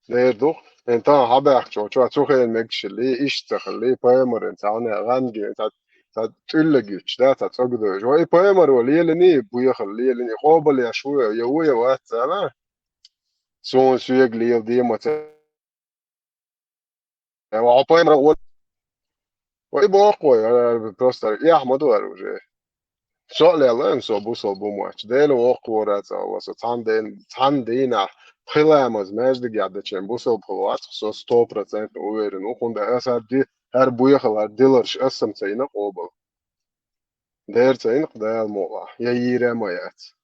Дера ду-кх, хӀинца тахана хьабаьхча чохь цу хенан мегаш хилла, иштта ца хилла, пайхамаран цхьа хӀуна гӀан гина, цхьа, цхьа тӀуьллаг йитча, да, цхьа цӀогдевш. Вай пайхамаро лелиний, бу яхала лелиний, къобал еш ву я, я ву я вац цара. Суна соьга леладе ма ца. Э, ва хьо пайхамар ву. Вай боху вай, э, просто эхь ма ду хӀара уже. Со а лелла, со бусалба хӀума вац. Дела воккхавора цӀа вала со. Цхьана ден-, цхьана дийнахь пхи ламаз маьждигехь дечийн бусалба хила вац, со сто процентов уверен ву, хӀунда аса ди-, хӀара бу яхала, хӀара диларш аса-м ца йина къобал. Дера ца йина-кх Дала мукъалахь, я йийр а ма яц.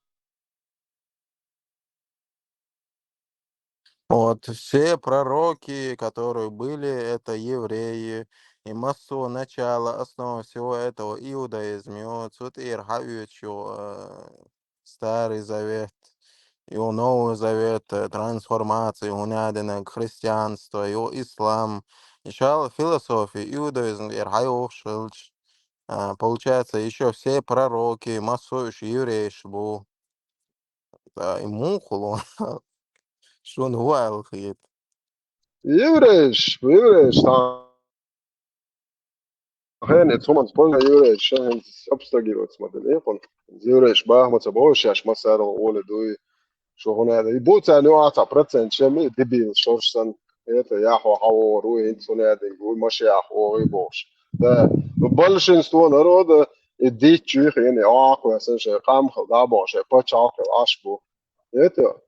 Вот все пророки, которые были, это евреи, и массо начала, основа всего этого иудаизм, и вот цу тӀера хьаоьцу, э, Старый Завет, и у Новый Завет, э, трансформация, у Надина христианство, и у ислам. Иншалла, философия, иудаизм тӀера хьайохуш хилча, а, получается, ещё все пророки, массо уьш еврейш бу. Ай, муха ло? Шуна хӀун аьлла хета? Еврейш, еврейш, цхьа хенахь цхьа хӀуманца польза еврейш, шайн хӀинца абстрагировать ма дина, хӀун? Еврейш баха ма ца боху шаьш, массарал оле дуй, шу хӀун аьлла. И бу царна юкъахь цхьа процент шен ми дебил шорш санна, это яхьо хьан вогӀур ву, хӀинца хӀун аьлла, вуй машех вогӀий бохуш. Да, большинство народа и дитт чуьйхина, и Ӏохьа кхоьссина шайн къам хила дӀа а бохуш, шайн пачхьалкх хила Ӏаш бу. Это,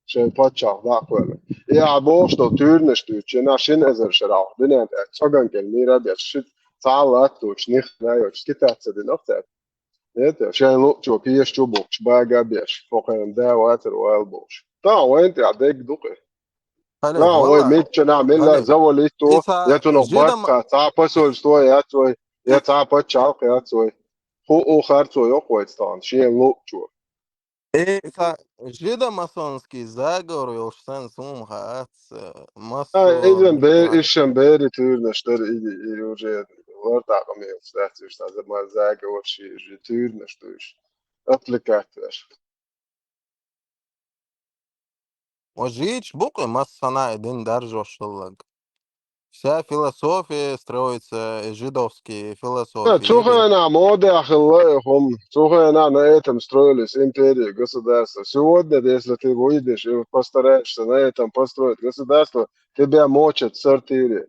шайн паччахь дӀа а кхоьллина. И ахьа бохуш долу туьйранаш дуьйцучу, нах шина эзар шарахь дуьнен тӀехь цӀоган кӀел мийра а беш, ши цхьа а латточу, нихна а йоцуш, китаца дина цаьрга. Это, шайн луъчо, кешачо бухкуш, бага а беш, хӀокхуьнан да вацара вала бохуш. Тахьа вайна тӀехь дегга ду кхе. Хьале, нах вай валла, миччанахь милла хьале, завалитто, я цунах барт хаа, цхьа посольство яц вай, я цхьа паччахьалкх яц вай. ХӀуъу харцо йоккху вайца тахана, шен луъчо. Э, ца жидомасонский заговор йолуш санна суна хаац, э, массо а иза бе-, исшан бери туьйранаш дара, и, и уже лар дакъа мелаш дац уьш, цхьа за-, ма заговор ши, жи туьйранаш ду уьш. Отвлекать веш. Ва жийчу бу кхе массанхьа и дин даржош хилларг. Вся философия строится, и жидовские философии. Да, цу хенахь мода хилла и хӀума. Цу хенахь на этом строились империи, государства. Сегодня, если ты выйдешь и постараешься на этом построить государство, тебя мочат в сортире.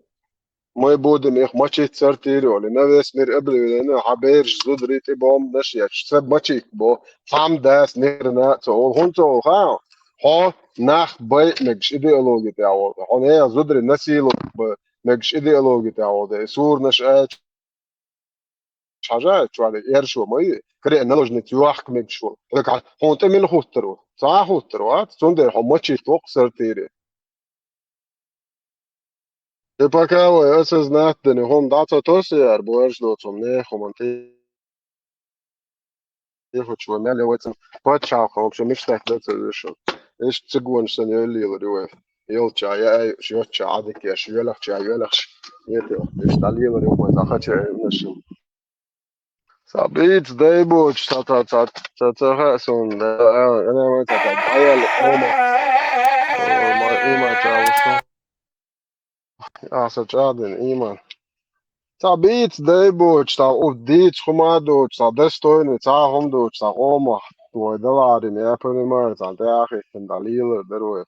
Мы будем их мочить в сортире, или на весь мир объявлено, хьан бераш зударий тӀе бомбанаш ечу, ца мочить бо, цхьамма дас нерна ца олу, хӀунда ца олу хаьий? Хьо нах бай мегаш идеологи тӀехь волу. Хьо нехан зударий насиловать бай мегаш идеологи тӀехь волу. И суранаш аьлча, хьажа, чуьра эршо ма ю, кре наложница йохка мегаш волу. Хьуна тӀе мила хӀуттур ву? Цхьа а хӀуттур вац, цундела хьо мочить воккху сортире. И пока вай осознать дина хӀума дӀа ца тосу яра, бу аьржа доцу хӀума нехан хӀуманна тӀе тӀехуьлуш вай мел я вай цунна пачхьалкхан, вообще мечтать дан ца везаш. Иштта цигонаш санна йоллийлур ю вай. Йолча яа, йоцча Ӏадика еш, йоьлхча йоьлхуш. Нет, иштта дӀалелар ю вай, цхьа хача а йолуш. Ца бийца дай боцуш, ца, ца, ца, ца, ца хаьа суна, да, а, а, а, ца, ца, дӀаяьлла хьуна. О, ма, има чавуш. Аса чӀагӀдина, има. Ца бийца дай боцуш, ца, у, дийца хӀума доцуш, ца, достойный, ца, хӀума доцуш, ца, къомах. Вай даларе, я понимаю, ца, тӀе а хӀиттина, дӀалелар дара вай.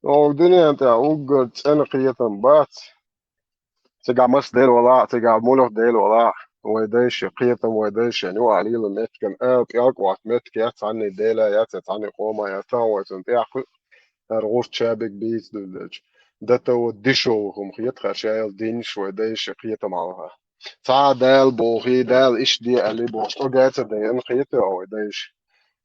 Оха дуьнен тӀехь уггар цӀена кхетам бац. Цигахь маса дела вала а, цигахь муьлха дела вала а, вай дайша кхетам, вай дайша ю а лела меттиган, а, пӀелг а вац, меттиг яц цхьанний дела яц, я цхьанний къома яц, цхьа вай цунна тӀехь хӀара гӀурт шабиг бийца дуьллелча. Дан тӀе вот дешевый хӀума хета хьаша ял динаш вай дайша кхетам хьалха. Цхьа Дала бохий, Дала иштта де аьллий бохуш, тӀо гай ца дайна хета а вай дайша.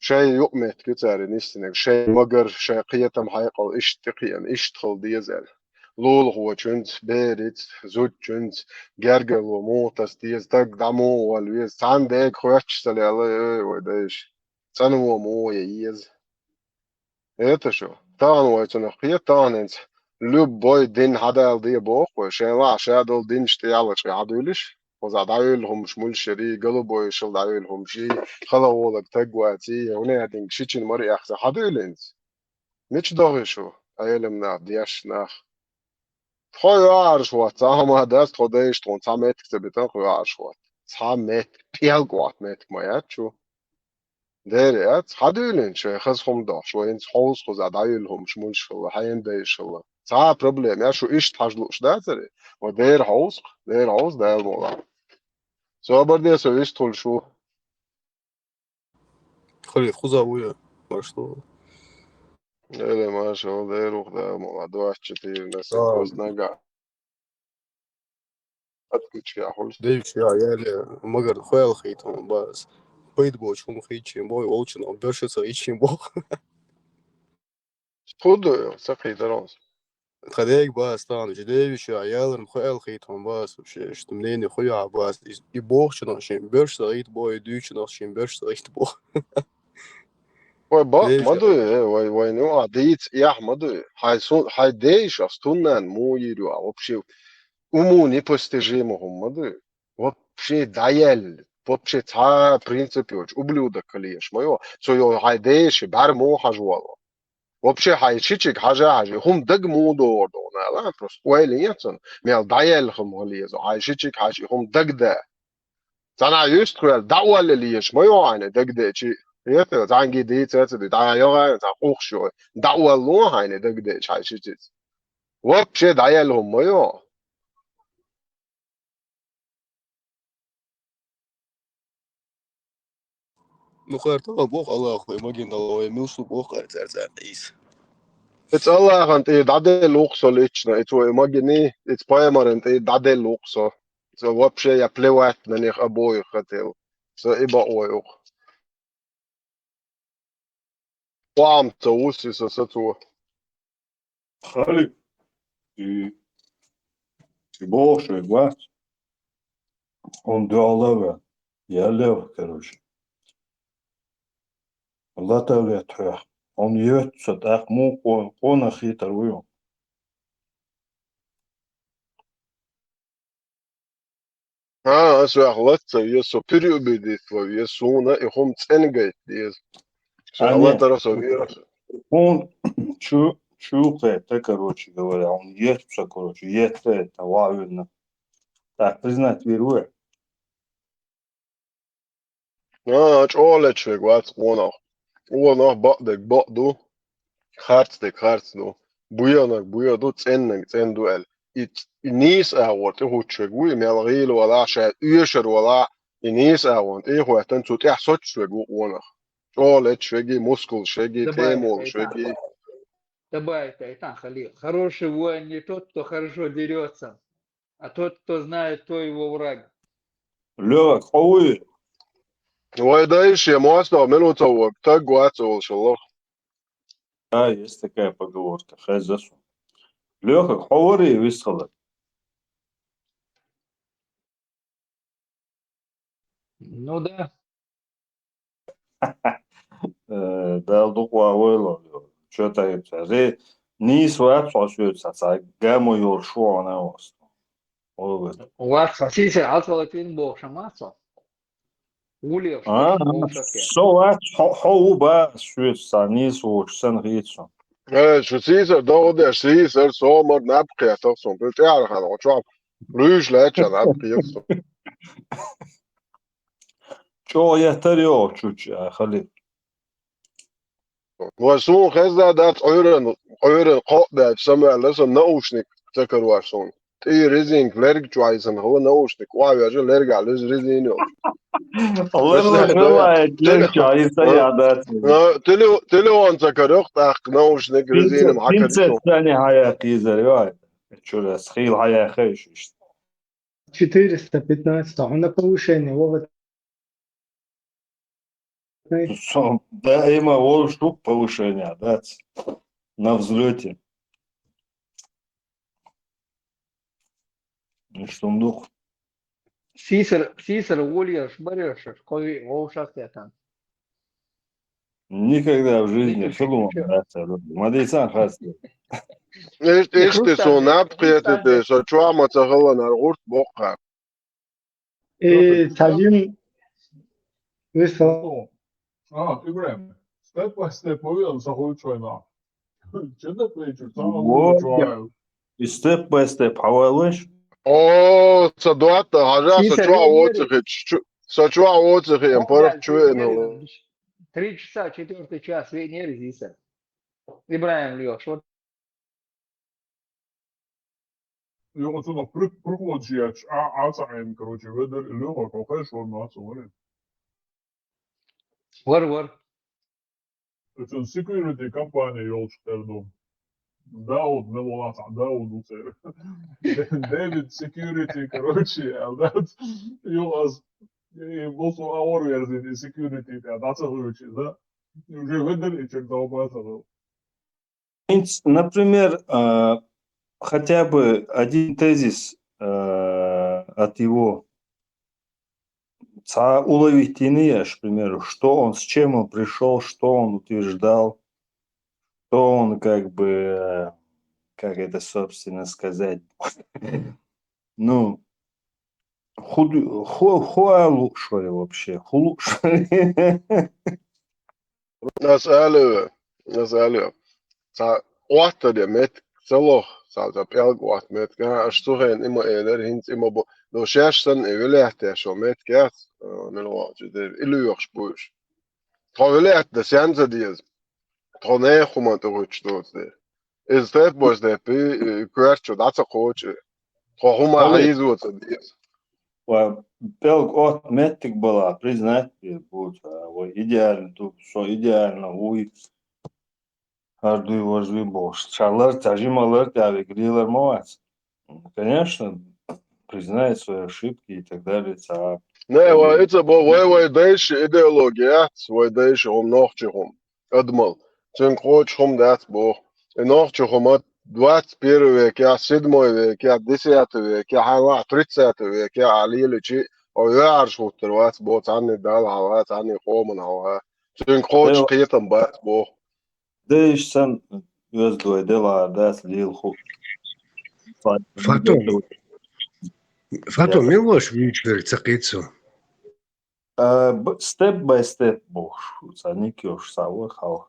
Шайн юкъаметтиг ю цара нисдинарг, шайн магар, шайн кхетам хьекъал иштта тӀекхиъна, иштта хила деза аьлла. Лулахочуьнца, берица, зудчуьнца, гергарло муха таса деза, стаг дӀа муха вала веза, цхьана дега хоьттуш ца лела, ой, вай дайша. ЦӀанво муха ян еза. Это шо? Тахана вай цунах кхета, тахана хӀинца любой дин хьадала де боху вай, шайн лаахь ша долу динаш тӀе яллачкъе хьадуьйлуш, кхузахь дӀаюьллу хӀумаш муьлш ярий, голубойшал дӀаюьллу хӀумаш ий, хала гӀолаг таг ваций, хӀунехдинга шичина мара эхса хьадуьйлу хӀинца. Мича дохи шу, Ӏелам нах, деш нах? Тхо юьхьӀаьржа хӀотта, цхьа хӀума дац, тхо дайша тхуна цхьа меттиг ца битина, кху юьхьӀаьржа хӀотта. Цхьа меттиг, пӀелг а вац меттиг ма яц шу. Дера яц, хьадуьйлина шайн хаза хӀума дохуш, вай хӀинца хьовса кхузахь дӀаюьллу хӀумаш муьлш хилла, хьенан дайша хилла. Цхьа а проблема, я шу иштта хьажа лууш дацаре? Вай дера хьовса-кх, дера хьовса, Дала мукъ лахь. Собар де, со вист хуьлуш ву. Халид, кхузахь ву я, марш ло. Эле, маршалла, дера ву-кх, Дала мукъ лахь, двадцать четыре на семь, да, просто нагахь. Отключка хуьлуш. Девича я, яьлла, магар хӀоьлла хийтта хӀума бац. Пайда боцу хӀума хийтта шен боху, волчунах берш а ца хийтта шен боху. Худо, ца хийтара хьуна. Тхан дега бац тахана, уьш девича я, яларна хӀоьлла хийтта хӀума бац вообще, что мнение хуя бац. И, и бохучунах шен берш а ца хийтта боху, и дуьйцучунах шен берш а ца хийтта боху. Вай бакъ ма дуй, э, вай, вай, ну, а дийца эхь ма дуй. Хьайн су-, хьайн дейша, ас туннан муйир ю, а вообще уму непостижимо хӀума ма дуй. Вообще дӀаяьлла, вообще цхьа принцип йоцу, ублюдок хила еш ма йо. Цо йо хьайн дейша, бӀаьр муха хьажа волу. Вообще хьайн шичиг хьажа хьажа, и хӀума даг муха догӀур ду хьуна, ала, просто ойла яц цунна, мел дӀаяьлла хӀума хила еза, хьайн шичиг хьажа, и хӀума даг да. Цхьана юьстах ваьлла, дӀа а олла лезаш ма йо хьайна дагадеъча. Эта, цхьаьнгге дийца а ца дуьйцу, дӀа йогӀу, цхьа къухаш йо, дӀа а олла хьайна дагадеъча хьайн ши цица. Вообще дӀаяьлла хӀума ма йо. Ну, кхара тахана боху Аллахо, и магин дала вай милсу боху кхара цаьрца Ӏийса. Эца Аллахана тӀе дӀаделла ву-кх со лично, эца вай магиний, эца пайхамаран тӀе дӀаделла ву-кх со. Со вообще я плевать на них обоих хотел. Со и бакъ вай укх. Къуам ца вуси со сацо. Хали, и, и боху шоьга вац. Он дуьхьал а ваьлла, ял а ваьлла, короче. Лата а ваьлла тхоьх. Он йоьтту со, тӀаккха муха къо-, къонах хийтар ву ю. А, ас ваьхьа лаца веза, со переубедить ван веза, суна и хӀума цӀена гайта деза. Со а, не, латара со веза. Хьуна чу чу кхета, короче говоря, он еттца, короче, етта, это ваъвина. Так, признать вир ву. А, чӀоагӀа лечвег вац къонах. Къонах бакъдерг бакъ ду, харцдерг харц ду, буянаг буя ду, цӀеннаг цӀен ду аьлла. И, и нийса агӀор тӀехӀутташ верг ву, и мел гӀийла валахь, ша оьшар валахь, и нийса агӀон тӀехӀоьттан, цу тӀехь соцуш верг ву къонах. ЧӀоагӀа лечвеги, мускулаш веги, Добавь, тӀемолаш веги. Добавь, Айтан Халил. Хороший воин не тот, кто хорошо дерется, а тот, кто знает, кто его враг. Лёва, хьо вуй? Вай дайша, моастагӀа мел ву ца вар, таг вац олуш хилла. Да, есть такая поговорка, хеза су. Лёха, хьо варий висхала? Ну да. Э, Дала дукха войла. Чё так это? Ре, нийса вац хьо соьца, ца гамо йолуш ву хьуна вац. Ой, вац хьо, сийсара Ӏалцалатин бохуш ма вац хьо. Вулех, а, со вац, хьо, хьо ву ба, соьца, ца нийса воцуш санна хийца со. Э, шу сийсара догӀу деш, сийсара, сомар, наб кхетах сон, бу тӀаьхьара хана, хьо чохь Луьйш лаьттача наб кхетах сон. ЧӀогӀа еттар йогӀу чуча, а, Халил. Вай суна хезна дац, Ӏуьйран, Ӏуьйран кхоъ баьча самаьлла сан наушник ца карош суна. ТӀе резинка лерг чу айсан хала наушник, охьавежа лергахь луьза резина йолуш. Аллах Весна хала, теле-, лерг чу айса а, ядац. А, теле-, телефон ца карох, тӀаккха наушник резина ма хьакарчу. Пинцет санна хьаяьккхийзар, йой. Чуьра ас хийла хьаяьккхийша иштта. Четыреста пятнадцать, а на повышение, Вова. Со даима волуш ду повышение, дац. На взлёте. Иштта ма ду-кх. Сийсара, сийсара волуш бараш, кхо виъ вовшах тетан. Никогда в жизни хилла ма дац аьлла. Ма дийцан хастар. Иш-, иштта суна наб кхетате, со чохь ма ца хилла, нара гӀурт боккха. Э, цхьа жим висал. А, Ибрахим, step by step вуй сан хуьлучу вайна. Чу да пейчур, цхьа Вот, я. И step by step хьавалаш? О, ца доатта, хьажа, са чохь воцу хи, чу-, са чохь воцу хи, паргӀат чу веана. Три часа, четвёртый час, веънера иза. Ибрахим лоьхуш вара. Юха цунах прыг-, прыгочу ечу, а, а ца Ӏийна, короче, ведар и лоьхур, кхо хезаш вара, ма ца вара. Вара, вара. Цуьнан security компания йолчу тера ду. Дауд, мел валахь цхьа Дауд ву церан. Дэвид security, короче, аьлла дац. Юха ас, и бусу а вара верзина, и security тӀе дӀа ца хуьйцуш иза. Уже ведар и чекдолбацахь. ХӀинца, например, а, хотя бы один тезис, а, от его. Цхьа уловить йина еш, к примеру, что он, с чем он пришёл, что он утверждал, что он, как бы, э, как это, собственно сказать, ну, ху ду-, ху-, ху а лууш вара вообще, ху лууш вара. Ас алий, ас алий. Цхьа Ӏоттаде меттиг ца лоху, цхьа, цхьа пӀелг Ӏотта меттиг, а, аша цу хенахь и ма элира, хӀинца и ма бу. Ну, шаьш санна и вилаьттеш йолу меттиг яц, а, мила вахча дерг, и лоьхуш бу уьш. Тхо вилаьтта сан ца деза. Тхо нехан хӀуманна тӀехӀуьттуш доцу дела. Иза степ бо степи, и, коьртачу дӀа ца кхочу. Тхо хӀума хьийзо ца деза. Ва пӀелг Ӏотта меттиг бала, признать бу, ца, вай идеально ду, со идеально вуй, хӀара дуй, важа дуй бохуш. Ша лар, ца жима лар, тӀе вегар лелар ма вац. Конечно, признает свои ошибки и так далее, ца. Не, вай, ица бо, вай, вай дайша идеология яц, вай дайша хӀума, нохчи хӀума. Адамал. Цуьнга кхочуш хӀума дац боху. И нохчи хӀума двадцать первый векехь, седьмой векехь, десятый векехь, хьан вахь тридцатый векехь а леличи, о, веарш хӀуттар вац боху, цхьанний Далла хьалха, цхьанний къоман хьалха. Цуьнга кхочуш кхетам бац боху. Дайша санна оьзда вай делахь дац лела ху. Фатун. Фатун, мила лош вуьйцуш верг ца кхийцу? А, б-, step by step бохуш, цхьа ник йолуш, цхьа вай хьалха.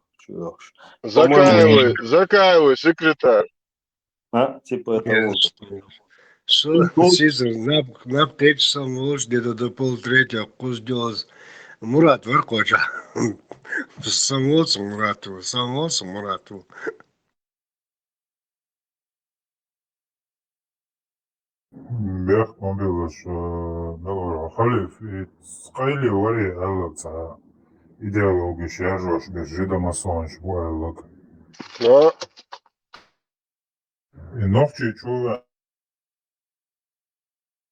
Закаевый, Закаевый секретарь. А, типа того. Со, Сизер, наб, наб кечсан волш, где-то до полтретьего куздёз. Мурат вар коча. Самолс Мурату, самолс Мурату. Бех мобилаш, э, мелора халиф, и скайли вари аллаца идеология шаржош без жида масонш буайлок. Но. И нохчи чува.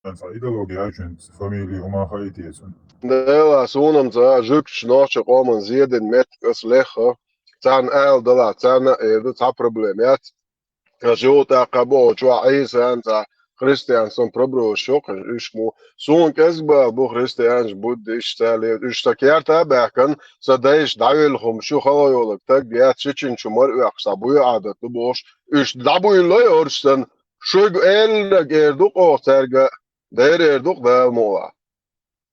Ца идеология ачун фамилии ума хайтесун. Дела сунам ца жукч нохчи къоман зедин мет кас леха. Цан айл дала, цан айл ца проблем яц. Жо тӀаккха бохучу Ӏийсан цхьа христиан сон проброш йокхуш, уьш мо суна кӀезга бу христианаш, буддиш, цаьле, уьш сан керта а баьхкан, сан дайша дӀавелла хӀума шу хала йолаг таг яц, шичинчу мар оькхуш, сан буй Ӏадат ду бохуш, уьш дӀабуьйллой орш сан, шуьга эллаг эр ду къоху цаьрга, дера эр ду Дала мукъла.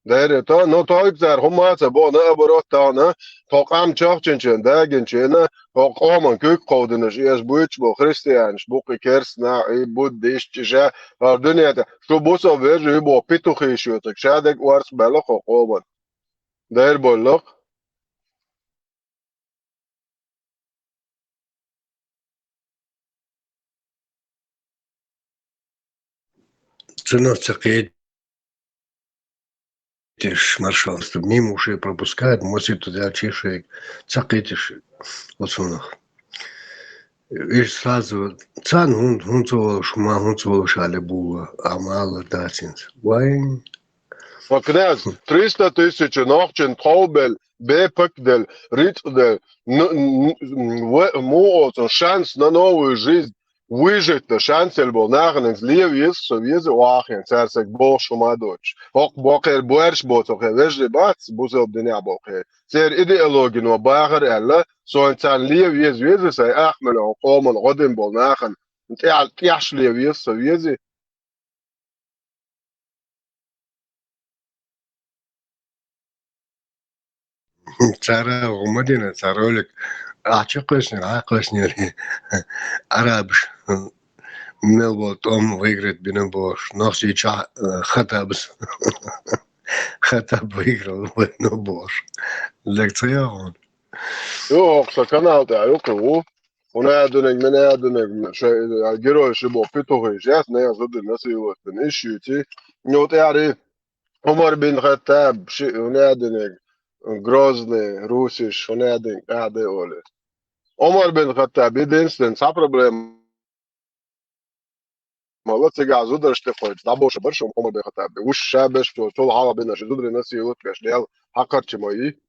Дайре то, ну, тойг цара хӀумма а ца бо, наоборот, тахана, тхо къам чахчинчен, дагинчен, тхо къоман куьг кховдинаш, и аш буьйцуш бо христианаш, бу кхин керстнаш, и буддисташ, иша, хӀара дуьнен тӀе, шу бусал вежа, и бо петухи шоьтаг, ша дег орца баьлла кхо къоман. Дайр боллакх. Цунах ца кхеташ, маршалста, мимо ушей пропускает, мосит туда чешек, ца кхеташ оцунах. И сразу цан хӀун, хӀун ца волуш, ма хӀун ца волуш али була, а мала дацинца. Вай. Ва кназ, триста тысяч нохчин тховбел, бепак дел, рицӀ дел, н-, н-, н-, в-, муоцун шанс на новую жизнь, выжить-то шанс ел бо, нахана ле веза, со веза, вахин, царсаг бохуш хӀума доцуш. Хокх бокхер боьрш боцу хе вежли бац, бусалба динехь бокхе. Церан идеологино бахар аьлла, сон царна ле веза, веза сай ахмело къоман гӀодин болу нахана, тӀехь-, тӀехьш ле веза, со веза. Цара гӀума дина, цара ролик ахча кхоьссинера, а кхоьссинера арабаш мел бо тӀом выиграть бина бохуш, нохчийчохь, э, Хаттабас. Хаттаб выиграл войну бохуш. Лекция хьуна. Ю, хӀокху сан канал тӀехь ю кхин ву. ХӀун а дуьниг, мин а дуьниг, шайн, а, герой ши бо петухи шест, нехан зудина насиловать бина, иш юьйций. Ну, тӀаьхьарий, Умар бин Хаттаб, ши, хӀун а дуьниг, Грозный, русиш, хӀун а дуьниг, тӀаьхьа дай олий. Умар бин Хаттаб, единственный, цхьа проблема. Мала цигахь зударш тӀе кхоьллича, дӀабоша барш Умар бин Хаттаб. Уьш ша берш, цо, цул хьалха бинарш, зударий насиловать беш, Дела хьакхарча ма йий.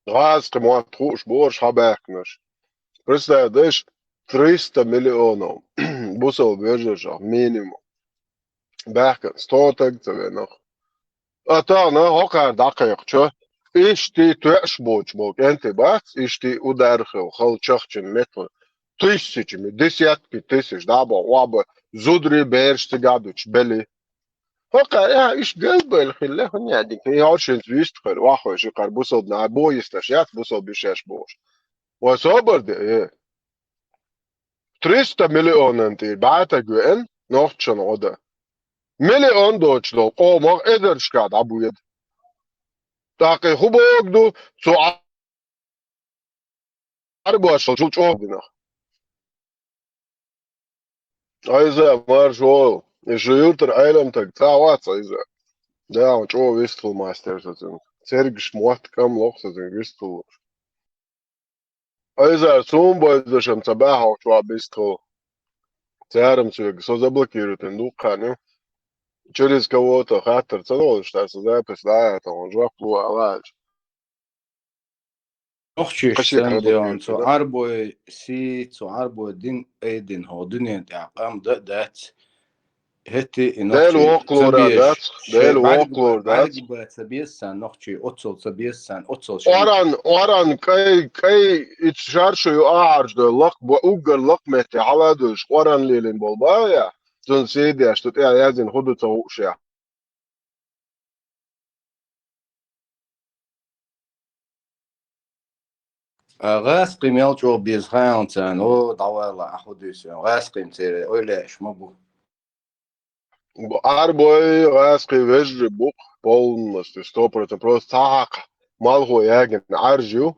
ГӀазкхи мотт хууш бу орш хьабаьхкинарш. Представь, даш, триста миллионов бусалба вежаршах минимум. Баьхкина сто таг ца венах. А тахана хӀокхара дӀакхайкхича, иштта тоьаш боцуш болу кӀентий бац, иштта удар хилла, хала чахчина метла. Тысячами, десятки тысяч, дӀа боху, охьа бан, зударий бераш цигахь дуьтуш, бели. ХӀокхара, а, иштта галбевлла хилла, хӀун яа дика, и хьо шинца вист хир, охьахуьйш, и кхара бусалба нах, бо йисташ яц, бусалба йиш еш бохуш. Вай собар де, э. Триста миллионан тӀера бӀе таг веана, нохчашна гӀо дан. Миллион доцуш долу къомах эзаршка дӀабоьду. ТӀаккха и хӀун бохург ду, цу Ӏарбош волчул чӀогӀа динах. Айза, марша вогӀийла, и шу юьртара Ӏеламстаг цхьа а вац, Айза. Да, хьо чӀогӀа вистхула мастер сацина. Цергаш мотт кӀам лоху сацина вистхула. Айза, суна бойзашан ца баьхьа чохь бистхула. Царам соьга, со заблокируйтина ду кхана. Через кого-то хаттар ца долуш, ша сан запись дӀаяхьа, тахана жоп ло ала аьлча. Нохчийша санна деана, цу Ӏарбой сий, цу Ӏарбой дин айдина хӀокху дуьнен тӀехь къам дан а дац. ХӀетте и Дела нохчий воккхалора ца безаш, дац, шайн Дела бӀаьрг-, воккхалора дац. БӀаьрг бан ца беза царна нохчий, оццул ца беза царна, оццул шайн Оран, оран кӀай, кӀай, и шаршу ю ахьарчу дойла лакха бо-, уггар лакха метте хьала а дуьллуш, оран лелийна болу бахьа, цунна сий деш, ду тӀе яздина хӀун ду ца хууш я. А гӀаскхий мел чӀогӀа беза хаалан царна, о, дӀавала, ахьа дуьйса, гӀаскхий церан, ойла еш ма бу. Бу-, Ӏарбой гӀаскхий вежарий бу-кх, полностью, сто процентов. Просто цхьа хьакха малхо ягина Ӏаржа ю,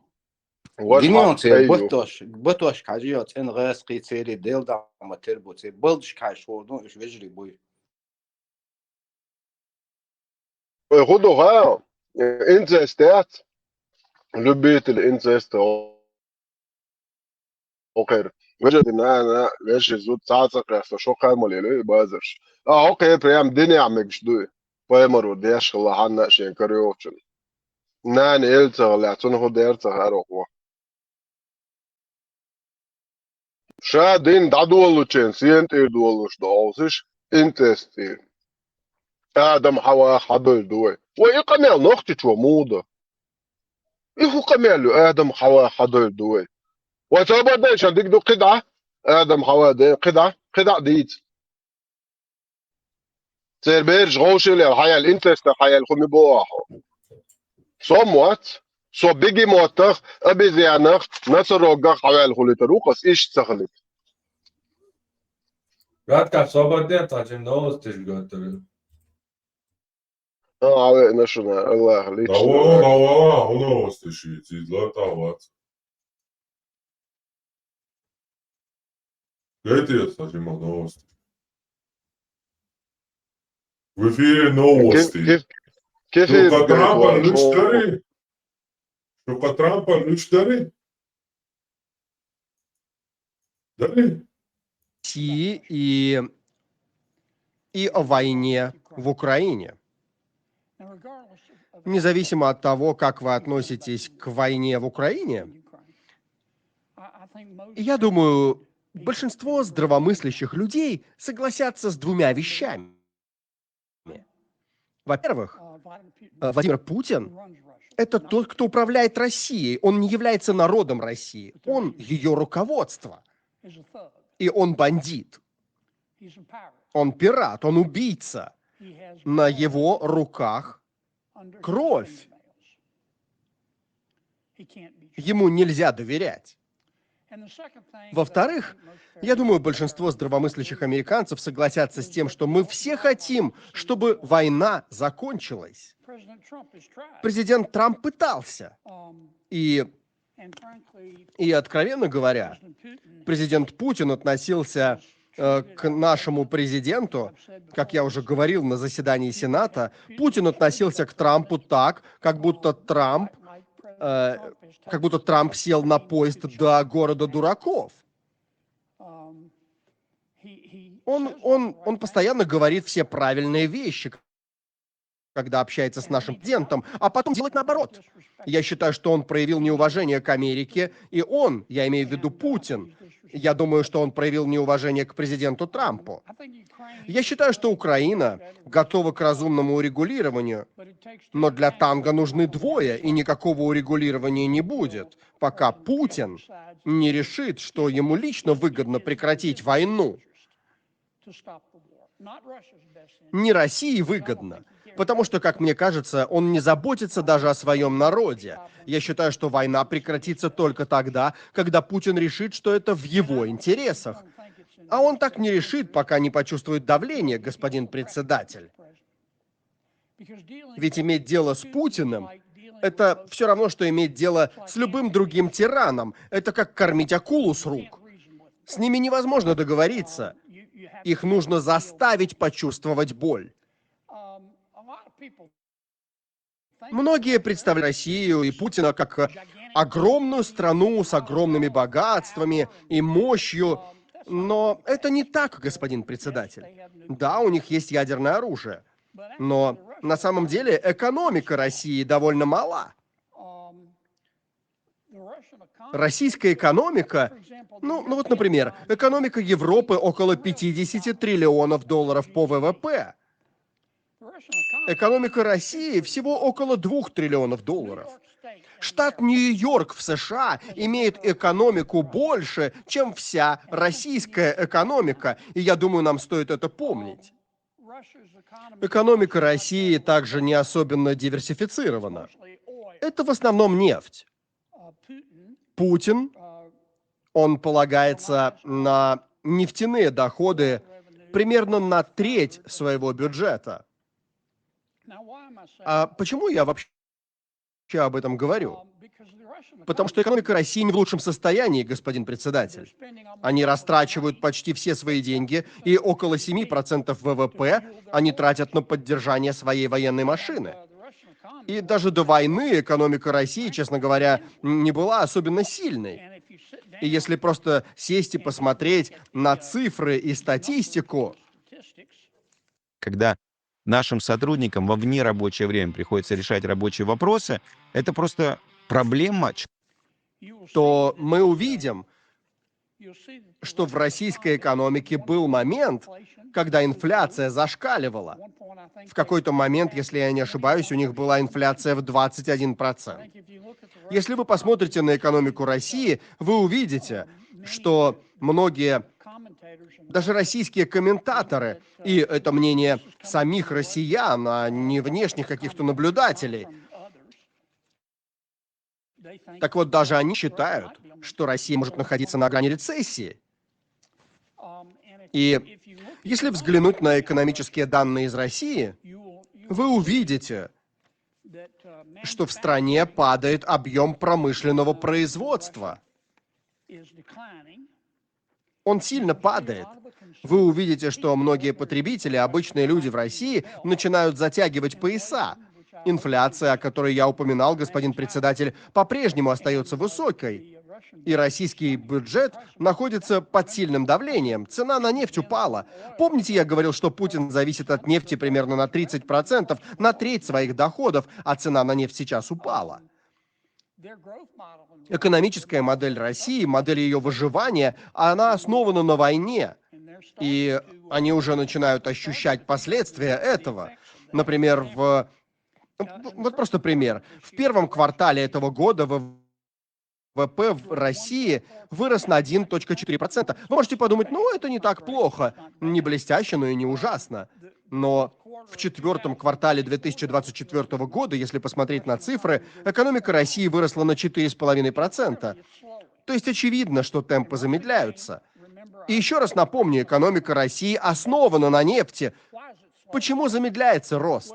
ваша Гинон хьакха церан тӀай ю. Батош, батош хьажа йо, цӀена гӀаскхий церан, Дела дӀа ма тера бу, церан балдаш кхаьш хӀордун, уьш вежарий буй. Вай хӀун ду хаьа? Инцест яц? Любитель инцеста. Окхер. Вежарий нана, веший зуда цхьацца кхесса, шо кхаьмал еле базарш. А, окхер прям динехь мегаш дуй. Паймаро деш хилла хьанна а шен карайолчун. Нана ел ца гӀалахь, цунах хӀун дер ца хаьара окхо. Ша дин дӀадолучен сен тӀера долуш ду олсиш, инцест тӀера. Адам Хьава хьадойр ду вай. Вай и къамел нохчичо муха ду? И хӀун къамел ю, Адам Хьава хьадойр ду вай? Вай цо бадайша диг ду кхидӀа? Адам Хьава де, кхидӀа, кхидӀа дийца. Церан бераш гӀовшалел хьаяьлла, инцестах хьаяьлла хӀума бохьо. Со мотт, со бегемотах, обезьянах, носорогах хьаваьлла хулийтар ву-кх ас, иштта ца хилита. Братка, собар де, цхьа новостеш гойтур. А, а веана шуна, Аллах, лично. Давала, давала, хӀун новостеш ю, цийла тӀавац. Гайтеца, Жима, новости. В эфире новости. Кеф-, кеф-, кефир Шуьга Трампа луьш дарий? Шуьга Трампа луьш дарий? Дарий? России и, и о войне в Украине. Независимо от того, как вы относитесь к войне в Украине, я думаю, большинство здравомыслящих людей согласятся с двумя вещами. Во-первых, э, Владимир Путин — это тот, кто управляет Россией. Он не является народом России. Он ее руководство. И он бандит. Он пират, он убийца. На его руках кровь. Ему нельзя доверять. Во-вторых, я думаю, большинство здравомыслящих американцев согласятся с тем, что мы все хотим, чтобы война закончилась. Президент Трамп пытался. И, и, откровенно говоря, президент Путин относился э, к нашему президенту, как я уже говорил на заседании Сената, Путин относился к Трампу так, как будто Трамп, э, как будто Трамп сел на поезд до города дураков. Он, он, он постоянно говорит все правильные вещи, когда общается с нашим президентом, а потом делать наоборот. Я считаю, что он проявил неуважение к Америке, и он, я имею в виду Путин, я думаю, что он проявил неуважение к президенту Трампу. Я считаю, что Украина готова к разумному урегулированию, но для танго нужны двое, и никакого урегулирования не будет, пока Путин не решит, что ему лично выгодно прекратить войну. Не России выгодно, потому что, как мне кажется, он не заботится даже о своем народе. Я считаю, что война прекратится только тогда, когда Путин решит, что это в его интересах. А он так не решит, пока не почувствует давление, господин председатель. Ведь иметь дело с Путиным — это все равно, что иметь дело с любым другим тираном. Это как кормить акулу с рук. С ними невозможно договориться. Их нужно заставить почувствовать боль. Многие представляют Россию и Путина как огромную страну с огромными богатствами и мощью. Но это не так, господин председатель. Да, у них есть ядерное оружие. Но на самом деле экономика России довольно мала. Российская экономика, ну, ну вот, например, экономика Европы около пятидесяти триллионов долларов по В В П. Экономика России всего около двух триллионов долларов. Штат Нью-Йорк в С Ш А имеет экономику больше, чем вся российская экономика, и я думаю, нам стоит это помнить. Экономика России также не особенно диверсифицирована. Это в основном нефть. Путин, он полагается на нефтяные доходы примерно на треть своего бюджета. А почему я вообще об этом говорю? Потому что экономика России не в лучшем состоянии, господин председатель. Они растрачивают почти все свои деньги, и около семи процентов ВВП они тратят на поддержание своей военной машины. И даже до войны экономика России, честно говоря, не была особенно сильной. И если просто сесть и посмотреть на цифры и статистику, Когда нашим сотрудникам во внерабочее время приходится решать рабочие вопросы, это просто проблема. То мы увидим, что в российской экономике был момент, когда инфляция зашкаливала. В какой-то момент, если я не ошибаюсь, у них была инфляция в двадцать один процент. Если вы посмотрите на экономику России, вы увидите, что многие, даже российские комментаторы, и это мнение самих россиян, а не внешних каких-то наблюдателей. Так вот, даже они считают, что Россия может находиться на грани рецессии. И если взглянуть на экономические данные из России, вы увидите, что в стране падает объем промышленного производства. Он сильно падает. Вы увидите, что многие потребители, обычные люди в России, начинают затягивать пояса. Инфляция, о которой я упоминал, господин председатель, по-прежнему остается высокой. И российский бюджет находится под сильным давлением. Цена на нефть упала. Помните, я говорил, что Путин зависит от нефти примерно на тридцать процентов, на треть своих доходов, а цена на нефть сейчас упала. Экономическая модель России, модель ее выживания, она основана на войне. И они уже начинают ощущать последствия этого. Например, в... Вот просто пример. В первом квартале этого года ВВП в России вырос на один целых четыре процента. Вы можете подумать, ну, это не так плохо, не блестяще, но и не ужасно. Но в четвертом квартале две тысячи двадцать четвёртого года, если посмотреть на цифры, экономика России выросла на четыре с половиной процента. То есть очевидно, что темпы замедляются. И еще раз напомню, экономика России основана на нефти. Почему замедляется рост?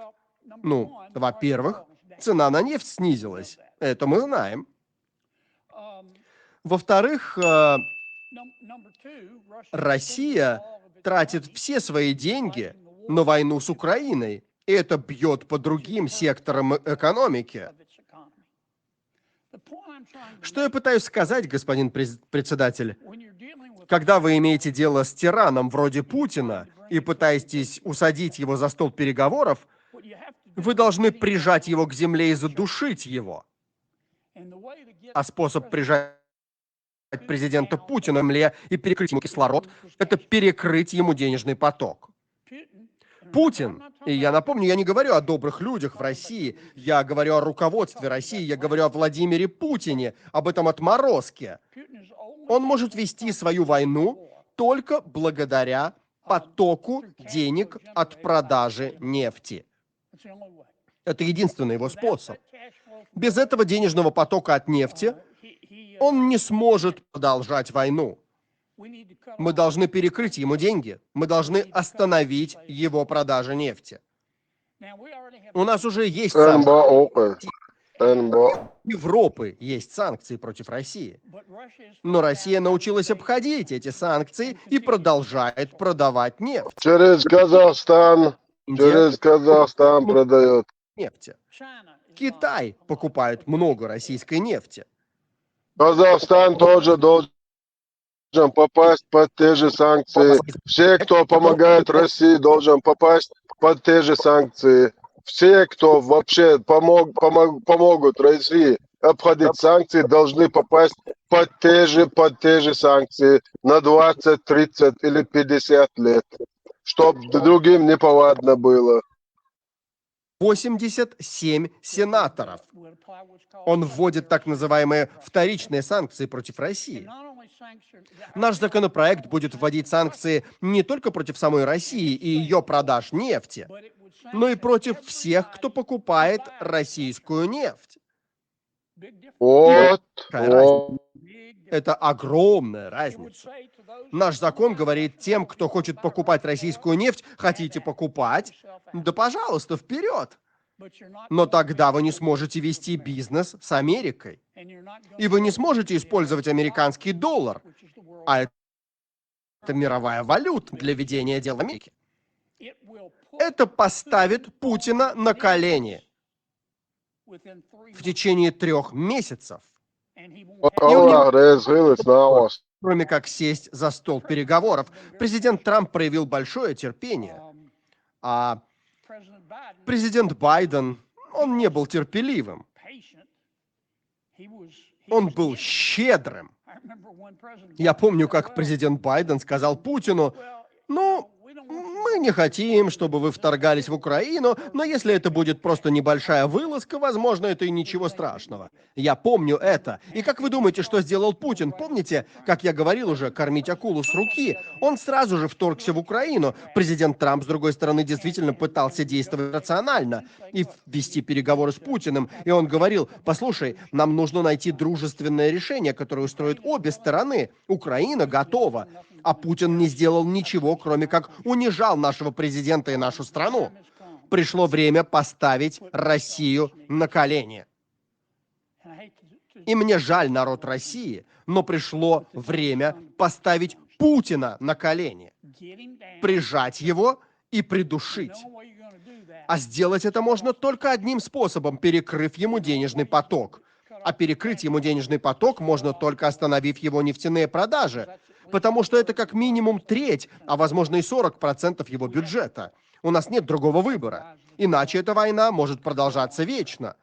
Ну, во-первых, цена на нефть снизилась. Это мы знаем. Во-вторых, э, Россия тратит все свои деньги на войну с Украиной. И это бьет по другим секторам экономики. Что я пытаюсь сказать, господин през- председатель? Когда вы имеете дело с тираном вроде Путина и пытаетесь усадить его за стол переговоров, вы должны прижать его к земле и задушить его. А способ прижать президента Путина к земле и перекрыть ему кислород — это перекрыть ему денежный поток. Путин, и я напомню, я не говорю о добрых людях в России, я говорю о руководстве России, я говорю о Владимире Путине, об этом отморозке. Он может вести свою войну только благодаря потоку денег от продажи нефти. Это единственный его способ. Без этого денежного потока от нефти он не сможет продолжать войну. Мы должны перекрыть ему деньги. Мы должны остановить его продажи нефти. У нас уже есть санкции. НБО. НБО. Европы есть санкции против России. Но Россия научилась обходить эти санкции и продолжает продавать нефть. Через Казахстан. Через Казахстан продает. Нефти. Китай покупает много российской нефти. Казахстан тоже должен попасть под те же санкции. Все, кто помогает России, должен попасть под те же санкции. Все, кто вообще помог, помог, помогут России обходить санкции, должны попасть под те же, под те же санкции на двадцать, тридцать или пятьдесят лет, чтобы другим неповадно было. Восемьдесят семь сенаторов. Он вводит так называемые вторичные санкции против России. Наш законопроект будет вводить санкции не только против самой России и ее продаж нефти, но и против всех, кто покупает российскую нефть. Вот, Какая вот. Это огромная разница. Наш закон говорит тем, кто хочет покупать российскую нефть: хотите покупать, да пожалуйста, вперед. Но тогда вы не сможете вести бизнес с Америкой. И вы не сможете использовать американский доллар. А это мировая валюта для ведения дел Америки. Это поставит Путина на колени в течение трех месяцев, Аллах рез гылыц на вас. Кроме как сесть за стол переговоров. Президент Трамп проявил большое терпение. А президент Байден, он не был терпеливым. Он был щедрым. Я помню, как президент Байден сказал Путину: «Ну, мы не хотим, чтобы вы вторгались в Украину, но если это будет просто небольшая вылазка, возможно, это и ничего страшного». Я помню это. И как вы думаете, что сделал Путин? Помните, как я говорил уже, кормить акулу с руки? Он сразу же вторгся в Украину. Президент Трамп, с другой стороны, действительно пытался действовать рационально и вести переговоры с Путиным. И он говорил: «Послушай, нам нужно найти дружественное решение, которое устроит обе стороны. Украина готова». А Путин не сделал ничего, кроме как унижал нашего президента и нашу страну. Пришло время поставить Россию на колени. И мне жаль народ России, но пришло время поставить Путина на колени, прижать его и придушить. А сделать это можно только одним способом: перекрыв ему денежный поток. А перекрыть ему денежный поток можно только остановив его нефтяные продажи, потому что это как минимум треть, а возможно и сорок процентов его бюджета. У нас нет другого выбора. Иначе эта война может продолжаться вечно.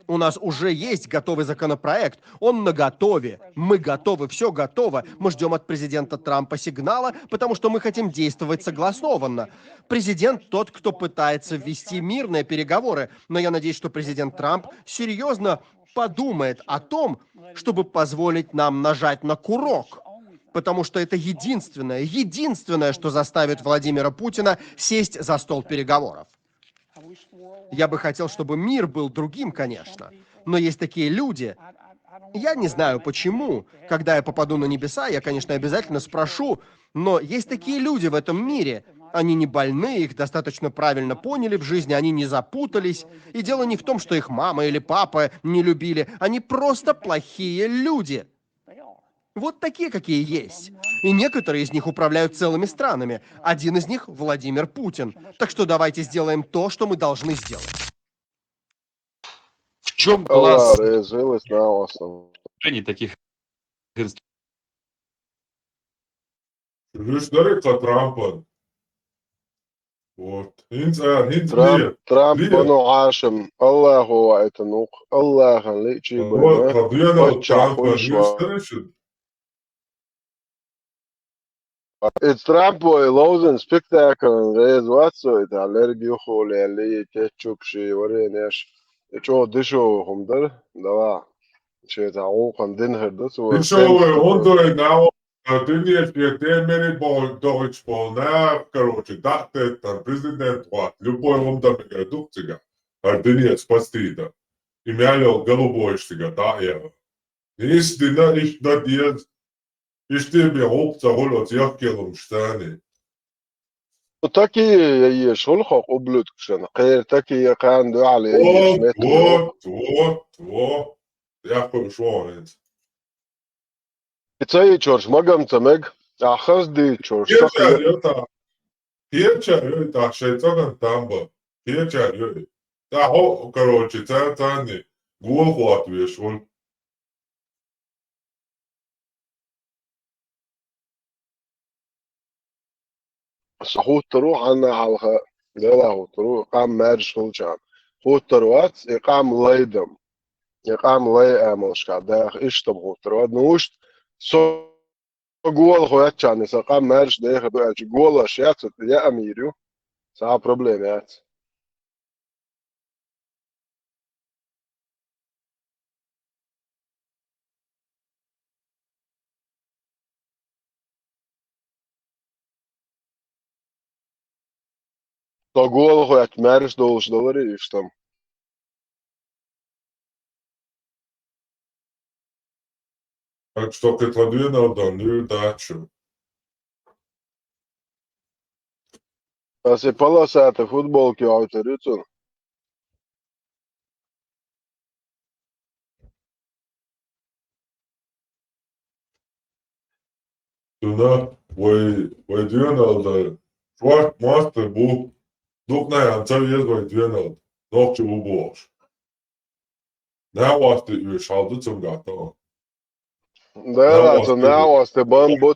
У нас уже есть готовый законопроект. Он на готове. Мы готовы, все готово. Мы ждем от президента Трампа сигнала, потому что мы хотим действовать согласованно. Президент тот, кто пытается ввести мирные переговоры. Но я надеюсь, что президент Трамп серьезно подумает о том, чтобы позволить нам нажать на курок. Потому что это единственное, единственное, что заставит Владимира Путина сесть за стол переговоров. Я бы хотел, чтобы мир был другим, конечно. Но есть такие люди. Я не знаю почему. Когда я попаду на небеса, я, конечно, обязательно спрошу. Но есть такие люди в этом мире. Они не больны, их достаточно правильно поняли в жизни, они не запутались. И дело не в том, что их мама или папа не любили. Они просто плохие люди. Вот такие, какие есть. И некоторые из них управляют целыми странами. Один из них — Владимир Путин. Так что давайте сделаем то, что мы должны сделать. В чем класс Аллах рез гылыц на вас. Решений таких инструментов? Русьдарик Трампа. Вот. Хинца, хинца Трамп, нет. Трамп Нет. Бану Ашим. Аллаху ва это нук. Аллахан ли чи Вот, байна. подведал Патча Трампа. хуйшва. Русьдарик. Эт Трамп вай лоузен спектакль рез вацо, это аллергию холе ли кетчуп ши варенеш. Эт чо дышо хумдар. Дава. Че та улхан дин хердас. Дышо, он дой на. А ты не спи, ты мери бол, дойч бол, на, короче, да, ты там президент, вот, любой он там, я дух тебя. А ты не спасти, да. И меня лёг голубой, что, да, я. Истина, истина, истина, опца, голод, я келом, штаны. Таки еш хол хок ублюдкшен. Кер таки кан дуали еш Вот, мет. вот, вот, вот. Я хочу, что он. Цай чорш магам цамег. Ахаз ди чорш. Кеча, это. Кеча, это, шейтаган тамба. Кеча, это. Та хо, короче, та, та не. Гол хват веш, он. Сахуттару хана халха. Дела хуттару. Кам мэрш хулчан. Хуттару ац, и кам лайдам. И кам лай амалшка. Да, иштам хуттару. Ну, уж со гол хуячан, и са кам мэрш, да, я хаду, ачи гол аш, я цут, я амирю. Са проблема, я ц. Со гол хуяч мэрш долш доллары, иштам. Так что кхы тхан доьналла дан нуьйр дац шу. Аса и полосатый футболка йойтур ю цунна. Цунна вай, вай доьналла дан шортта мостагӀий бу, дукха нахана ца веза вай доьналла дан. Нохчий бу бохуш. Наха васт и уьш хьал ду цуьнга тӀо. Да, цо накъостий бан бу.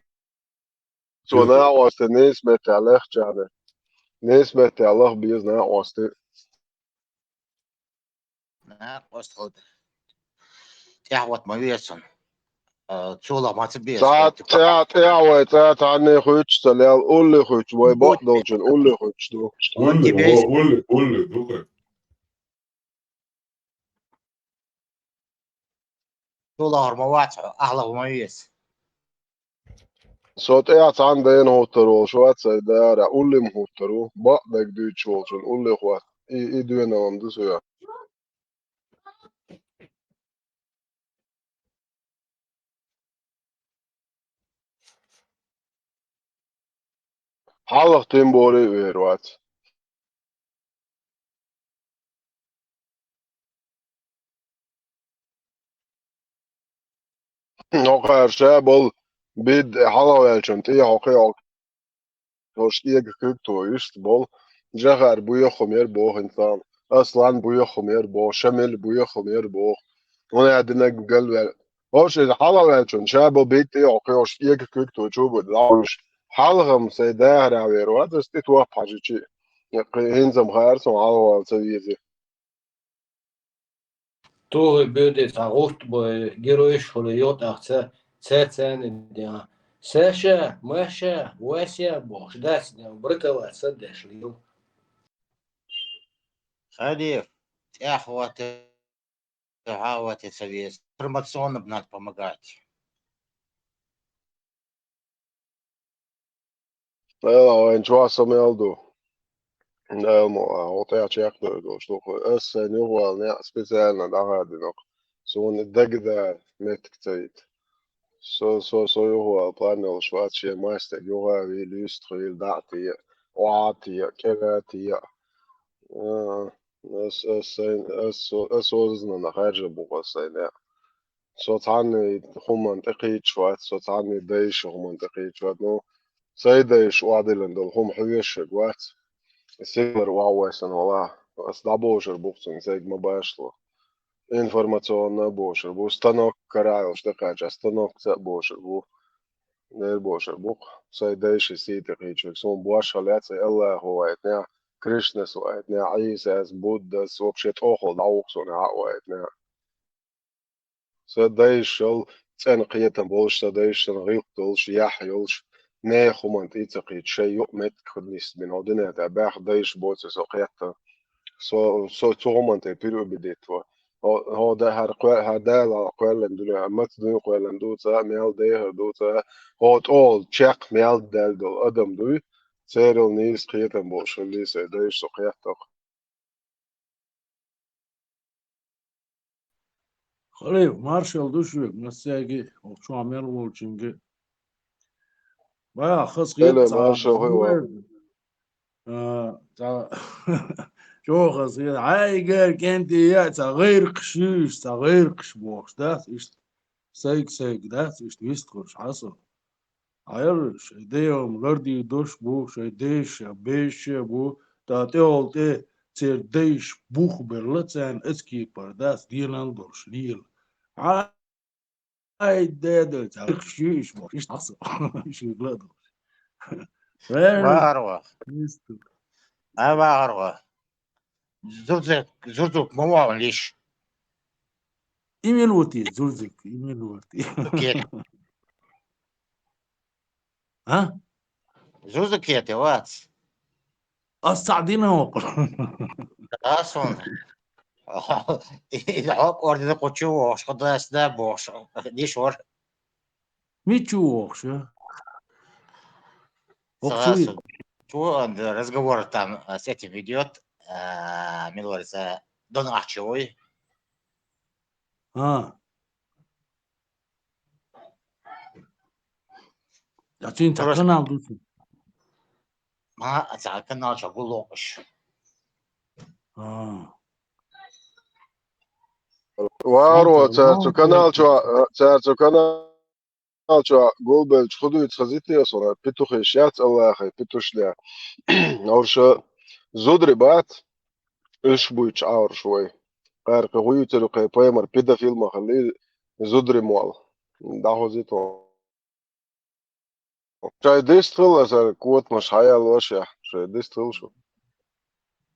Цо накъостий нийса меттехь лехча. Нийса меттехь лаха беза накъостий. Накъост хилда. ТӀаьхьа ват ма веза цунна. Цо лаха ма ца беза. Цхьа тӀаьхьа, тӀаьхьа вай цӀа цхьанне хуьттуш ца лел, улле хуьттуш, вай бакъдолчун улле хуьттуш ду. Улле, улле, улле ду кхы. Цо лахар ма вац хьо, ахь лаха ма веза. Со тӀаьхьа цхьана дайна хӀуттур волуш вац, ай дара, улле ма хӀуттур ву, бакъдерг дуьйцуш волчун улле хӀотта. И, и доьналла дан ду соьга. Хьалха тем более вер вац. ХӀокхара ша болу бидда хьалхаваьллачун тӀе хьокхий хьо. Хьо шкега куьг то иштта болу. Жахар буьйххьум яра боху хӀинца. Аслан буьйххьум яра боху. Шамил буьйххьум яра боху. ХӀунда аьлла динарг галваьлла. ХӀорш иза хьалхаваьллачун ша болу бидда тӀе хьокхий хьо шкега куьг то чу бу лаьуш. Хьалхам сайн дахарехь вер вац, аса тӀе топ хьажичи. ХӀинца-м хаьара суна хьалхавала ца веза. Тухий буьйди цхьа гӀурт бой, геройш хуьлу йотӀахь ца, цаьрца а ден. Саша, Маша, Вася бохуш дац ден, браталла ца деш лийла. Халиф, тӀаьхьа вате, хьа вате ца веза. Информационно надо помогать. Дела вайн чохь со мел ду. Дела мо а, хьо тӀехь чекхдевр долуш ду. Аса сайн юхавала некъ специально дӀахадина-кх. Суна дагадара меттиг ца йита. Со, со, со юхавала план йолуш вац, шен мастег юха а вийла, юьстахвийла, дӀа а теа, охьа а теа, кӀера а теа. А, ас, ас сайн, ас, ас озанана хаьржа бу ас сайн некъ. Со цхьанна хӀуманна тӀекхийча вац, со цхьанна дайша хӀуманна тӀекхийча вац. Ну, сайн дайша охьадиллина долу хӀума хьоьжуш вац. Сигалара охьавоьссина вала. Ас дӀабошур бу-кх цунна, сайга ма башало. Информационно а бошур бу. Станок карайолуш тӀекхаьчча, станокца а бошур бу. Дера бошур бу-кх. Сайн дайша сий тӀекхийча верг. Суна бошхьа лаьцна Аллахо вайтинехь, Кришнас вайтинехь, Ӏийсас, Буддас, вообще тӀохал дӀа ву-кх суна хьа а вайтинехь. Сан дайшал цӀена кхетам болуш, сан дайшан гӀиллакх долуш, яхь йолуш, нехан хӀуманна тӀе а ца кхийча, шайн юкъ меттиг хир нисбина, хьо дуьнен тӀехь баьхна дайша боций со кхетта. Со, со цу хӀуманна тӀе переубедить ву. Хьо, хьо да-, хӀара кхоь-, хӀара Дала кхоьллина дуьнен, маца дуьйна кхоьллина ду ца, мел дехар ду ца, хьо тӀехула чекх мел даьлла долу адам дуй, церал нийса кхетам болуш хилла сайн дайша со кхетта-кх. Халиф, маршалла ду шуьга, массаьрга а, хӀокху чохь мел волчуьнга а. Баха, хаза хета ца маршалла хуьлда вай. А, ца, чӀогӀа хаза хета. Хьайгара кӀентий а, ца гӀайракхаш юьйш, ца гӀайракхаш бохуш, дац иштта? Сайга-сайга дац иштта вистхуьлуш хьан со? Хьайра, шайн дайша лардийр долуш бу, шайн дайша, бешша бу, ткъа тӀехула тӀе церан дайша бух белла, царна оцу кепара дац, денал долуш лела. Хьай, деда, ца гӀайракхаш юьйш бохуш, иштта хьан со? Шуьга ла а долуш. Вахар ваха. Ай, вахар ваха. Зурзук, Зурзук ма вахана лиш. И мила ву те, Зурзук, и мила ву те? Кхета. А? Зурзук кхета вац. Ас цхьаъ дина хӀокху. Да, суна. И хьо кӀордина кху чу вохуш, кху дас да бохуш. Лиш вара. Мича ву вохуш, а? Ца хӀокху чу а ву. Чу, а, разговор там, а, с этим идёт, а, мила вара, ца Дон Ахча вуй. А. Ткъа цуьнан цхьа канал ду цуьнан? Ма, цхьа канал чохь гуллуш. А. Варо, цара цу канал чохь, цара цу канал чохь гулбелча хӀун дуьйцу хазийтина суна, петухаш яц Аллахьан, петушаш. Уьш зударий бац, уьш буьйцуш Ӏа уьш вай. Кхара кхин хӀун юьйцура кхин пайхамар педофил ма хилла, зударий молла. ДӀахозийта. Шайн дистхила аса котамаш хьаяллош я, шайн дистхила шу.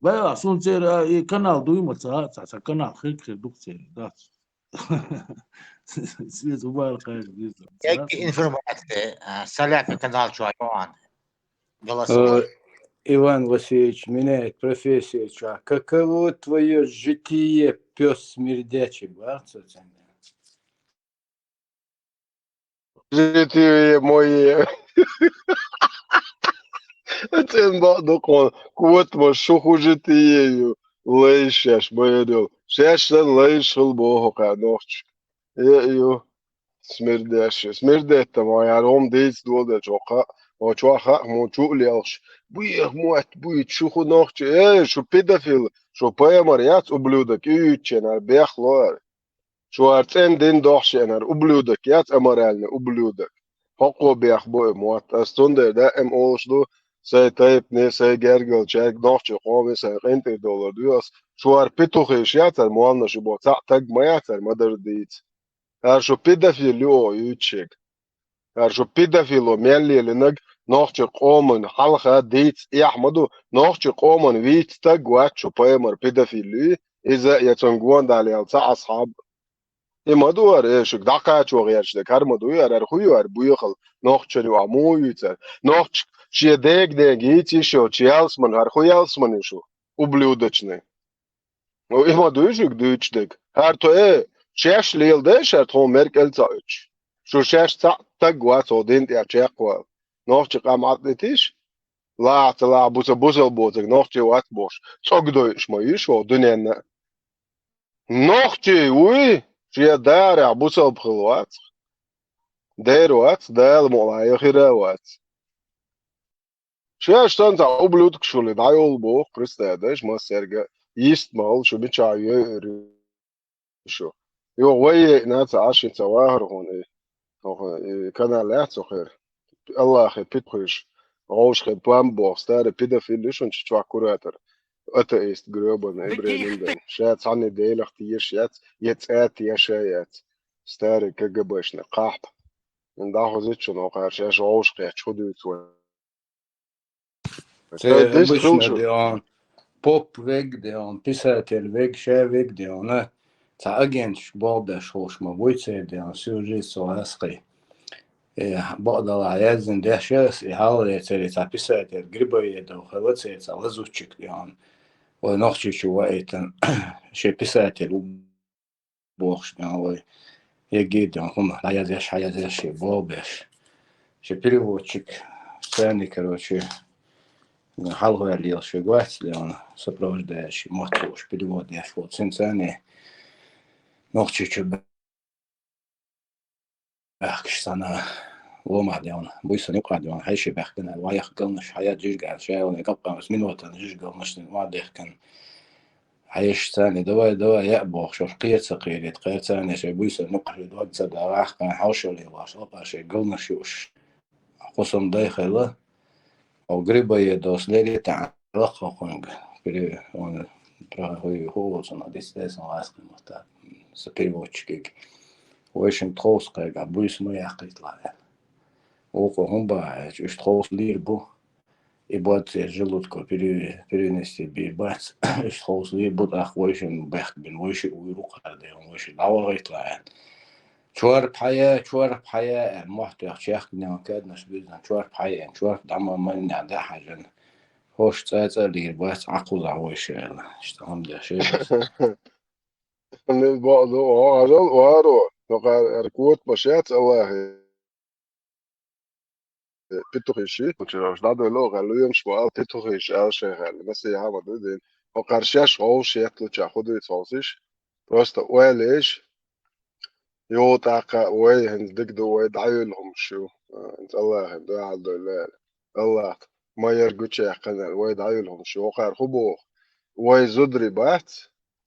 Бай, а, суна церан, а, и канал дуй ма ца, ца, ца канал хир, хир ду-кх церан, дац. Свет убар кхаьш диза. Якки информация, а, Саляка канал чохь йогӀан. Голосовой. Э, Иван Васильевич меняет профессию, чё? Каково твоё житие, пёс смердячий, бац, оценка? Житие моё. Цен бакъ ду кхо, котамаш шу хӀун житие ю, лайш шаьш ма йодал. Шаьш санна лайш хила боху кхаьа нохча. Э, ю. Смердящий. Смердетта ма яра, хӀума дийца доладелча, хьо кхаъ, хьо чохь хаьа, хьо чу а лелхаш. Буьйха мотт буьйцу шу хӀун нохча. Эй, шу педофил, шу пайхамар яц, ублюдок, и юьйцученара бехло ара. Шу ара цӀена дин дохьуш еанара, ублюдок яц, аморальный ублюдок. ХӀокхо бех бу и мотт. Ас цундела даим олуш ду, сайн тайпане, сайн гергалчаьрга, нохчийн къоме сайн къинтӀера довлар ду ас. Шу ара петухаш яцара, молланаш ю боху, цхьаъ таг ма яцара, ма-дарра дийца. ХӀара шу педофил ю оха юьйцуш ерг. ХӀара шу педофило мел лелийнарг нохчийн къоман хьалха дийца эхь ма ду, нохчийн къоман вийца стаг вац шу пайхамар педофил ю, иза я цунна гондалла яьлла цхьа асхьаб. И ма ду хӀара, э, шуьга дӀакхачо гӀерташ дерг, хӀара ма дуй хӀара, хӀара хӀун ю хӀара буьйхал, нохчаша ю, а муха юьйцара? Нохча шен дега-дега йийца йиш йолчу ялсаман, хӀара хӀун ялсаман ю шу? Ублюдочный. Ну, и ма дуй шуьга дуьйцуш дерг. ХӀара тхо, э, шаьш леладеш, хӀара тхуна мерг кӀел ца оьцуш. Шу шаьш цхьаъ таг вац хӀокху дин тӀехь чекхвала. Нохчийн къам Ӏадитийша? Лахьа ца лахьа, буса бусал боцург нохчи вац бохуш, цӀогдойуш ма ю шу хӀокху дуьненна. Нохчи вуй, шен дарехь бусалба хилла вац. Дера вац, Дала мукъалахь, я хира вац. Шаьш санна цхьа ублюдкаш хуьлий дӀайолу боху, представь, дайша массаьрга а йист ма хуьлу, шу мичахь йойур ю шу. Юха вай йайина ца Ӏаш, ца вахара хьуна и. Оха и канал яц оха хир. Аллахье петухаш, гӀовшахе пам боху, старый педофил ю шуна чу чохь куратор. Атеист грёбаный, эбрин дай. Ша цхьанне Делах тешаш яц, я цӀа тешаш яц. Старый КГБшник кхахьпа. ДӀахозийта шуна оха хир, шаьш гӀовшахетча хӀун дуьйцу вай? Церан диск обычно хуьлуш ду. Де он, поп вега де он, писатель вега, ша вега де он, а? Цхьа агенташ болх беш хӀуш ма буй церан де он, всю жизнь со гӀаскхий. Э, бакъдала яздина деш ас, и хьалхале церан цхьа писатель Грибоедов хилла церан цхьа лазутчик де он. Вай Нохчийчу ваийтан, шен писатель ву бохуш, а, вай. Эггий де хӀума дӀаязъеш, хьаязъеш, шен болх беш. Шен переводчик, царний, короче, хьалхаваьлла лелаш вега вац, де он, сопровождающий, мотт хууш, перевод еш волу. Цуьнан царний Нохчийчу баьхкаш санна, ломах де он, буьйсанна юкъахь де он, хьеший баьхкина, ваях галнаш, хьаят жижиг аьлла, ша йолу капкъан ас минотан жижиг галнаш цуьнан охьадехкина. Хьеший царний, давай, давай, яа бохуш, уьш кхера ца кхерийта, кхера царний шайн буьйсанна юкъахь дог ца дагӀахь, кхайн хьошалла лелош, лапа шайн галнаш юуш. Кху сум дай хилла, хьо Грибоедовс лерритаьӀна лакха хьо кхуьнга, пере-, он, про-, хӀу-, хӀу волу цунах дицдесан ласкхи мотта, сан переводчикиг. Вайшинна тховса кхайгахь, буьйса ма яккхийта лаьа. Вукхо хӀун бахьа аьлча, уьш тховса лийр бу. И бод церан желудко пере-, перенести бийр бац, уьш тховса лийр бу, тӀаккха вайшинна бехк бина, вайшиъ вуьйр ву кхара дегӀан, вайшиъ дӀавахийта лаьа. Чорпа хьая, чорпа хьая, аьлла, мотт тӀехь чехкадинан каднаш буьзна, чорпа хьая, чорпа дӀа ма-, маннехь дӀа хьаьжна. ХӀорш цӀа-цӀа лийр бац, Ӏа кхузахь вайша аьлла. Иштта хӀума деш. Мел бакъ ду, о, хьажал, варо, тохара котамаш яц Аллахье. Петухаш, учуьра уьш дӀадевлла, оха лоьмаш бу ала, петухаш ала шайх аьлла, масех хьама ду дин. Хьо кхара шаьш гӀовшах етталучохь хӀун дуьйцу хьовсийша? Просто ойла еш, йо, тӀаккха вай хӀинца дика ду, вай дӀайолу хӀумаш ю. Аллахьа дуьхьал дойла аьлла. Аллахь ма яр гучаяьккхина аьлла, вай дӀаюьллу хӀума шу, хӀокхара хӀун боху? Вай зударий бац,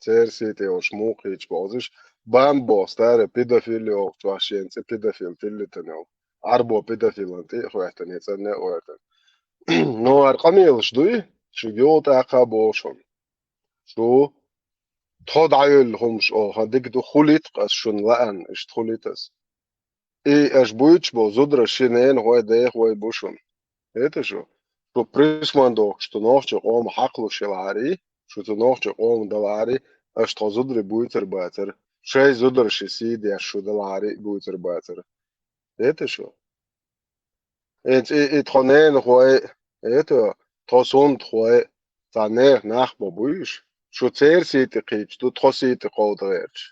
церан сий тӀе йолуш муха хийцаш боху иза? Бамба боху старый педофил йохучохь шена цӀе педофил тиллитина йолу. Ӏарбо педофилан тӀе а хӀоьттина, я цӀанне а гӀоьртина. Ну, хӀара къамелаш дуй, шуьга юха тӀаккха а боху шуна. Шу тхо дӀаюьллу хӀумаш оха дика ду, хуьлийта-кх ас шуна лаьанна, иштта хуьлийта ас. И аша буьйцуш болу зударий ши ненахой, дехой бу шуна. Хета шу? Шу присман дохуш цу нохчийн къоман хьакхалуш елахьарий, шу цу нохчийн къоман далахьарий, аша тхо зударий буьйцур бацара, шайн зударий ши сий деш шу далахьарий буьйцур бацара. Хета шу? ХӀинца и, и тхо ненахой, это, тхо сунтахой, цхьа нехан нах ма буй уьш. Шу церан сий тӀе кхийча ду, тхо сий тӀе кховда гӀерташ.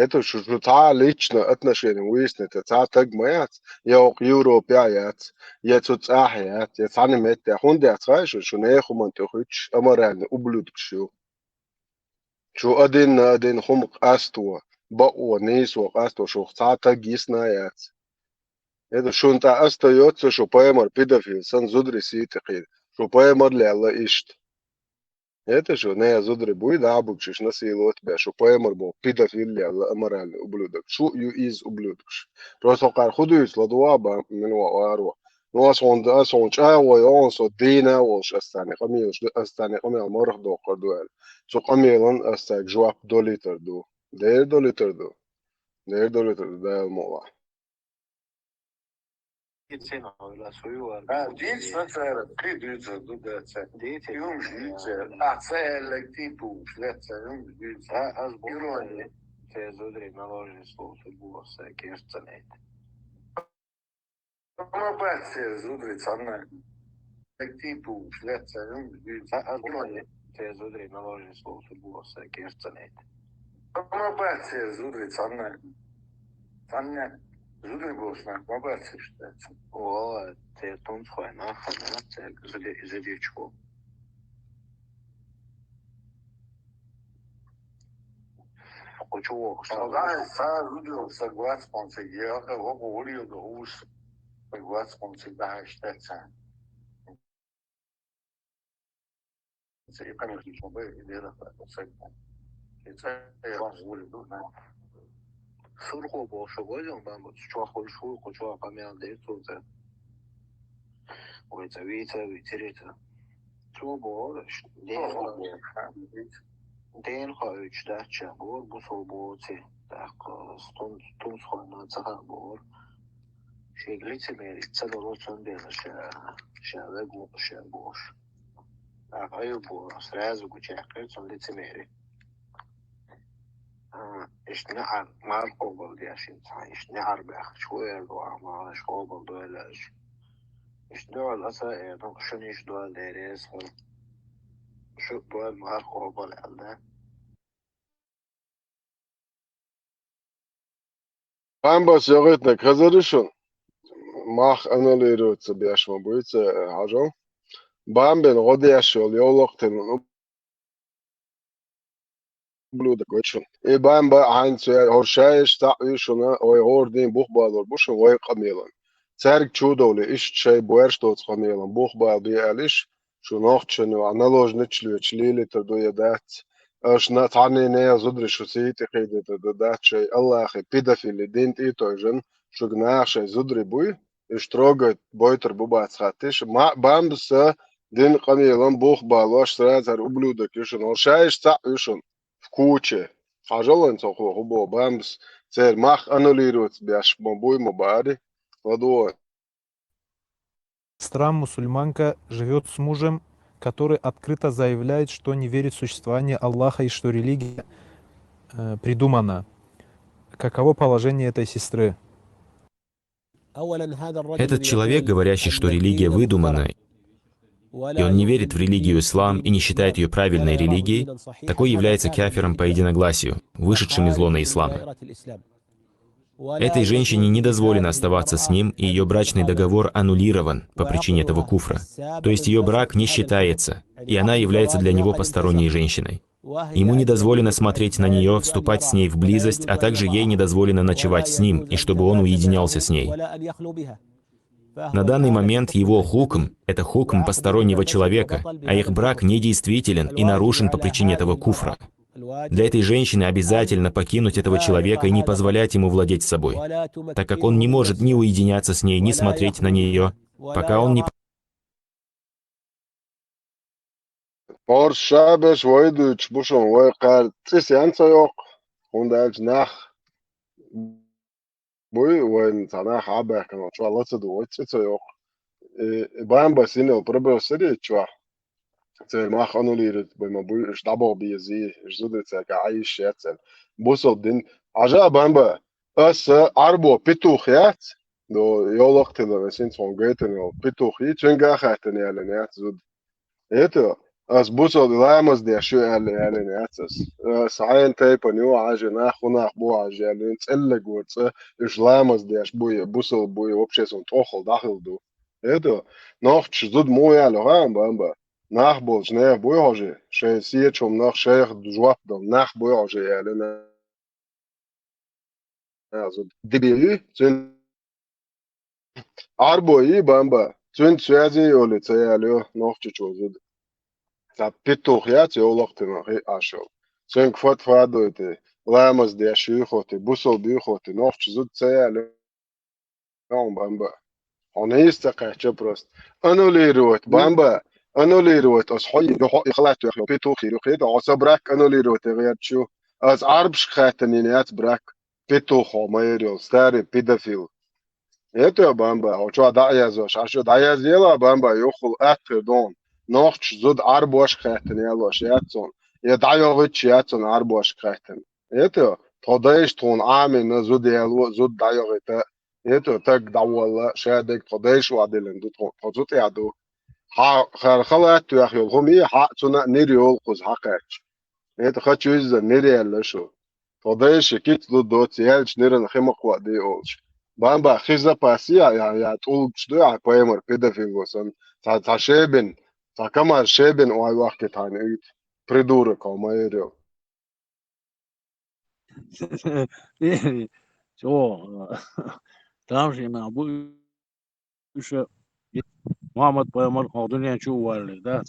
Это шу, шу цхьа а личное отношение вуьйсаниг, цхьа а таг ма яц, я хӀокху Европехь яц, я цу цӀахь яц, я цхьана а меттехь. ХӀунда яц хаьий шу, шу нехан хӀуманна тӀе хуьттуш аморальный ублюдкаш ю. Шу один на один хӀума къасто, бакъо, нийсо къасто, шух цхьа а таг йисна а яц. Это шуна тӀе остаётся шу пайхамар педофил санна зударий сий тӀе кхийда. Шу пайхамар лелла иштта. Это шу, нехан зударий буй, дӀа а буьгуш, иштта насиловать а беш, шу пайхамар боху педофил лелла, аморальный ублюдок. Шу а ю иза ублюдкаш. Просто хӀокхара хӀун дуьйцу ладугӀа а бан, мила ван аро. Ну, ас хьуна, ас хьуна чӀагӀо йо, со дийна а волуш, ас царна къамелаш ду, ас царна къамел марха доккхур ду аьлла. Цу къамелан ас цаьрга жоп долуьйтур ду. Дера долуьйтур ду. Дера долуьйтур ду, Дала мукъ лахь. Ицина ойла суй вар. А, дийца цара, кхин дуьйцур ду, да, ца. Дийца. Юмш дуьйцур. А, ца аьлларг тӀе тухуш, да, ца, юмш дуьйцур. А, ас бу-, ирония. Церан зударий наложенный слов суй боху, сан керстанайта. Ма бац церан зударий цхьанна. Даг тӀе тухуш, лаьцна хӀума дуьйцу. Ца, ас бу-, церан зударий наложенный слов суй боху, сан керстанайта. Ма бац церан зударий цхьанна. Цхьанна зударий бохуш нах ма бац иштта. Валла, церан тунцхой нах ханна, церан зударий, зударий чу. Кху чу вохуш. Ай, са зудел са гвацкъон цига, яха, ваба гӀурил да гӀуш, са гвацкъон цига дахьаш тацан. Цига къамел хиш ма бай, и дера са. И ца я гӀуш гӀурил ду, на. Сурхо бохуш гойзан бамба, чохуш ху, кху чохь къамел дер цуца. Вай ца вица, вицерица. Цо бохура, ден хо-, ден хоуьйтуш дац ша бохура, бусалба боций, тӀаккха стун-, тунсхойна ца хаьа бохура. Шега лицемерить ца дало, цундела ша, ша вегу ша бохуш. ТӀаккха Аюб бохура, сразу гучуяьккхира цунна лицемерие. А, иштта неӀар, марха къобал деш, иштта неӀар баьхча, хӀун эр ду, а, мархаш къобал дойла аша. Иштта дуьхьал аса эр ду, шуна иштта дойла деррес, шу дойла марха къобал аьлла. Бамбас йогӀитнарг хазар ю шуна? Мах аннулироваться беш ма буй, ца хьажал. Бамбен гӀо деш йолу йовлакх тина ублюдок вай шуна. И бан бан хьайна цу яьлла, хӀора шайаш цхьаъ вуй шуна, вай гӀора дийна бух балор бу шуна вай къамелан. Цаьрга чу довлий, иштта шай боьрш доцу къамелан бух бала бе аьлла иш, шу нохчашна юкъахь наложницаш лоьцуш лелийтар ду я дац. Аша на-, цхьанне нехан зударий шу сий тӀе кхийдайтар ду дац шай, Аллахе, педофили дин тӀе а тойжан, шуьга наха шайн зударий буй, уьш трогать бойтар бу бац хаттиш. Ма-, бамбаса дин къамелан бух балош, сразу хӀара ублюдок ю шуна, хӀора шайаш цхьаъ ю шуна. В куче. Хьажал вайн цо хӀу-, хӀун боху бамбас, церан мах аннулировать беш ма буй ма бари. ЛадогӀа. Сестра-мусульманка живёт с мужем, который открыто заявляет, что не верит в существование Аллаха и что религия, э, придумана. Каково положение этой сестры? Этот человек, говорящий, что религия выдумана, и он не верит в религию ислам и не считает её правильной религией, такой является кафиром по единогласию, вышедшим из лона ислама. Этой женщине не дозволено оставаться с ним, и ее брачный договор аннулирован по причине этого куфра. То есть ее брак не считается, и она является для него посторонней женщиной. Ему не дозволено смотреть на нее, вступать с ней в близость, а также ей не дозволено ночевать с ним, и чтобы он уединялся с ней. На данный момент его хукм — это хукм постороннего человека, а их брак недействителен и нарушен по причине этого куфра. Для этой женщины обязательно покинуть этого человека и не позволять ему владеть собой, так как он не может ни уединяться с ней, ни смотреть на нее, пока он не Порс шабеш войдуч бушон вой кар цис янца йок. Хундалч нах буй войн цанах абахкан чуа лацаду вой цис йок. Бамба синел пробросили чуа. Цер мах аннулирует, бой ма буй иш дабо бизи, иш зудрица ка айш яцен. Бусол дин. Ажа бамба. Ас арбо петух яц. До йолохтила весин сон гайтен йол петух и ченга хайтен ялен яц зуд. Это ас бусол ламаз де шу ялен ялен яц ас. Ас айн тайпа ниу ажи нах хунах бу ажи ялен целле горца иш ламаз де аш буй бусол буй вообще сон тохол дахил ду. Это нохч зуд му яло га бамба. Нах болч не буй хожи. Шей сие чом нах шейх жуап дал нах буй хожи ялен. Зуд дибили цун арбо и бамба. Цун связи йоли цаялю нохчу чозуд. Ца петух яц йолохтина хи ашо. Цун кфат фадойти. Ламаз де шуйхоти, бусол бюхоти, нохчу зуд цаялю. Бамба. Он есть такая, что просто. Аннулировать, бамба. Аннулировать, ас хой, йохо, ихлат, йохо, петух, йохо, это, аса брак аннулировать, я говорю, чё. Ас арбш хатанин яц брак. Петух, майрил, старый педофил. Это бамба, о чё, да я зош, а что, да я зела бамба, йохул, атхы дон. Нохч, зуд арбош хатан, я лош, я цон. Я да йогыч, я цон арбош хатан. Это, тодайш тон, амин, зуд я ло, зуд да йогыта. Это так давала, шадек тодеш ваделен ду тозут яду. Ха хар халат туях йол хуми ха цуна нир йол куз хакач. Это хочу из-за нир ялла шу. Тодеш кит ду доц ялч ниран химак вади олч. Бамба хиза пасия я я тулч ду я паймар педофил госан. Та та шебен, та камар шебен ой вахке тан уйт. Придурок, омайрил. Чё, там же на бу еще Мухаммад пайгамбар хо дунен чу валли да.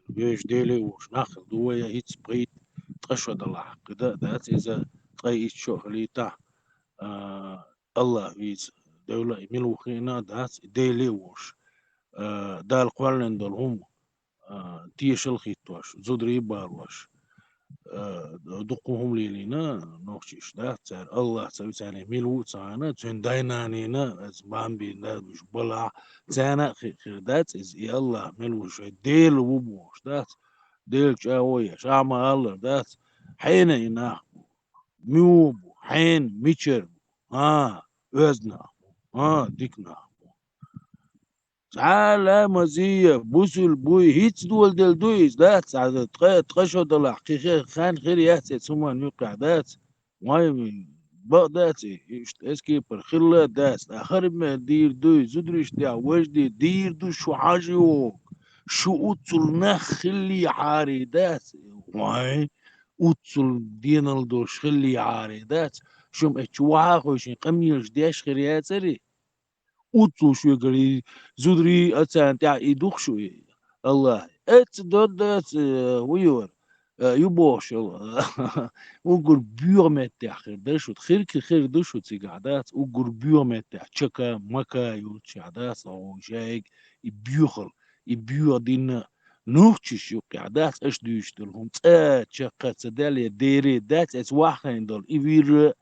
Веш дели уш нахил дуя хиц пит ташо дала. Кыда да иза тай ичо хлита. Аллах виз девла мил ухина да дели уш. Дал квален дол хум. Тиешал хиттош, зудри балош. Дукку хум лилина нохчиш да цар Аллах цавицане милу цана цун дайнанина аз бамби да буш бала цана хирдац из и Аллах милу шой дел ву буш да. Дел чаоя шама Аллах да. Хена инах бу. Мю бу. Хен мичер бу. А, ознах бу. А, дикнах бу. Цхьа а ламазийя, бусул буй, хӀинца доладелла ду иза, дац? Цхьа ткъа, ткъа шо далахь, кхин хе-, хан хир яц эца хӀуманна юккъехь, дац? Вай, бакъ дац и, иштта эскипар хилла а дац, ткъа хӀара мел дийр дуй, зударий тӀехь важде дийр ду шу хьажа йогӀу, шу уццул нах хиллехьарий, дац? Вай, уццул денал долуш хиллехьарий, дац? Шу-м эцчу вахьа а хой шен къамелаш деш хир яцарий? Уццул шуьгара и зударий а царна тӀехь и дух шу и, Аллахь. Эцца доддац, э, вуйор, э, ю бохуш йолу. Уггар боьха меттехь хир дара шу, хирка хир ду шу цигахь, дац? Уггар боьха меттехь чака, мака йолчехь, дац? Оха шайга и боьхал, и боьха дина нухчаш юккъехь, дац? Аша дуьйцуш долу хӀума цкъа чаккха ца даьлла, я дере, дац? Эца ваххайн долу и вирра,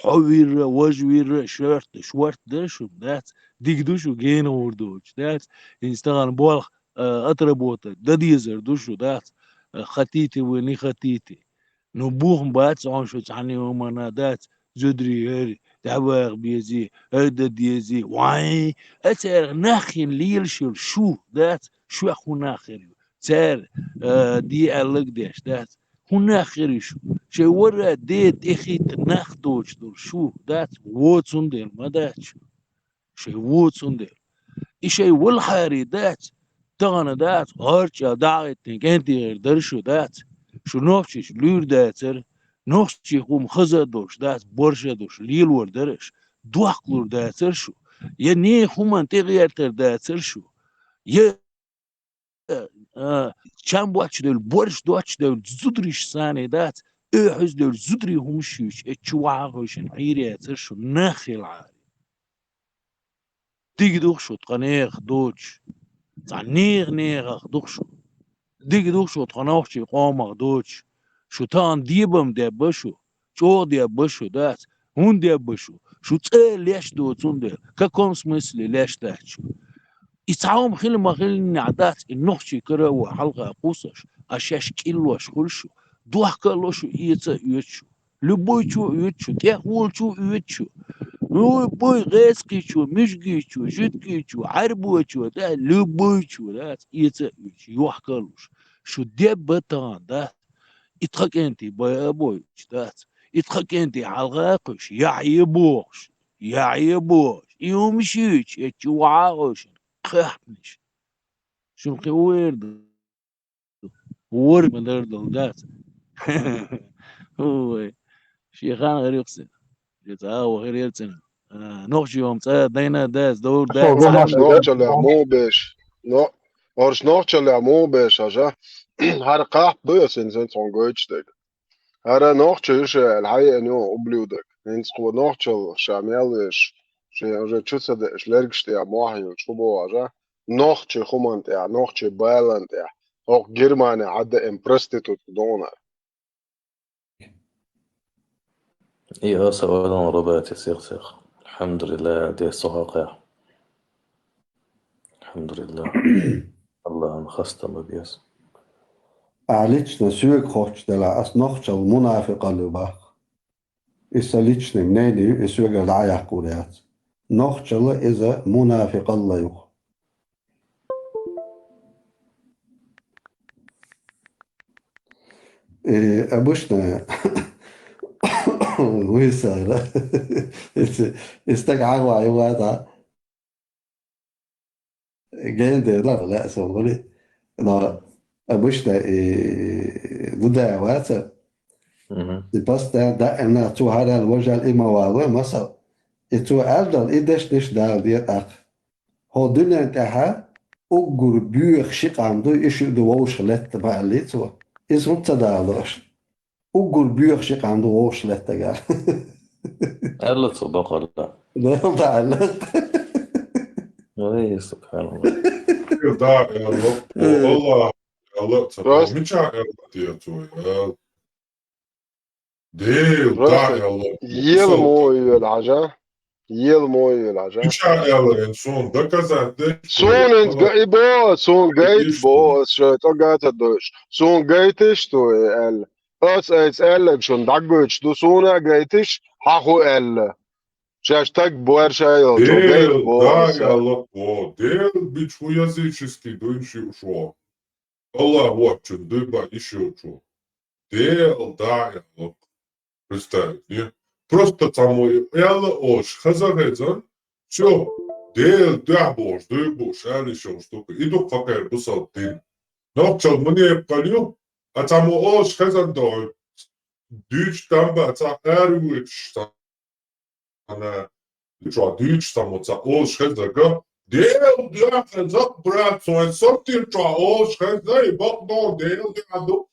хьо вирра, важа вирра, шорта, шорта дара шу, дац? Дика ду шу, гена гӀур доцуш, дац? ХӀинца тахана болх, а, отработать дан дезар ду шу, дац? А, хотите вы, не хотите. Ну, бухам бац хьуна шу цхьанна а хӀуманна, дац? Зударий хӀара, дӀаваха безий, хӀара дан дезий, вайн! А цаьрга нах хин лелаш йолу шу, дац? Шух хӀун нах хир ю? Цара, а, де аьлларг деш, дац? ХӀун нах хир шу? Шайн вара де тӀехийтта нах доцуш долу шу дац, воцун дела ма дац шу. Шайн воцун дела. И шайн валхьари дац, тахана дац, гӀарчӀа дӀагӀиттина кӀентий гӀир дара шу дац. Шу нохчийчу луьйр дацара, нохчий хӀума хаза а долуш дац, борша а долуш, лелор дара аша. Дохкалур дацара шу. Я нехан хӀуманна тӀегӀертар дацара шу. Я а, чам боцчу девлла, борш доцчу девлла, зударий санна дац, оьхьаз девлла, зударий хӀумаш юьйцуш, эцчу вахьа а гӀевшина, Ӏийр яцара шу нах хилахьара. Дика ду-кх шу тхан нехан доцуш, цхьа нехан нехах ду-кх шу. Дика ду-кх шу тхан нохчийн къомах доцуш, шу тахана дебам дебба шу, чӀогӀа дебба шу дац, хӀунда дебба шу? Шу цӀа леш доцун дела. В каком смысле леш дац шу? И цхьа хӀума хила ма-хиллинехь дац, и нохчий кара а вой хьалха кхуссуш, а шаьш кӀиллош хуьлу шу. Дохка а ло шу, эца а оьцу шу. Любойчо а оьцу шу, тӀехволчо а оьцу шу. Любой гӀезкхичо, муьжгийчо, жуьгтичо, Ӏаьрбочо, да, любойчо, дац, эца а оьцу, йохка а луш. Шу дебба тахана, дац. И тхан кӀентий бай а бойуш дац. И тхан кӀентий хьалха а кхуьуш, яхье бохуш, яхье бохуш. И хӀумаш юьйцуш, эцчу вахьа а гӀевшина, кхехкнаш. Шуна кхин вер ду. Вор ма-дарра долу дац. Ой, шен хан гӀерюкх сан. Шен цӀа а вахар яра цӀена. А, нохчий хӀума цӀа дайна а дац, довр дац. Нохчаллехь муха беш? Но, орш нохчаллехь муха беш, хьажа? ХӀара кхахьпа ду я сен, сен цхьаьна гойтуш дерг. ХӀара нохча ю ша аьлла, хьан еана ю ублюдок? ХӀинца кхо нохчалла ша мел веш, шен уже чу ца деаш, лергаш тӀехь мохь йолчу хӀун боху хьажа? Нохчий хӀуманна тӀехь, нохчий баланна тӀехь, хӀокху Германе хьан даим проститутка ду хьуна. И аса валан рабати сих-сих. Алхьамдулиллах, дес сохьакхехь. Алхьамдулиллах. Аллахьан хаста ма беза. А лично соьга хоттуш делахь, ас нохчалла мунафикъалла ю боху. И сан личный мнение ю, и соьгара дӀа а яккхур яц. Нохчалла иза мунафикъалла ю. Э, обычно вуй сара. Если, если так агӀо ю вада, гендер ла, ла, сон гули. Но обычно и гуда ваца. Мгм. И постоянно даимна цу хьарал важал и ма валой, масал. И цу аьллал, и дешнаш дала дер ах. Хьо дуьнен тӀехьа уггар боьха ши къам ду, и шиъ ду вовшах летта, ма аьллий цо. Иза хӀунда ца даладо аша? Уггар боьха ши къам ду вовшах леттарг аьлла. Аьлла цо бакъалла. Дала даьлла. Ой, субханалла. Да, аьлла. Э. Аллах, Аллах, ца Просто мича аьлла те цо, аьлла. Дел, да, Просто аьлла. Ела мо йоьл хьажа. Ела мо йоьл хьажа. Мича аьлла, эн сон доказать деш. Сон эн га-, и бо, сон гайт бо, ас ша тӀагата дойш. Сон гайтеш то, э, аьлла. Ас айц аьллаг шун дӀагойтуш ду, суна гайтиш, хьан хӀу аьлла. Шаьш таг боьрша йолчо гайт Дел, бо да, аса. Аьлла бо. Дел, бичу языческий дуй ши ушо. Аллах вочун дуй ба иш йолчо. Дел, да, аьлла. Представить, не? Просто цхьаммо аьлла ош, хаза хезан, всё, Дел дуьхьа бохуш, дуй бу, шаьлли шо штука, и ду кхакхер бусалба дин. Нохчал мунепкъал ю, а цхьаммо ош хезан дохуй, дуьйцу там ба, цхьа ара вуьйцуш, цхьа ана, чохь дуьйцуш цхьаммо цхьа ош хезарга, Дел дуьхьа хеза, брат, сон сортир чохь ош хеза, и бакъдо Дел дуьхьа ду.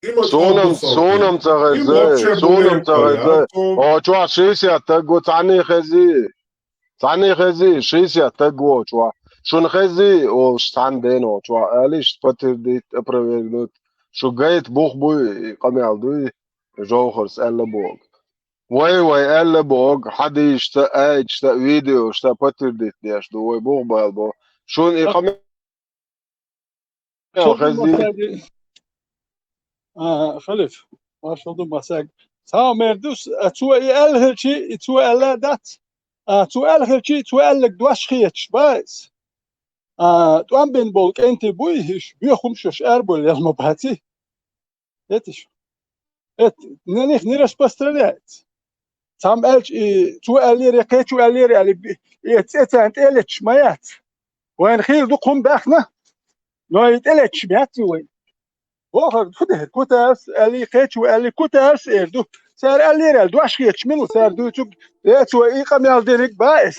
Суна-м, суна-м ца хезай, суна-м ца хезай. О, чохь шестьдесят таг ву, цхьанний хези. Цхьанний хези, шестьдесят таг ву чохь. Шуна хези, олуш цхьана дена чохь. Алиш подтвердить, опровергнуть. Шу гайта бух буй, къамел дуй, Жовхарс аьлла боху. Вай, вай аьлла боху, хьадийшца, айташца, видеошца подтвердить деш ду, вай бух бала боху. Шуна и къамел Шалдун хезий? Масаги, а, Халиф, маршалдун масаг. Цхьа мер ду, а, цо и аьлла хилчи, и цо аьлла дац. А, цо аьлла хилчи, цо аьллаг дош хеташ, бац. тӀом бен болу кӀентий буй, уьш боьха хӀумаш йолуш арабевлла ма баций. Эцаш. Эт, на них не распространяется. Цхьамма аьлча, и цо аьллера, я кхечо аьллера аьлла, и цӀе царна тӀе а леташ ма яц. Вайна хир ду кху хӀума баьхна, но и тӀе леташ ма яц вайна. Бохург ду дера, Кутаевс аьллий, кхечо аьллий, Кутаевс эр ду. Цара аьллера аьлла, дош хеташ мила ву цара дуьйцург, э, цо и къамел дерриг баьс.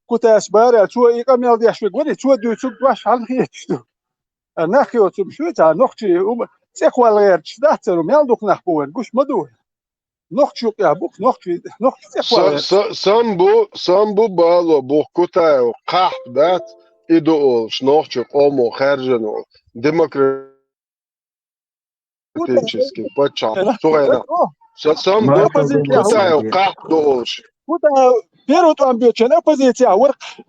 Кутаевс бара, цо и къамел деш верг вара, цо дуьйцург дош хьалха хеташ ду. А нах йоцург шу ца нохчий, хӀума цӀе кхолла гӀерташ дац цара, мел дукха нах бу вайн, гуш ма ду вайн. Нохчий юкъехь бу-кх, нохчий, нохчий цӀе кхолла Са-, гӀерташ. са-, сам бу, сам бу бало бу Кутаев, кхахьпа дац, и ду олуш, нохчий къомо хаьржина волу, демократический пачхьалкх, цу хенахь. Са-, сам бу Кутаев, кхахьпа ду олуш. Кутаев первый тӀом бечун оппозиция вара-кх.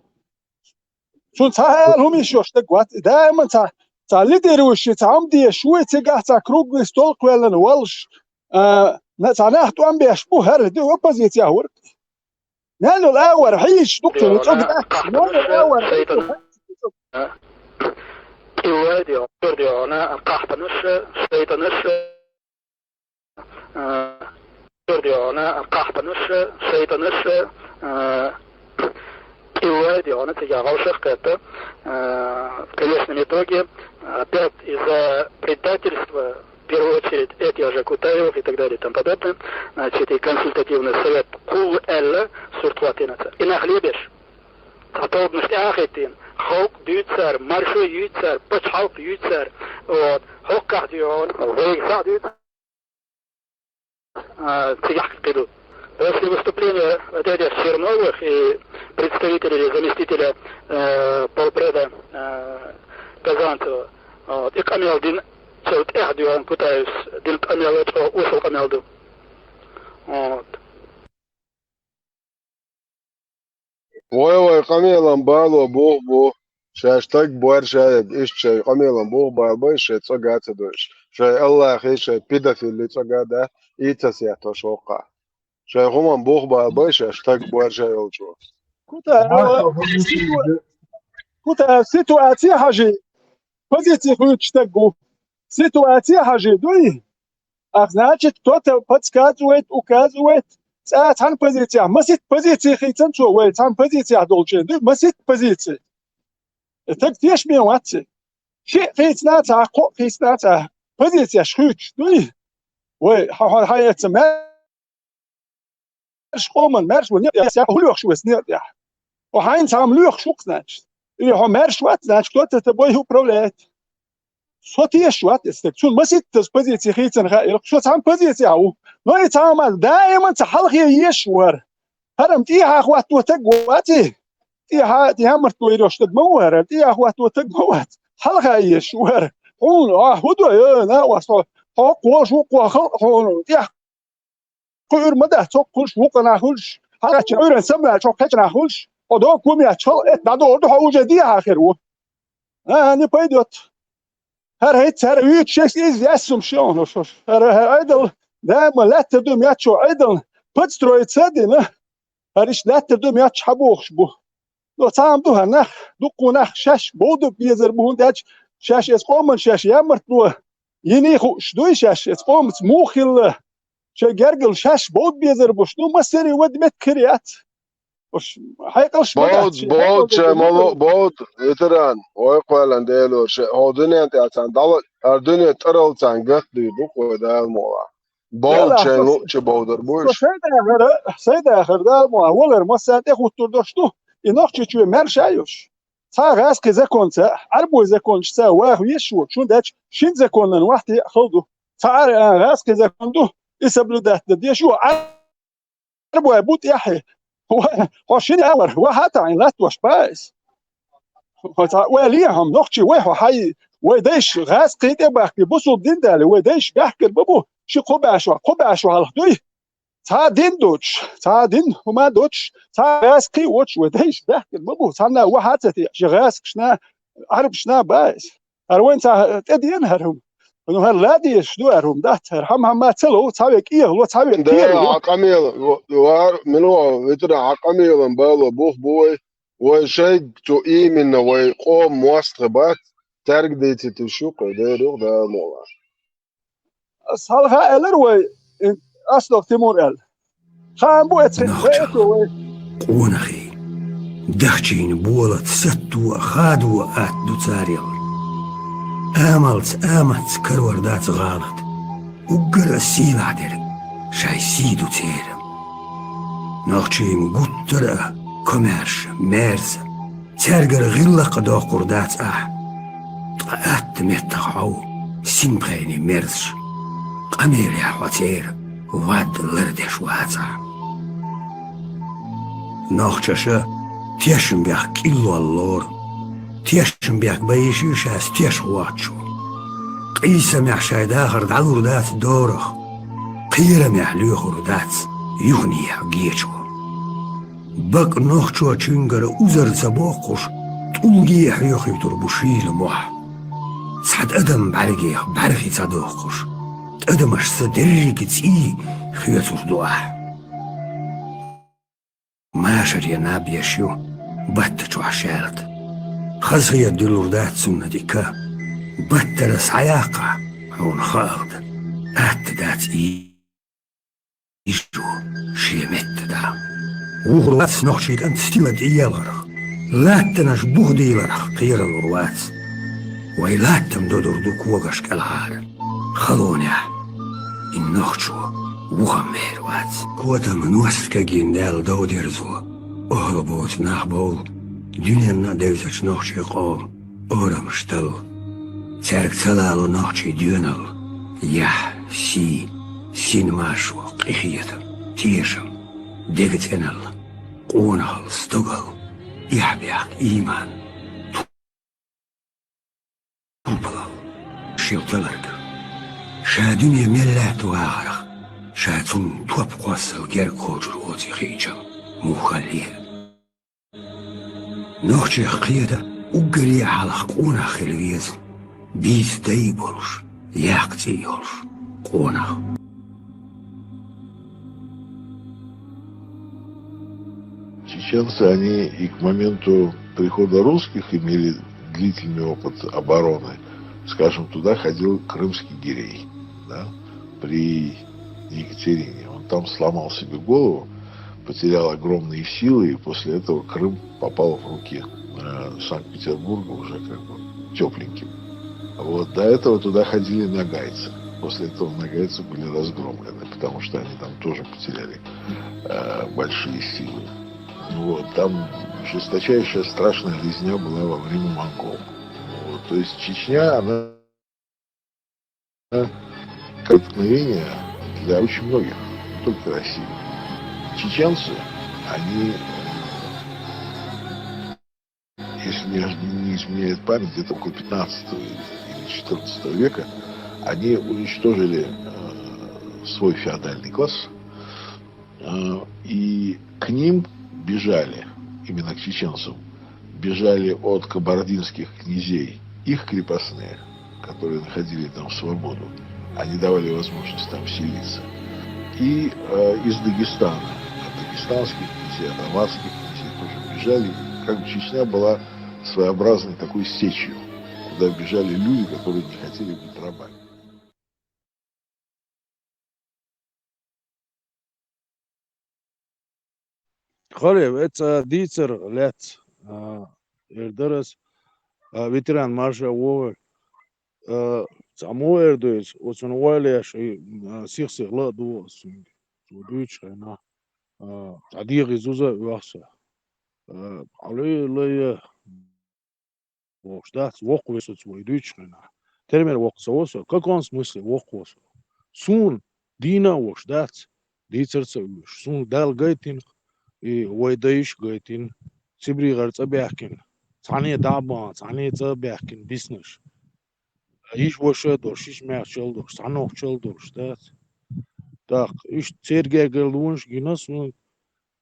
Цунна цхьа а ала хӀума йиш йолуш стаг вац. Даиман цхьа, цхьа лидирующий, цхьа хӀума дезаш вуй, цигахь цхьа круглый стол кхоьллина волуш, а, на-, цхьа нах тӀом беш бу, хӀара ду оппозиция вара. Мел йолу агӀор хьийзаш ду-кх цунна, цӀогах дац. Мел йолу агӀор хьийзаш ду. Кхахьпанаш, шайтанаш, кхахьпанаш, шайтанаш, а, чуьра дегӀана, кхахьпанаш, шайтанаш, а, кӀиллой дегӀана, цига гӀалшах кхетта, а, в конечном итоге, опять из-за предательства, в первую очередь, этих же Кутаевых и так далее и тому подобное, значит, и консультативный совет кхул аьлла сурт хӀоттийна цара. И нах лебеш. Цхьа тобанаш тӀе а хӀиттийна. Халкъ дуьйцу цара, маршо юьйцу цара, пачхьалкх юьйцу цара. Вот. ХӀокхахь дуьйхьа, вайга схьа дуьйцу. А, цигахь кхин ду. После выступления вот этих Черновых и представителя или заместителя, э, полпреда, э, Казанцева, вот, и къамел дина, цо тӀех дуьйхьа Кутаевс дина къамел а чӀогӀа осал къамел ду. Вот. Вай-вай, къамелан бало бух бу, шаьш стаг бор шаьрга, иштта шайн къамелан бух бала бай, шайн цӀа га ца дойуш. Шайн Аллахи, шайн педофилли цӀа га да, и ца сеттош воккха. Шайн хӀуман бух бала бай, шаьш стаг бор шай йолчо. Кута, Маршо, хӀун ситу-, кута ситуация хьажи, позиция хуьлуш стаг ву. Ситуация хьажи дуй? Ах, значит, кто-то подсказывает, указывает. Цкъа цхьана позиция, масит позиция хийцан цо, вай цхьана позиция долчу дуй, масит позиция. И таг тешаме вац. Шиъ хийцна цхьа, кхоъ хийцна цхьа. Позицияш хуьйцуш дуй? Вай, хьо, хьо, хьо эца мер- Маьрша къоман, маьрша ван некъ тӀехь, хьо лоьхуш вес некъ тӀехь. Хьо хьайна цхьа хӀума лоьхуш ву-кх, значит. Или хьо маьрша вац, значит, кто-то тобой управляет. Со тешаш вац и стаг. Цунна маситтаза позиция хийцина хаийла, со цхьана позиция ву. Но и цхьа хӀума даиман цхьа хьалхе езаш вара. ХӀара-м тӀехьа хӀотто таг вац и. ТӀехьа, тӀехьа мартло йош стаг ма ву хӀара, тӀехьа хӀотто таг ма вац. Хьалха езаш вара. Хьуна, а, хӀун до, э, накъост, хьо, хьо кхош ву, кхо халкъ хьуна, тӀех кхуьур ма дац, цо кхуьуш, вукху нах хуьлуш, хьалхачча Ӏуьйран самваьлча, хьо кхечу нах хуьлуш, хьо догу куме яц, хьал эт дӀадогӀур ду, хьо уже дехьа хир ву. А, не пойдёт. ХӀара хӀетта, хӀара вуьйцуш, шех иза яьссум ши хьуна шуш. ХӀара, хӀара Ӏедал, даима лаьттар ду меттачо Ӏедална подстроиться а дина. ХӀара иштта лаьттар ду метташ хьабохуш бу. Но цхьа хӀума ду хӀара нах, дуккха нах шаьш бовда безар бу, хӀунда аьлча шаьш эца къоман шаьш ямартло йиний хууш дуй шаьш, эца къомаца муха хилла, шайн гергал шаьш бовда безар буш ду, массерий вада меттиг хир яц. Уш хьекъалш ма дац, Бовд, шен бовд, хьекъал шайн дерг мало, ма бовд, ветеран, вай кхоьллан Делора, шен хьо дуьнен тӀехь царна дӀало, хӀара дуьне тӀарал царна гатдуьйр ду, кхой Дала мукъалахь. Бовд Делахь шайн со луъча бовдар бу со уьш. Шайн дахар, шайн дахар Дала мукъалахь, валар массарна тӀехуттур долуш ду, и Нохчийчоь маьрша а йолуш. Цхьа гӀаьскхи законца, Ӏарбой закончуьца ваха везаш воцуш, хӀунда аьлча шина законан вахте а хала ду. Цхьа Ӏар-, а, гӀаьскхи закон ду, и соблюдать дан дезаш ю, Ӏарбой бу тӀаьхье. Ва-, хьо шина а вара, ва хьан таӀийна латтош бац. Хьо цхьа вай лехьа хьо нохчий вай хьо хьай, вай дайша гӀаьскхи тӀе бахкий, бусулба дин далий, вай дайша баьхкар ма бу, ши кхо баьшо, кхо баьшо хьалха дуй. Цхьа дин доцуш, цхьа дин хӀума доцуш, цхьа гӀаьскхи а воцуш вай дайша баьхкина ма бу. Цхьанна а вахьа а ца теӀа, ши гӀаьскхашна, Ӏарбашна а бац. ХӀара вайн цхьа тӀедеана хӀара хӀума. Ну, хӀара ладийсаш ду хӀара хӀума дац. ХӀара хьама-хьама ца лов, цхьа ве кӀехало, цхьа ве Да, кхерало. Хьан къамела, ва-, вар-, мила ван, витра, хьан къамелан бало бух бу вай. Вай шайга цу именно вай къоман мостагӀий бац, цаьрга дийцийта йиш ю-кх вай, Дала мукъ лахь. Ас хьалха аьлар вай, Аслов Тимура аьлла. Хаам бу эцхи, вай эцо вай. Къонахий, дахчийна болат сатто а, хадо а атта ду царел. Амалца, аматца карор дац гӀалат. Уггар а сийлахь дерг шайн сий ду церан. Нохчийн гуттар а комаьрша, маьрша, цаьргара гӀиллакх а доккхур дац ахь. Ткъа атта меттах хьо ву синпхенийн мерзаш, къамелехь хьо церан вад лардеш вацахь. Нохчаша тешнабехк кӀиллол лору, тешнабехк бан йиш ю шаьш теш воцчо. Къийсамехь шайн дахар дӀалур дац дорах, кхерамехь лоьхур дац юханехьа гечо. Бакъ нохчочуьнгара узар ца боккхуш, тӀулге а хьоьхуьйтур бу шийла мохь. Цхьа тӀадам бӀаьргех бӀаьрхи ца доккхуш, тӀадамашца дерриге цӀий хоьцур ду ахь. Машаре наб еш ю батта чохь шаьлта. Хазахета дуьллур дац цунна тӀе ка. Баттара схьаяккхахь, хьуна хаалда, атта дац и. Ишо шен метта да. Вухур вац нохчий кӀант стила тӀеелхарх. Латтанаш бух дийларх кхералур вац. Вай латтам додур ду когаш кӀелхьара. Халонехь и нохчо вухам вер вац. Котам ност кагийна даьлла дов дерзо, охьа боцу нах бовла, дуьненна а девзачу нохчийн къоман орамаш талла. Цаьрга ца лало нохчийн доьналла, яхь, сий, син маршо, къинхетам, тешам, дега цӀеналла, къонахалла, стогалла, эхь-бехк, ийман, турпалалла, шел таларг. Ша дуьне мел лаьтта вахарх, ша цунна топ кхоссал герга кхочур оций хиъчал муххаллера. Нохчех кхета уггаре а хьалха къонах хила веза, бийца дай болуш, яккха цӀий йолуш къонах. Чеченцы, они и к моменту прихода русских имели длительный опыт обороны. Скажем, туда ходил крымский гирей, да, при Екатерине. Он там сломал себе голову, потерял огромные силы, и после этого Крым попал в руки э, Санкт-Петербурга уже как бы тепленьким. Вот. До этого туда ходили ногайцы. После этого ногайцы были разгромлены, потому что они там тоже потеряли э, большие силы. Вот. Там жесточайшая, страшная резня была во время монгол. Вот. То есть Чечня, она как вдохновение для очень многих, не только России. Чеченцы, они, э, если мне не изменяет память, где-то около пятнадцатого или четырнадцатого века, они уничтожили э, свой феодальный класс, э, и к ним бежали, именно к чеченцам, бежали от кабардинских князей их крепостные, которые находили там свободу. Они давали возможность там селиться. И э, из Дагестана, от дагестанских князей, от аварских князей тоже бежали. И как бы Чечня была своеобразной такой сечью, куда бежали люди, которые не хотели быть рабами. Халев, эца дийцар лаьц, а, эр дарас, а, ветеран марша вогӀар. А, цхьа мо эр ду иза, оцунна вайлеш, и, а, сих-сих ла а ду ас цуьнга. Цо дуьйцу хенахь, а, цхьа дегӀи зуза а оьху со. А, Ӏалуьйлая, воккхуш дац, воккхаве со цо и дуьйцучу хенахь. Термер воккха ца во со, в каком смысле воккха во со? Суна дийна а воккхуш дац, дийцар а ца оьшу. Суна Дала гайтина, и вай дайша гайтина, ЦӀибригӀара цӀа баьхкина, цхьанне дӀа а бахана, цхьанне цӀа а баьхкина биснарш. Йиша-ваша а долуш, йиша-маьхча а долуш, цхьа нохча а долуш дац. ТӀаккха иштта церан гергарлонаш гина суна,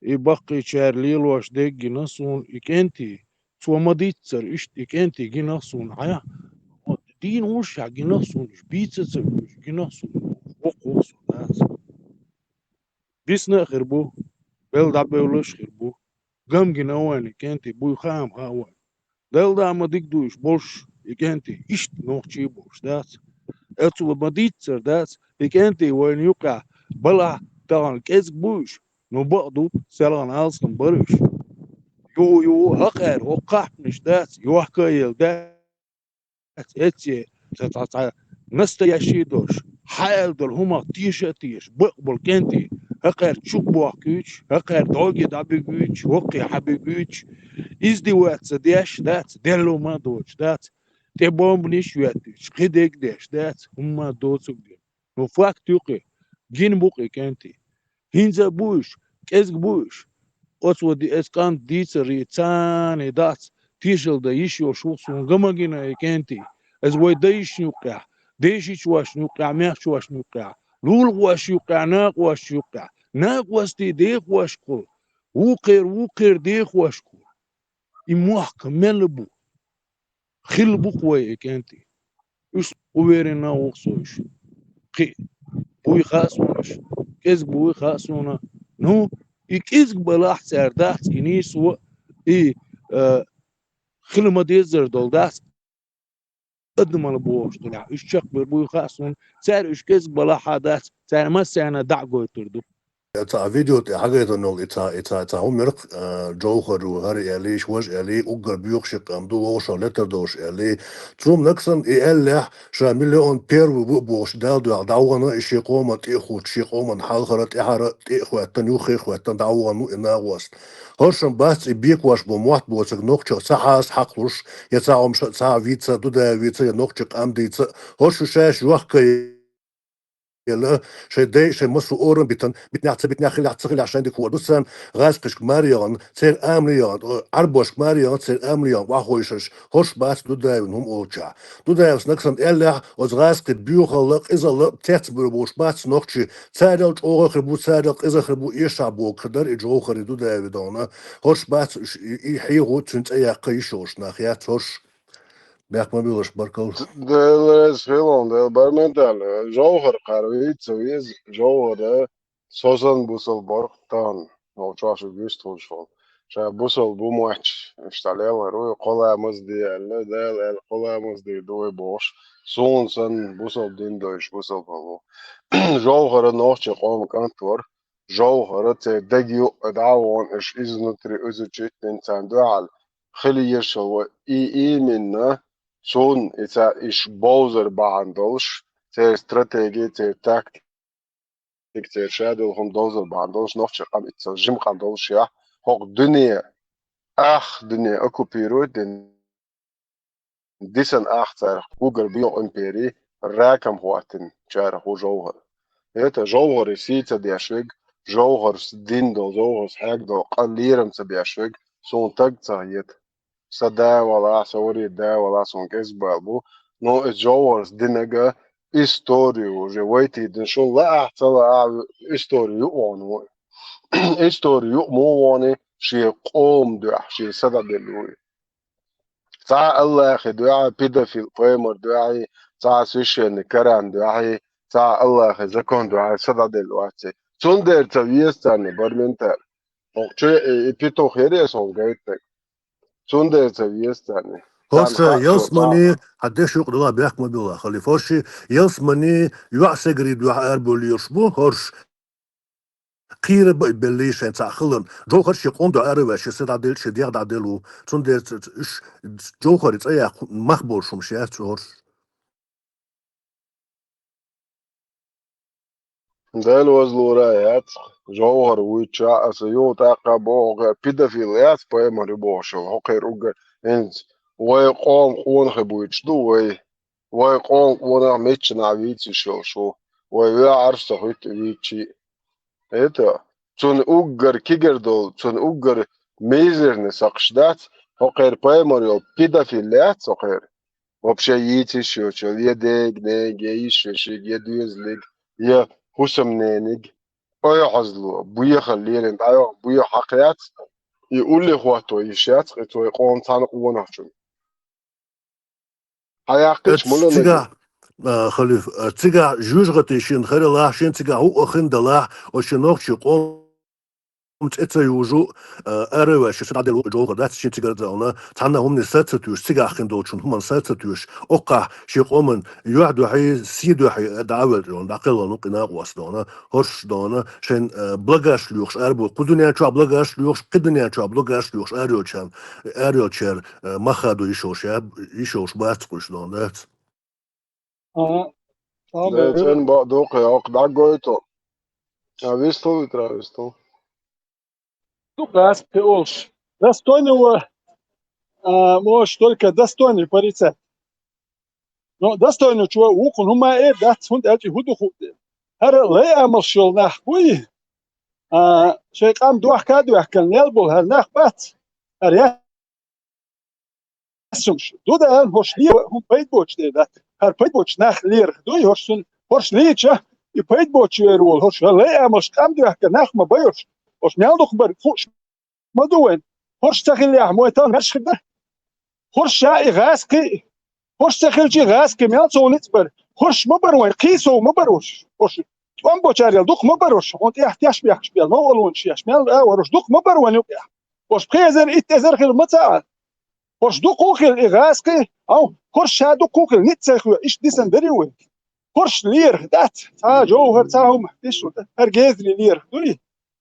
и баккхийчара лелош дерг гина суна, и кӀентий, цо ма-дийццара, иштта и кӀентий гина суна, хьан, вот, дийна уьш хьан гина суна, уьш бийца а ца оьшу, гина суна, воккха воккха со дац. Бисна а хир бу, белла дӀабевллаш а хир бу. гам гина вайна, кӀентий, буй хаам хаа вайна. Дала да ма дика дуйш болуш, и кӀентий, иштта нохчий болуш, дац. Эцула ма дийццара, дац, и кӀентий вайна юкъахь балахь тахана кӀезиг буйш, ну бакъ ду, селхана алсам баруш. Ю, ю, хӀокхара, хӀокху кхахьпанаш, дац, йохка а елла, дац. Эцце цхьа, цхьа, цхьа настоящий долуш, хьаьал долу хӀумах теша а теша, бакъ болу кӀентий, хӀокхаьрца чу бохкуьйтуш, хӀокхаьрца дӀогге дӀабуьгуьйтуш, хӀокхе хьабуьгуьйтуш, издеваться деш дац, делло ма доцуш дац, тӀе бомбанаш а йоьттуьйтуш, кхидерг а деш дац, хӀумма а доцург деш. Ну, факт ю кхин, гина бу кхин кӀентий. ХӀинца а бу уьш, кӀезиг бу уьш. Оцо ди-, эс кӀант дийцаре царний дац, тешалла дан йиш йолуш ву суна ган ма гина и кӀентий. Эс вай дайшна юккъехь, дешичошна юккъехь, мехчошна юккъехь, лулахошна юккъехь, накъосташна юккъехь, накъостий дехошкахула, вукхера, вукхера дехошкахула. И мохк мел бу? Хилла бу-кх вай и кӀентий. Уьш уверенно ву-кх со уьш. Кхин буй хаьа суна уьш, кӀезиг буй хаьа суна. Ну, и кӀезиг балахь цара дац, и нийсо, и, э, хила ма-деззара долу дац, адамалла бохуш долу. Уьш чекхбер буй хаьа суна, цара уьш кӀезиг балахь а дац, цара массарна дӀа а гойтур ду. Цхьа видео тӀе хьагайтина йолу и цхьа, и цхьа, цхьа хӀума яра-кх, а, Джовхар ву, хӀара аьллий, важа аьллий, уггар боьхуш къам ду, вовшах летар долуш аьллий. Цунна нагахь санна и аьллехь, ша миллион первый ву а бохуш, Дала дуьхьал дӀавахана, и шен къоман тӀе а хӀутту, шен къоман хьалхара, тӀаьхьара, тӀе а хӀоьттина, юххе а хӀоьттина, дӀавахана ву и накъост. ХӀорш-м бац и бекаваш бу мотт боцург нохчо ца хьаса хьакхалуш, я цхьа хӀума ша ца вийца, Дудаев вийца, я нохчийн къам дийца. ХӀорш шу шаьш йохка елла, шайн дай, шайн массо а орам битина, битинехь, ца битинехь, хилахь, ца хилахь, шайн дика хӀора ду царна, гӀазкхашка мара яхана, церан амале яхана, Ӏарбошка мара яхана, церан амале яхана, охьахойшарш, хӀорш бац Дудаевна хӀума олучохь. Дудаевс нагахь санна аьллехь, оцу гӀазкхийн боьхалла, къизалла, цецбуьйлуш бац нохчий, царел чӀогӀа хир бу, царел къиза хир бу, эшахь бохург дара и Джовхари Дудаеви дона. ХӀорш бац уьш, и, и хьехо цуьнан цӀе яккха йиш йолуш нах яц хӀорш. Бехк ма билла, баркалла. Дела реза хуьлда, Дела бармин тӀехь. Джовхар кхара вийца ца веза, Джовхар, со санна бусалба вара-кх тахана, нохчош вуьстуш волу. Ша бусалба ву моьттуш, иштта лелхар ву, кхо ламаз де аьлла, Дала аьлла, кхо ламаз дийр ду вай бохуш, суна санна бусалба дин дойуш бусалба ву. Джовхар нохчийн къоман кӀант вара, Джовхар церан дега юкъа дӀа а вахана, уьш изнутри изучить дина царна дуьхьал хила езаш вара. И именно цунна и ца-, уьш бовзар бахьана долуш, церан стратеги, церан тактика, церан шадолу хӀума довзар бахьана долуш, нохчийн къам иццал жима къам долуш яхь, хӀокху дуьне, ах дуьне оккупирует дина, дисина ах царах, уггар боьха импери ракам хӀоттийначарах ву Джовхар. ХӀета Джовхаре сий ца деш верг, Джовхарс дина долу, Джовхарс хьегна долу къа лерам ца беш верг, суна стаг ца хета. Сан да валахь, сан варе да валахь, суна кӀезиг бала бу. Но и Джовхарс динарг история уже вайтийдина, шуна лаахь а, ца лаахь а, история юкъа вахана ву. История юкъа муха вахана, шен къоман дуьхьа, шен са дӀаделла ву. Цхьа АллахӀан дуьхьа, педофил пайхамар дуьхьа, цхьа священник Коран дуьхьа, цхьа АллахӀан закон дуьхьа са дӀаделла вац и. Цундела ца веза царна бармин тӀехь. ХӀокху чу и, и петух яра аса хьуна гайтинарг. Цундела ца веза царна. ХӀорш, царна хаа ялсамани, цо хьан деш юкъа дала бехк ма билла, халифа. ХӀорш ялсамани, йоӀ-сигари дуьхьа арабевлла лелаш бу, хӀорш. Кхера бан беллий шайн цхьаъ хиларна. Джовхар шен къоман дуьхьа ара а ваьлла, шен са дӀаделла, шен дегӀ дӀаделла ву. Цундела ц-, ц-, уьш Джовхаре цӀе яккха мах болуш хӀумнаш яц цу хӀорш. Дела вазлура яц, Джовхар вуьйцучохь аса юха тӀаккха боху, хӀокхеран педофил яц пайхамар ю бохуш йолу, хӀокхеран уггар, хӀинца вай къоман къонахий буьйцуш ду вай. Вай къоман къонах миччанхьа вийца йиш йолуш ву. Вай ваьӀарш ца хӀуьтту вийччи. ХӀета, цунна уггар кегар долу, цунна уггар мизерный сакхаш дац, хӀокхеран пайхамар йолу педофил яц хӀокхеран. Вообще йийца йиш йоцуш йолу, я дега, нега, я йиш йолчуьнга, я доьзалга, я хӀусамнениг. Ойхьазло, боьхалла лерина дӀайоху, боьха хьакха яц, и улле хӀотто йиш яц, и цу вай къоман цхьана къонахчун. Хьан яьккхича муьлхха цигахь, а, халифа, а, цигахь жоьжахати шена хир ялахь, шена цигахь хӀуъа хин далахь, оцу шен нохчийн къоман хӀума цӀе ца южу, а, ара а ваьши, са дӀаделла вукъа жовхар дац шин цигара а дона, цхьанна хӀумане са ца туьйш, цигахь хин долчун хӀуманна са ца туьйш, оккхахь шен къоман юьхь дуьхьий, сий дуьхьий дӀа а велла, дӀакхелла вукъа и накъост дона, хӀорш дона, шайн, а, благаш лоьхуш арабу, кху дуьнен чохь благаш лоьхуш, кхин дуьнен чохь благаш лоьхуш арайолчарна, арайолчара, а, мах а ду йиш йолуш, я, йиш йолуш бац кхуьш дона, дац. Ага. Ага. Цен бакъ дукха, я, дӀагойту. А, вистал, Витра, вистал. Дукха ас пхи олуш. Достойного, а, можешь только достойный порицать. Но достойный чу вукхун хӀума а эр дац, хӀунда аьлча хӀун ду хӀу-, хӀара лай амалш йолу нах буй, а, шайн къам дохка а доьхкина лел болу хӀара нах бац. ХӀара я Ас шуна ду дан, хӀорш ле хӀун пайда боцуш дерг дац. ХӀара пайда боцуш нах лерах дуй, хӀорш цунна, хӀорш лийча, и пайда боцуш вер волу, хӀорш лай амалш къам доьхка нах ма байорш. ХӀорш мел дукха бара хууш ма ду вайн. ХӀорш ца хиллехь, мой тан мерш хир дара. ХӀорш ша и гӀаскхи, хӀорш ца хилчи гӀаскхи мел цо ницкъ бара. ХӀорш ма бара вайн, кхийсов ма бара хӀорш. ХӀорш тӀом бочарел дукха ма бара хӀорш, хьуна тӀехь теш бехкаш бел, новкъалонаш еш, мел а вара хӀорш дукха ма бара вайн юкъехь. ХӀорш пхи эзар, итт эзар хила ма ца а. ХӀорш дукха хила и гӀаскхи, ау, хӀорш ша дукха хила, ницкъ ца хила, иштта дисан дарий вай. ХӀорш лерах дац, цхьа а жовхӀар, цхьа а хӀума, тиша, хӀара гезри лерах дуй.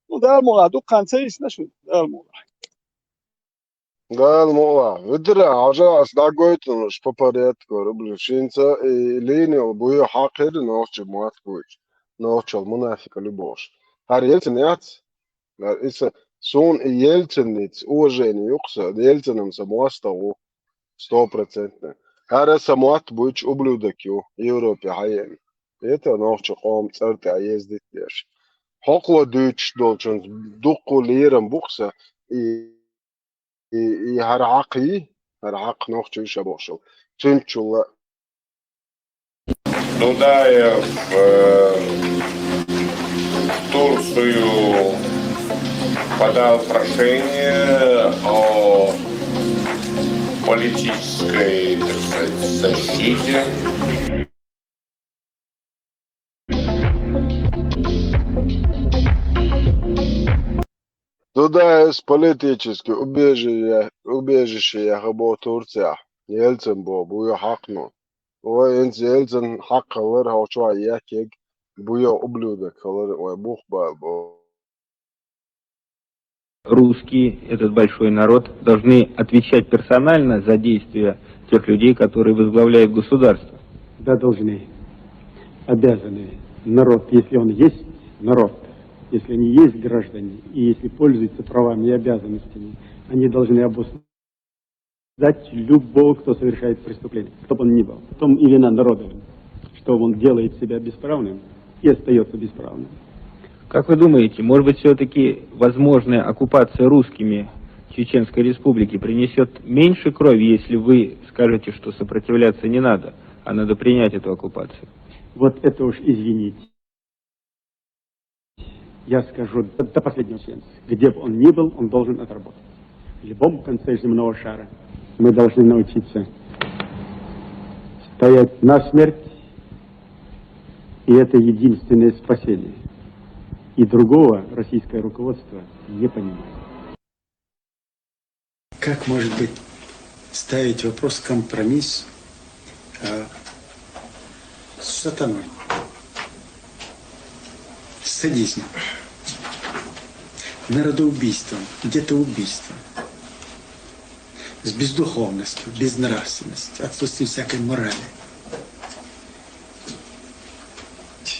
Ну, Дала мукъалахь, дукха хан ца йисна шуна, Дала мукъалахь. Дала мукъалахь. Витра, хьажа, ас дӀагойту по порядку, рубли шинца, и линию буй хьакхира нохча мотт буй. Нохчал мунафика любовь. ХӀара Ельцин яц? Ар-, иза суна и Ельцинница уважение ю-кх сан, Ельцинан сан мостагӀа ву, сто процентов. ХӀара сан мотт буьйцу ублюдок ю, Европе хьаена. Это нохча къоман цӀар тӀехь ездить деш. Хьокхо дуьйцуш долчунца дуккха лерам бу-кх сан, и, и, и хӀара хьакха йий, хӀара хьакха нохча ю ша бохуш. Цуьнцул а Дудаев, э, в Турцию подал прошение о политической, так сказать, защите. Дудаевс политически убежище, убежище яха бо Турцехь, Ельцин бо, буй хьакхано. Вай, хӀинца Ельцин хьакхаллар хьо чохь ехкиг, буй ублюдок хилар, вай, бух бала бо. Русские, этот большой народ, должны отвечать персонально за действия тех людей, которые возглавляют государство. Да, должны. Обязаны. Народ, если он есть народ, если они есть граждане, и если пользуются правами и обязанностями, они должны обосновать любого, кто совершает преступление, кто бы он ни был. В том и вина народа, что он делает себя бесправным и остаётся бесправным. Как вы думаете, может быть, всё-таки возможная оккупация русскими Чеченской Республики принесёт меньше крови, если вы скажете, что сопротивляться не надо, а надо принять эту оккупацию? Вот это уж, извините. Я скажу до, до последнего чеченца, где бы он ни был, он должен отработать. В любом конце земного шара мы должны научиться стоять насмерть, и это единственное спасение. И другого российское руководство не понимает. Как может быть ставить вопрос компромисс, а, с сатаной, с садизмом, народоубийством, детоубийством, с бездуховностью, безнравственностью, отсутствием всякой морали?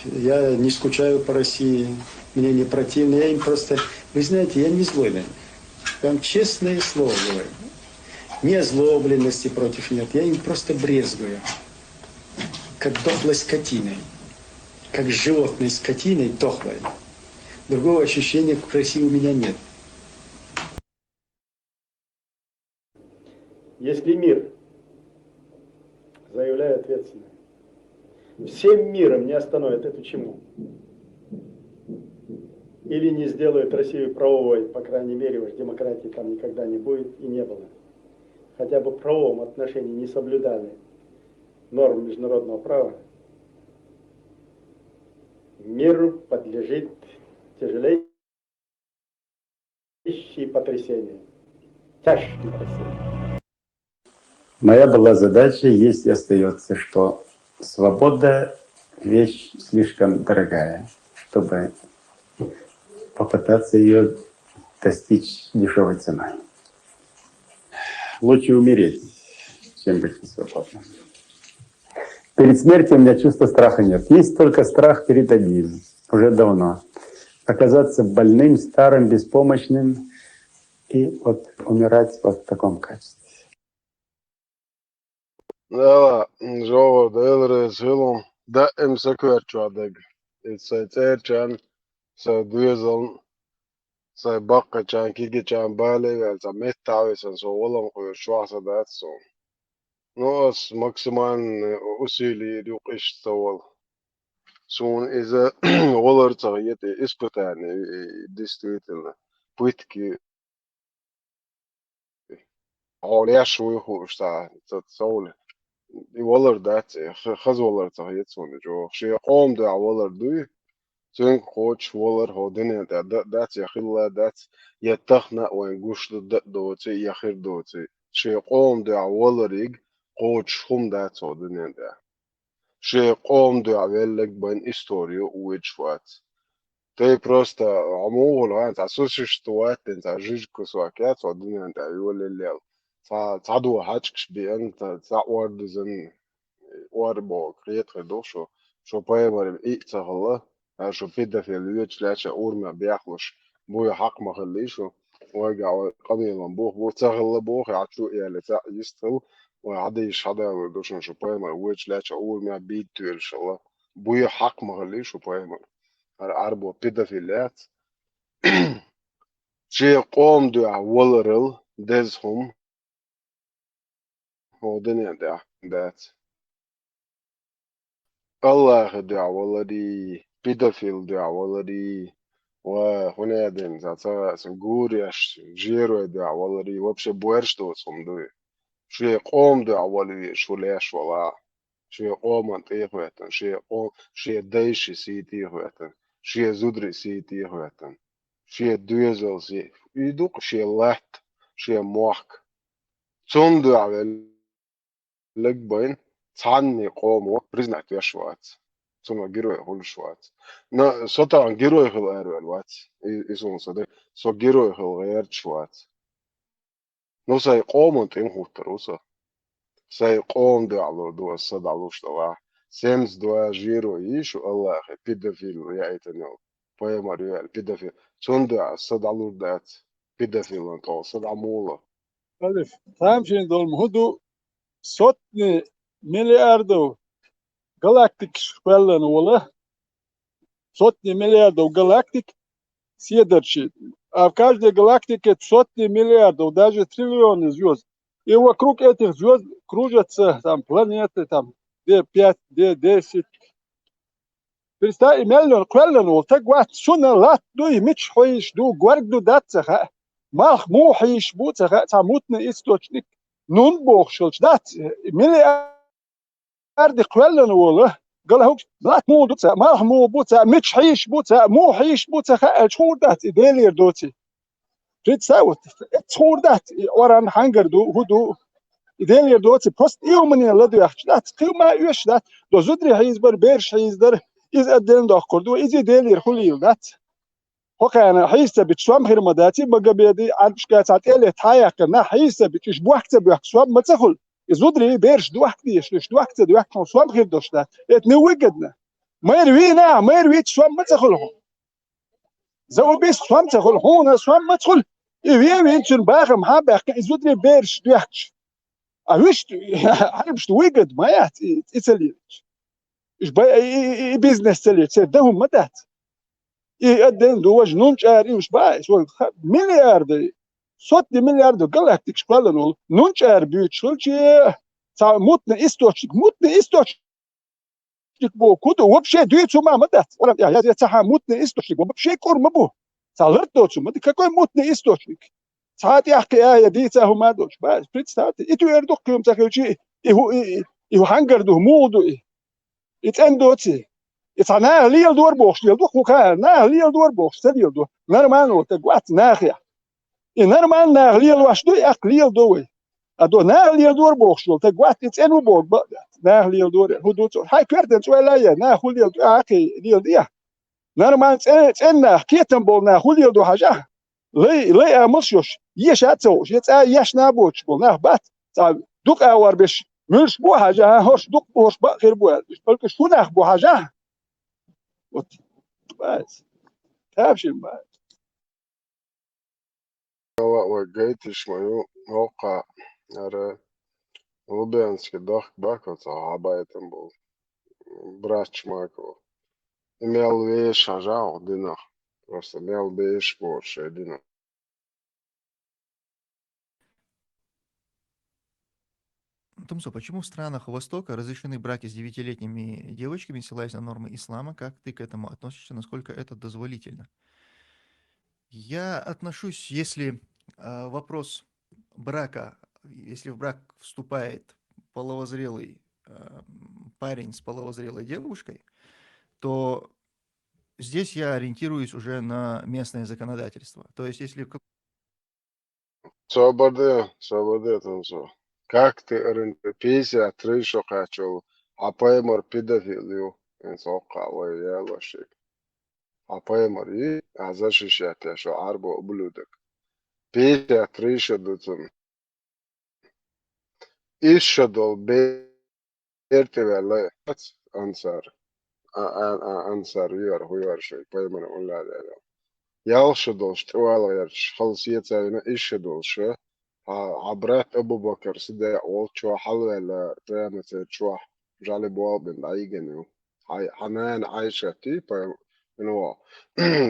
Я не скучаю по России, мне не противно, я им просто, вы знаете, я не злой на них. Я вам честное слово говорю. Ни озлобленности против нет, я им просто брезгую. Как дохлой скотиной. Как животной скотиной дохлой. Другого ощущения к России у меня нет. Если мир, заявляю ответственно, всем миром не остановит эту чуму или не сделает Россию правовой, по крайней мере, уж демократии там никогда не будет и не было, хотя бы в правовом отношении не соблюдали норм международного права, миру подлежит тяжелейший Тяжкие потрясения. Тяжкие потрясения. Моя была задача, есть и остается, что свобода — вещь слишком дорогая, чтобы попытаться ее достичь дешевой ценой. Лучше умереть, чем быть несвободным. Перед смертью у меня чувства страха нет. Есть только страх перед одним. Уже давно. Оказаться больным, старым, беспомощным и вот умирать вот в таком качестве. Дела, жовар делрес хилум, да эм сакверчу дег. Ит сай церчан, сай дуезалн, сай баккачан, кигачан бале вел, са меттависан, со волан куйр шуаса дацу. Но ас максимально усилие рюкъ ишт савал. Сун иза волар цаха ете испытание, действительно. Пытки. Олеш уй хуш са, цат соул. И волар дац, хаз волар цаха ет сун жо. Ши къом да волар дуй. Цунг коч волар хо динен да дац, я хилла дац, я тахна вайн гуш да доци, я хир доци. Ши къом да волариг коч хум дац хо динен да. Ши къом да веллаг бан историю уйч вац. Тей просто амугъул гъан, ца существовать, ца жижку свакя, ца динен да юлелел. Ца, ца ду хачкш биен, ца, ца ордизен, ор бо, кретхе ду шо, шо поэмар и ца хала, а шо педофил юч ляча урма бяхлуш, буй хак махали шо, ойга ой къамилан бух, бу ца хала бух, а чу яли ца истхил, ой хадиш хадавр душан шо поэмар, юч ляча урма бит тюл шала, буй хак махали шо поэмар. Ар, ар бо педофил яц. Чи къом дуа валарал дез хум. Хо динен да дац. Аллахи дуа валари, педофил дуа валари, ва хунеден за ца сан гуреш, жерой дуа валари, вообще буэрш доц хум дуй. Ши къом дуа валари, шулеш вала. Ши къоман тихветтан, ши къом, ши дайши си тихветтан, ши зудри си тихветтан, ши дуезал си. И дук ши лат, ши мохк. Цун дуа вел легбайн, цанни къомо признать веш вац. Цуна герой хулш вац. На сотан герой хил арвел вац. И, и сун саде, со герой хил герч вац. Ну, сай къоман тӀем хуттар уса. Сай къом дуалур ду аса далуш дала. Семс дуа жиро ишу Аллахи педофил яйтанел. Поэмар юэл педофил. Цун дуа аса далур дац. Педофилан тол са дамула. Алиф. Тамшин долм худу сотни миллиардов галактикаш квеллан вола. Сотни миллиардов галактик седарчи. А в каждой галактике сотни миллиардов, даже триллионы звезд. И вокруг этих звезд кружатся там планеты, там, д пять, д десять. Представь, и миллион квеллан вол, так вот, суна лат ду, и мич хойш ду, гварг ду датцаха. Малх му хойш буцаха, ца мутный источник. Нун бохшалч дац, миллиард Арди кхоьллана волу, гала хӀугаш, лат муха ду ца, малх муха бу ца, мича хьийш бу ца, муха хьийш бу ца хаьлча хуур дац и Делера доций. Представь, вот, эццахь хуур дац, и оран хьангар ду, хӀу ду, и Делера доций. Просто и хӀумане ладоьгӀча дац, кхин ма оьшуш дац, до зударий хьийзабар, бераш хьийзадар, иза а ден доккхур ду, иза и Делера хӀу лийла дац. ХӀокхарна хьийса ца бича сом хир ма дац, и Магомеди, Ӏарбашка цхьа тӀелетта хьаяьккхина, хьийса ца бича, уьш бохк ца боьхка сом ма ца хуьлу. И зударий бераш дохка дезаш, уьш дохка ца доьхка, хьуна сом хир долуш дац. Это не выгодно. Майра вийна, майра вийча сом ма ца хуьлу хьуна. За убийство сом ца хуьлу, хьуна сом ма ца хуьлу. И вен вийна цуьнан бахам хьан баьккхина, и зударий бераш доьхкаш. А вуьшта, Ӏарбашта выгодно ма яц и, и ца лелаш. Уьш бай, и, и, и бизнес ца лелаш, церан дан хӀума ма дац. И а ден ду важа нун чӀара и уьш баьхьа, вай ха-, миллиарды, сотни миллиардов галактикаш кхоьллина волу, нун чӀара буьйцуш хилча, цхьа мутный источник, мутный источник боху ду, вообще дуьйцу хӀума ма дац. Валам, я, я, я, цхьа мутный источник, вообще кӀур ма бу. Цхьа лар доцу ма ду, какой мутный источник? Цхьа тӀехь кхиа я дийца хӀума а доцуш. Ба, представьте, и туьйр ду кхин ца хилча, и, и хӀу-, и, и, и хӀу хьангар ду, муха ду и? И цӀена доций? И цхьа наха леладора бохуш леладо, хӀу кхаьа, наха леладора бохуш ца леладо. Нормально вот так вац нахе. И нормально наха лелош ду, и аккха леладу вай. А до наха леладора бохуш долу, таг ватта и цӀена ву боху бакъ дац. Наха леладора, хӀун ду цо? Хьайн коьртан цӀой лайя, наха хӀун леладу, ахьа кхин леладе. Нормально цӀе-, цӀена нах, кхетам болу нах хӀун леладу хьажахь? Лай, лай амалш йолуш, еша а ца хууш, я цӀа еш набочуш болу нах бац, цхьа дукха агӀор беш, муьлш бу хьажахь, хӀорш дукха бу, хӀорш бакъ хир бу аьлла. Уьш палкаш хӀун нах бу хьажахь? Вот, бац. Тапшин бац. Ала вай гайтиш ма ю, хӀокху ара Лубянский дахка бако цхьа хьабайтам болу. Братча мако. И мел веш хьажа хьо динах. Просто мел беш боху шайн динах. Тумсо, почему в странах Востока разрешены браки с девятилетними девочками, ссылаясь на нормы ислама? Как ты к этому относишься? Насколько это дозволительно? Я отношусь, если э, вопрос брака, если в брак вступает половозрелый э, парень с половозрелой девушкой, то здесь я ориентируюсь уже на местное законодательство. То есть, если в как- Собар де, собар де, Тумсо. Как ты ориентируешься? Пятьдесят три шо кхаччалц, хьан пайхамар педофил ю, хӀинца хӀокху вай ялошиг. Хьан пайхамар и, а защищать еш шо Ӏарбо ублюдок. Пятьдесят три шо ду цунна. Исс шо долу бер тӀеваьлла ансар. А, а, а, ансар вер, хӀун вер шуьга, пайхамар уллалера. Ялх шо долуш тӀевала гӀерташ, хала сецавина исс шо долуш, хьан, хьан брат Абу-Бакар Сиддикъ волчохь хьалаваьлла, прямо церчохь жӀали болх бина дӀайигина ю. Хьан, хьан нана Ӏайшат и, пайхамар,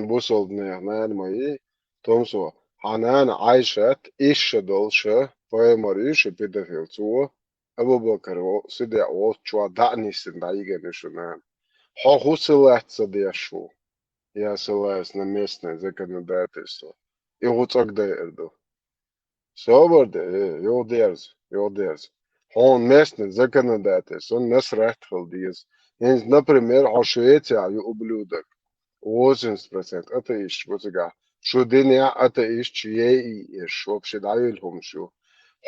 бусалба нехан нана ма ю, Тумсо, хьан нана Ӏайшат исс шо долуш, пайхамар ю шу педофил, цо Абу-Бакар во-, Сиддикъ волчохь дӀа а нисдина дӀайигина ю шу нана. Хьо хӀун ссылаться ца деш ву? Я ссылаюсь на местное законодательство. И хӀун цӀа дайр ду? Собар де, э, юха дерза, юха дерза. Хьуна местный законодательство насрать хила деза. ХӀинца, например, хьо Швецехь ю ублюдок. Восемьдесят процентов атеисташ бу цигахь. Шу динехь атеисташ ей и еш, вообще дӀавилла хӀумаш ю.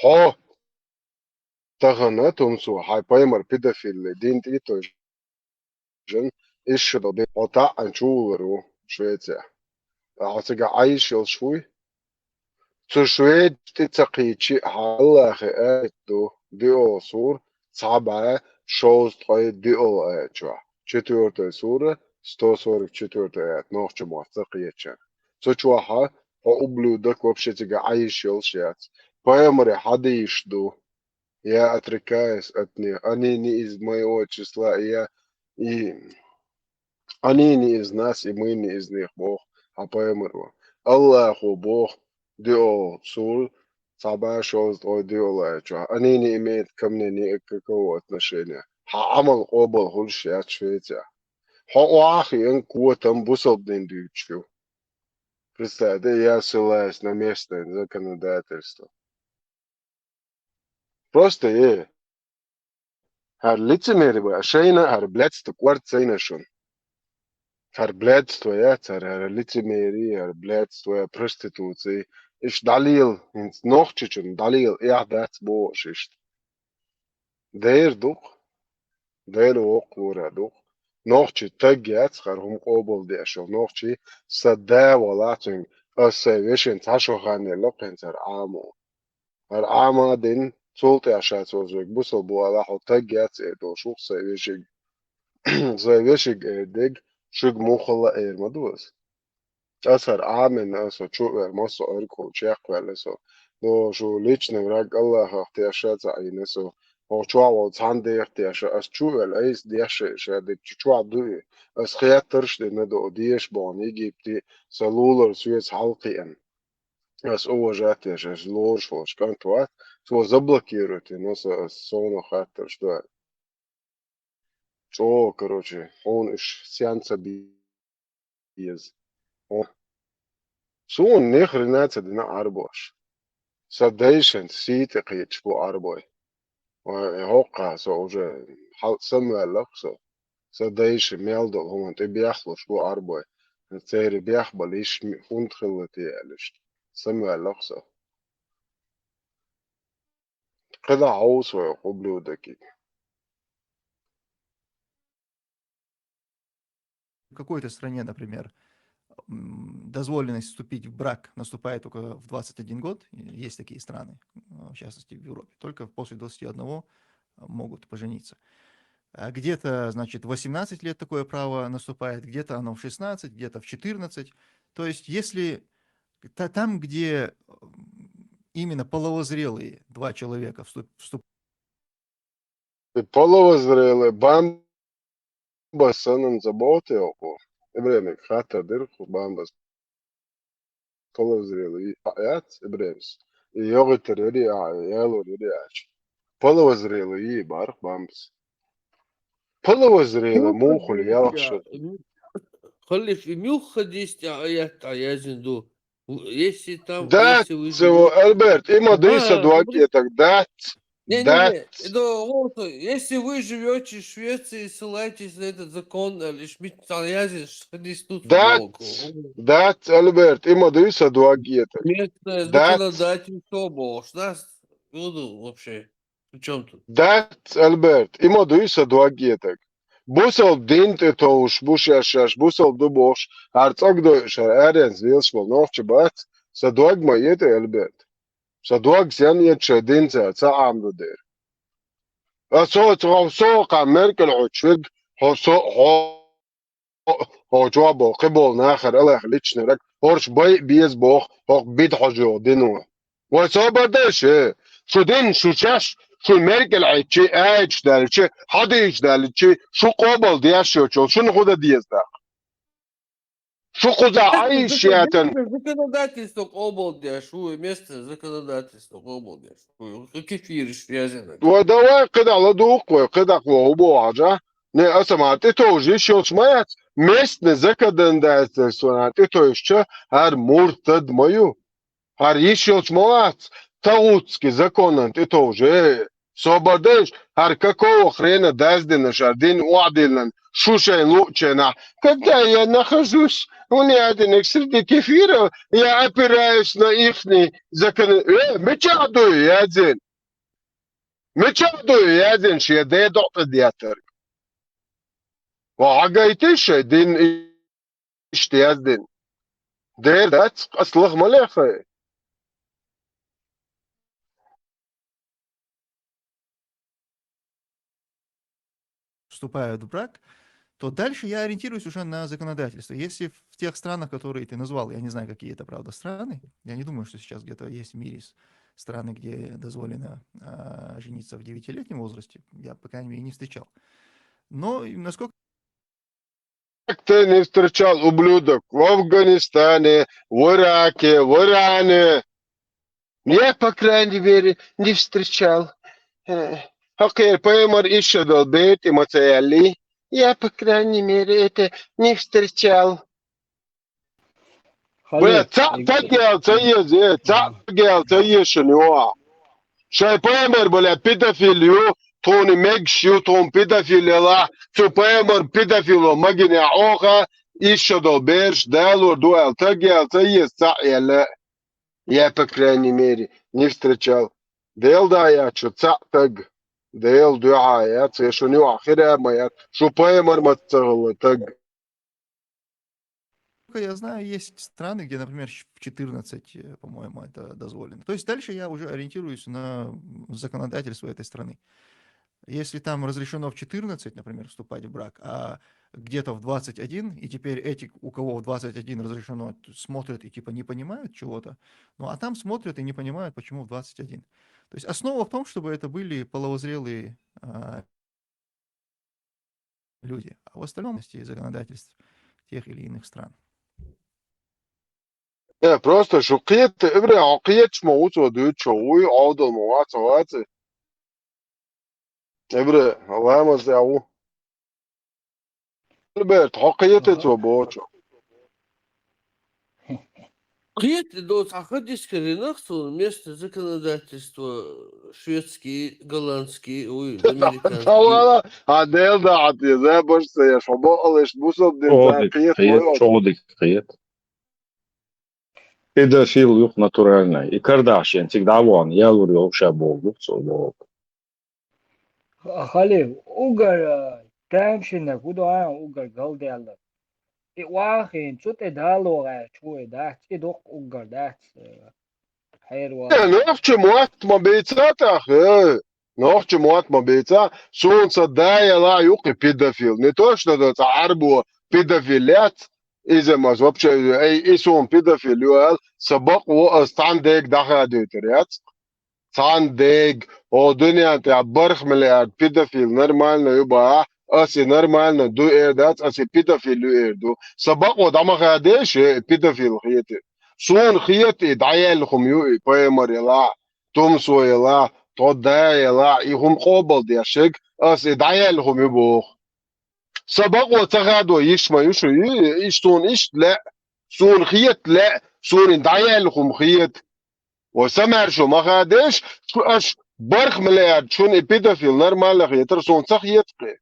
Хьо тахана, Тумсо, хьайн пайхамар педофилли дин тӀе тойжина, исс шо долу бен хьо таӀӀина чу вулур ву Швецехь. Ткъа хьо цигахь Ӏайш йолуш вуй? Цу Швецехь тӀе ца кхийчи а, хьан Аллахе аят ду, диъолгӀа сура, цхьа бӀе шовзткъе диъолгӀа аят чохь. Четвёртая сура, сто сорок четвёртая аят, нохчийн мохь ца кхеча. Цу чохь хьо ублюдок, вообще цигахь Ӏайш йолуш яц. Пайхамаре хьадисаш ду. Я отрекаюсь от них. Они не из моего числа, и я, и они не из нас, и мы не из них, боху хьан пайхамаро. Аллахо боху, диъолгӀа сура, цхьа бӀе шовзткъе диъолгӀа аят чохь. Они не имеют ко мне никакого отношения. Хьан Ӏамал къобал хуьлуш яц Швецехь. Хьо охьа а хиъна, котам бусалба дин дуьйцуш ю. Представь, да, я ссылаюсь на местное законодательство. Просто, э, хӀара лицемери бу, шайна хӀара блядство кӀорда ца йина шуна. ХӀара блядство яц, хӀара, хӀара лицемери, хӀара блядство, проституция. Иштта дӀалела, хӀинца нохчичунна дӀалела, эхь дац бохуш иштта. Дера ду-кх. Дера воккхавара ду-кх. Нохчи таг яц, хӀара хӀума къобал деш йолу. Нохчи сан да валахь цуьнга, ас сайн вешин цхьа шо хан елла кхин цара Ӏамо. ХӀара Ӏама а дина, цул тӀаьхьа ша цо соьга бусалба валахь, хьо таг яц эр долуш ву-кх сайн вешиг. Сайн вешиг эр дерг, шуьга муххал а эр ма ду ас. Ас хӀара Ӏамина, со чу а вер, массо а Ӏуьргахо чекхваьлла со. Но шу личный враг Аллахах тешша а ца Ӏийна со. ХӀокху чохь волу цхьана деха тешша, ас чу а вер, айса дешша ша дерг чу чохь дуй. Ас хеттарш а дина ду, деша бохна Египте, сан лулара соьца хьалакхиъна. Ас уважать еш, ас лоруш волчу кӀант вац, цо заблокируйта йина со, ас совнаха хаттарш ду аьлла. ЧӀогӀа, короче, хьуна уьш сен ца беза. Хьо-, суна ни хрена ца дина Ӏарбош. Сан дайшинца сий тӀе кхеташ бу Ӏарбой. Вай, хӀокхахь со уже хьал самаваьллакх со. Сан дайша мел долу хӀуманна тӀе бехлуш бу Ӏарбой. Церан бехбала йиш ми-, хӀунда хилла те аьлла иштта. Самваьлла-кх со. КхидӀа хьовса вай укх ублюдокига. В какой-то стране, например, м, дозволенность вступить в брак наступает только в двадцать один год. Есть такие страны, э, в частности, в Европе. Только после двадцати одного могут пожениться. А где-то, значит, в восемнадцать лет такое право наступает, где-то оно в шестнадцать, где-то в четырнадцать. То есть, если та- там, где, м, именно половозрелые два человека вступ- вступ- Половозрелый бамба санна забота йоах. Ибрайма хаттар дир-кх бамбас. Половозрелый яц Ибрайма. И йогӀийтар яри а, ялор яри ач. Половозрелый бар-кх бамбас. Половозрелый муха хул ялх шо. Халиф, и муьлха дийца аят а язйина ду? Если там, Дац, если вы цо, живёте... Альберт, има дуй са А, дог Ибрайм, етаг, дац, не, не, дац. не, да, вот, если вы живёте в Швеции, ссылайтесь на этот закон, а лишь мит там язйина, что не тут Дац, дац, Альберт, има дуй са дог етаг. Местное Дац. Законодательство бохуш, да? Ну, ну, вообще, при чём тут? Дац, Альберт, има дуй са дог етаг. Бусалба дин тӀе товш бу шаьш, шаьш бусалба ду бохуш, хӀара цӀогдойуш, хӀара аренца лелаш болу нохчий бац, са дог ма етӀа, Альберт. Са дог сен етӀа шайн динца ца Ӏамаду дера. Аса хьо, хьо со кхаьм Меркель хьо чуьрг, хьо со, хьо, хьо чохь боху, кхин болу нахара Аллах личнараг, хӀорш бай а беза боху, хӀокху бида хьожа йогӀу дино. Вай собар дай ше, шу дин, шу шаьш, шу Меркель хьаьччи, аьчаш даьллачи, хьадийчаш даьллачи, шу къобал деш йоцул, шуна хӀун дан деза даккха? Шу кхуза Ӏайш яцан. Законодательство къобал деш, шу местное законодательство къобал деш. Шу кефираш язйина. Вай давай, кхидӀа ладугӀу-кх вай, кхидӀа вай хӀун боху хьажа? Не, аса ма тӀетовжа йиш йолуш ма яц. Местный законодательствона тӀетовжча, хӀара муртад ма ю. ХӀара йиш йолуш ма вац. ТагӀутский законан тӀетовжа, э, собар дайша, хӀара какого хрена даздина шара дин охьадиллина, шу шайна луъучу хенахь, когда я нахожусь, у меня диниг среди кефиров, я опираюсь на ихний закон. Э, мичахь дуй язйина? Мичахь дуй язйина шен ден доӀа тӀедеттарг? Ва хьагайти шайн дин иштта яздина? Дера дац, ас лаха ма лехай. вступают в брак, то дальше я ориентируюсь уже на законодательство. Если в тех странах, которые ты назвал, я не знаю, какие это, правда, страны, я не думаю, что сейчас где-то есть в мире с- страны, где дозволено а, жениться в девятилетнем возрасте, я, по крайней мере, не встречал. Но и насколько Как ты не встречал, ублюдок, в Афганистане, в Ираке, в Иране? Я, по крайней мере, не встречал. Э, хӀокхеран пайхамар иштта долу бер тӀе ма ца яьллий. Я, по крайней мере, это не встречал. Бля, цхьаъ стаг яьлла ца еза, э, цхьаъ стаг яьлла ца еза шуна юкъахь. Шайн пайхамар, бля, педофил ю, тхуна мегаш ю, тхуна педофил елахь, цу пайхамар педофило магинехь оха, иштта долу бераш далор ду аьлла, стаг яьлла ца еза цхьаъ яьлла. Я, по крайней мере, не встречал. Делан дуьхьа яц шу цхьаъ стаг. Делан дуьхьа яц, я шуна юкъахь хир а ма яц, шу пайхамар ма ца хилла стаг. Насколько я знаю, есть страны, где, например, щ- в четырнадцать, э, по-моему, это дозволено. То есть дальше я уже ориентируюсь на м, законодательство этой страны. Если там разрешено в четырнадцать, например, вступать в брак, а где-то в двадцать один, и теперь эти, у кого в двадцать один разрешено, т- смотрят и типа не понимают чего-то, ну а там смотрят и не понимают, почему в двадцать один. То есть основа в том, чтобы это были половозрелые а, люди, а в остальном есть законодательств тех или иных стран. Э, просто шу кхета, Ибрай, хьо кхеташ ма ву цо дуьйцуш, вуй, Ӏовдал ма вац, вац. Ибрай, ламаз а ву. Альберт, хьо кхета цо бохучу? Кхета, доцу хьан хадис карийнах цо местное законодательство, шведский, голландский, ой, американский. Хьан вала, хьан Дела дахьа те, за баш ца еш, хьо бакъалаш бусалба дин ца ЧӀогӀа дика кхета, кхета, хьо чӀогӀа дика кхета. Педофил юкъ натуральный. И Кардашьян цига дӀавахана, ялур йолуш а боху, цо боху. Халиф, угар, а, тамашийна хӀу ду а, угар галдаьлла. И вахийна, цу тӀе дало гӀерташ ву и дац, и дуккха уггар дац, э, хьервала. Э, нохча мотт ма бийца тӀаккха, э. Нохча мотт ма бийца, суна сан да ялахь юкъа и педофил. Не то, что до цхьа Ӏарбо педофил яц, иза мас вообще, эй, и суна педофил ю аьлла, сан бакъо ас цхьана дега дӀахадуьйтур яц. Цхьана дега, о, дуьнен тӀехь барх миллиард педофил нормально ю бахахь, ас и нормально ду эр дац, ас и педофил ю эр ду. Сан бакъо дӀа ма хадеш, э, и педофил хетар. Суна хета и дӀаяьлла хӀума ю и, пайхамар ялахь, тумсо ялахь, тхо да ялахь, и хӀума къобалдеш ерг, ас и дӀаяьлла хӀума ю боху. Сан бакъо ца хадо йиш ма ю шу, и, и суна иштта лаьа, суна хета лаьа, суна и дӀаяьлла хӀума хета. Ой, сан маьршо ма хадеш, шу аш барх миллиард шуна и педофил нормально хетар, суна ца хета кхе.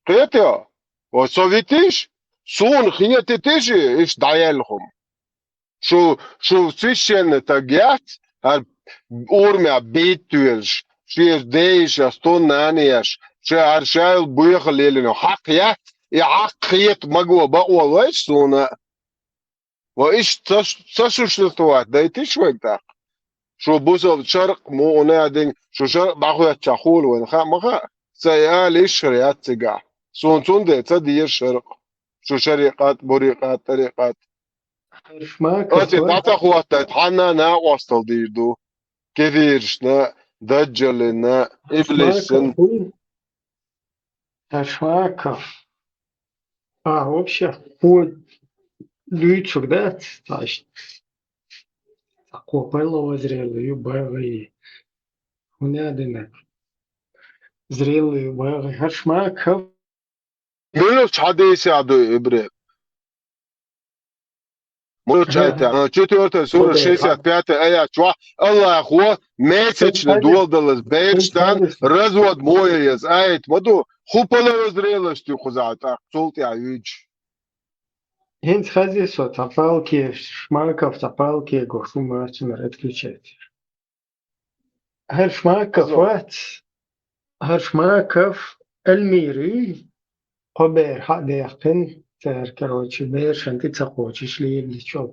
Кхетий? Ой, со витиш, суна хетитиш, иштта дӀаяьлла хӀума. Шу, шу священный таг яц, хӀара урамехь бийта тоьлуш, шен дейша, стун нанеша, ша хӀара шайла боьха лелийна хьакха яц, и хьакха хета маго бакъо лойша суна. Ва иштта ца, ца существовать дайтиш вайга тӀаккха? Шу бусалба шаркъ муха а дина, шу шаркъ дӀахӀоьттича хула вайна хаьа ма хаьа? Ца и ала йиш хир яц цигахь. Суна цундела ца деза шаркъ. Шу шарикъат, бурикъат, тӀарикъат. Аса и дӀа ца хӀоттайта, хьанна а накъостал дийр ду. Кефирашна, даджалина, иблисана. Хашмаков. А, вообще, хӀу дуьйцург дац, цхьа иштта. Цхьа кхо парло зрелый ю, багӀий. ХӀунда динарг? Зрелый ю, багӀий. Хашмаков. Муьлхачу хьадисехь ду и, Ибрахим? Муьлхачу аятехь? Четвёртая сура, шестьдесят пятая аят чохь Аллахо месячный доладаллаз бераш тан развод моя еза аят ма ду? ХӀун палавазрелаш ду кхузахь тӀаккха, цул тӀаьхьа юьйцуш? ХӀинца хаза со цхьа палке, Шмаков цхьа палке го, шу мацунара отвечать. ХӀара Шмаков вац. ХӀара Шмаков Эльмира юй. Кхо бер хьа а даьккхина, цара, короче, берашан тӀе ца кхочуш лелийча.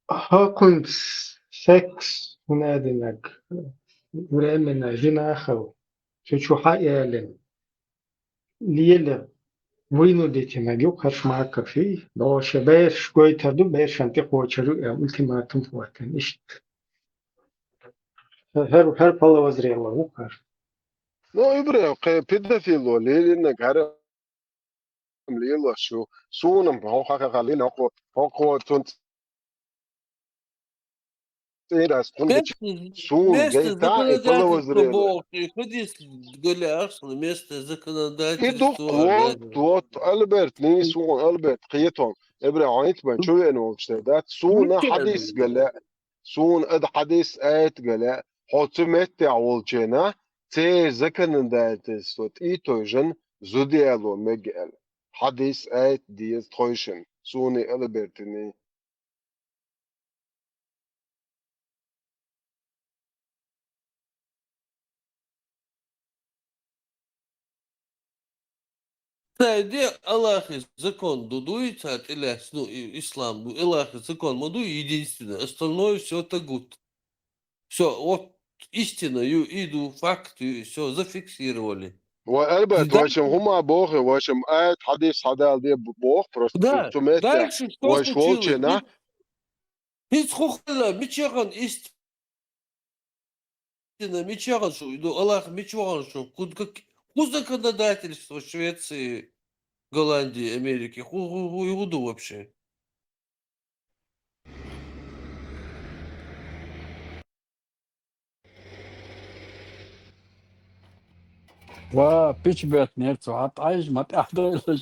ХӀокхуьнца секс, хӀунда динарг, временная жена хила, цу чу хьа а ялина. Лела вуйнудитинарг ю Хашмаков, и, бохуш, бераш гойтар ду, берашан тӀе кхочур ю аьлла, ультиматум хӀоттийна, иштта. ХӀара, хӀара палавазрелла ву хӀара. Ну, Ибрахим, кхе педофило лелийнарг хӀара лелош ю. Суна-м хӀокху хьаха лелийна хӀокхо, хӀокхо цунца цӀерас кхунбича, суна гайта и палавазрелла. Боху, и хадис гале ахча, место законодательства. И дукха вот, вот, Альберт, ний суна Альберт кхетон. Ибрахим, хьо хӀинца бен чу веана волчу тӀе дац. Суна хьадис гале, суна ада хьадис аят гале, хьо цу меттехь волчена, церан законодательство тӀетойжан зуда яло мега аьлла. Хьадис аят деза тхойшина, суна Альбертина. Цхьа де Аллахьан закон ду дуй, цхьа тӀелаьцна, ну, и-, ислам ду, Аллахьан закон ма ду, единственное, остальное всё тагут. Всё, вот истина ю, и ду, факт ю, и всё, зафиксировали. Вай, Альберт, вайшим хӀума боху, вайшим аят, хьадис хьадала де б-, боху, просто цу меттехь. Да, дальше что случилось? ХӀинца хӀу хилла, мичахана истина, мичахана шу, ну, Аллах, мичахана шу, куд-, как, хӀу законодательство Швеции, Голландии, Америки, хӀу, хӀу, хӀу, хӀу ду вообще? Ва, пича беттинера цо, хьан тӀаьжа ма тӀаьхьадойла.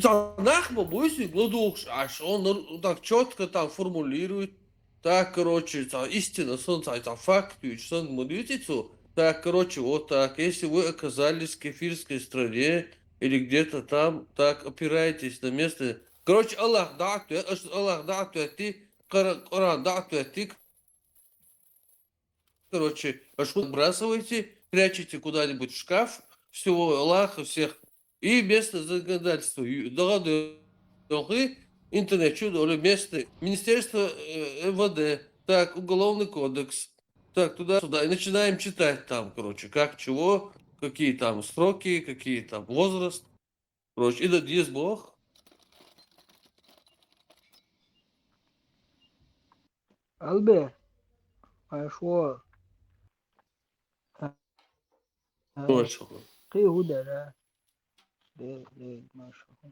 Цхьа нах ма буьйсу, ладугӀуш Ӏаш, он так чётко там формулирует. Так, короче, цхьа истина сан, цхьа, цхьа факт юьйцу сан ма дуьйцу цо. Так, короче, вот так. Если вы оказались в кефирской стране или где-то там, так, опирайтесь на местные. Короче, Аллах дӀатӀа, аш Аллах дӀатӀа, Къуран дӀатӀа, короче, аш выбрасывайте, прячете куда-нибудь в шкаф, всего Аллаха всех. И местное законодательство, ю-, догадывай, интернет, чудо, или местное министерство, э, М В Д, так, уголовный кодекс, так, туда-сюда. И начинаем читать там, короче, как чего, какие там сроки, какие там возраст. Короче, и да даст Бог. Албе, ашо. Точно. Кхы хӀу дара? Де, де, машалла.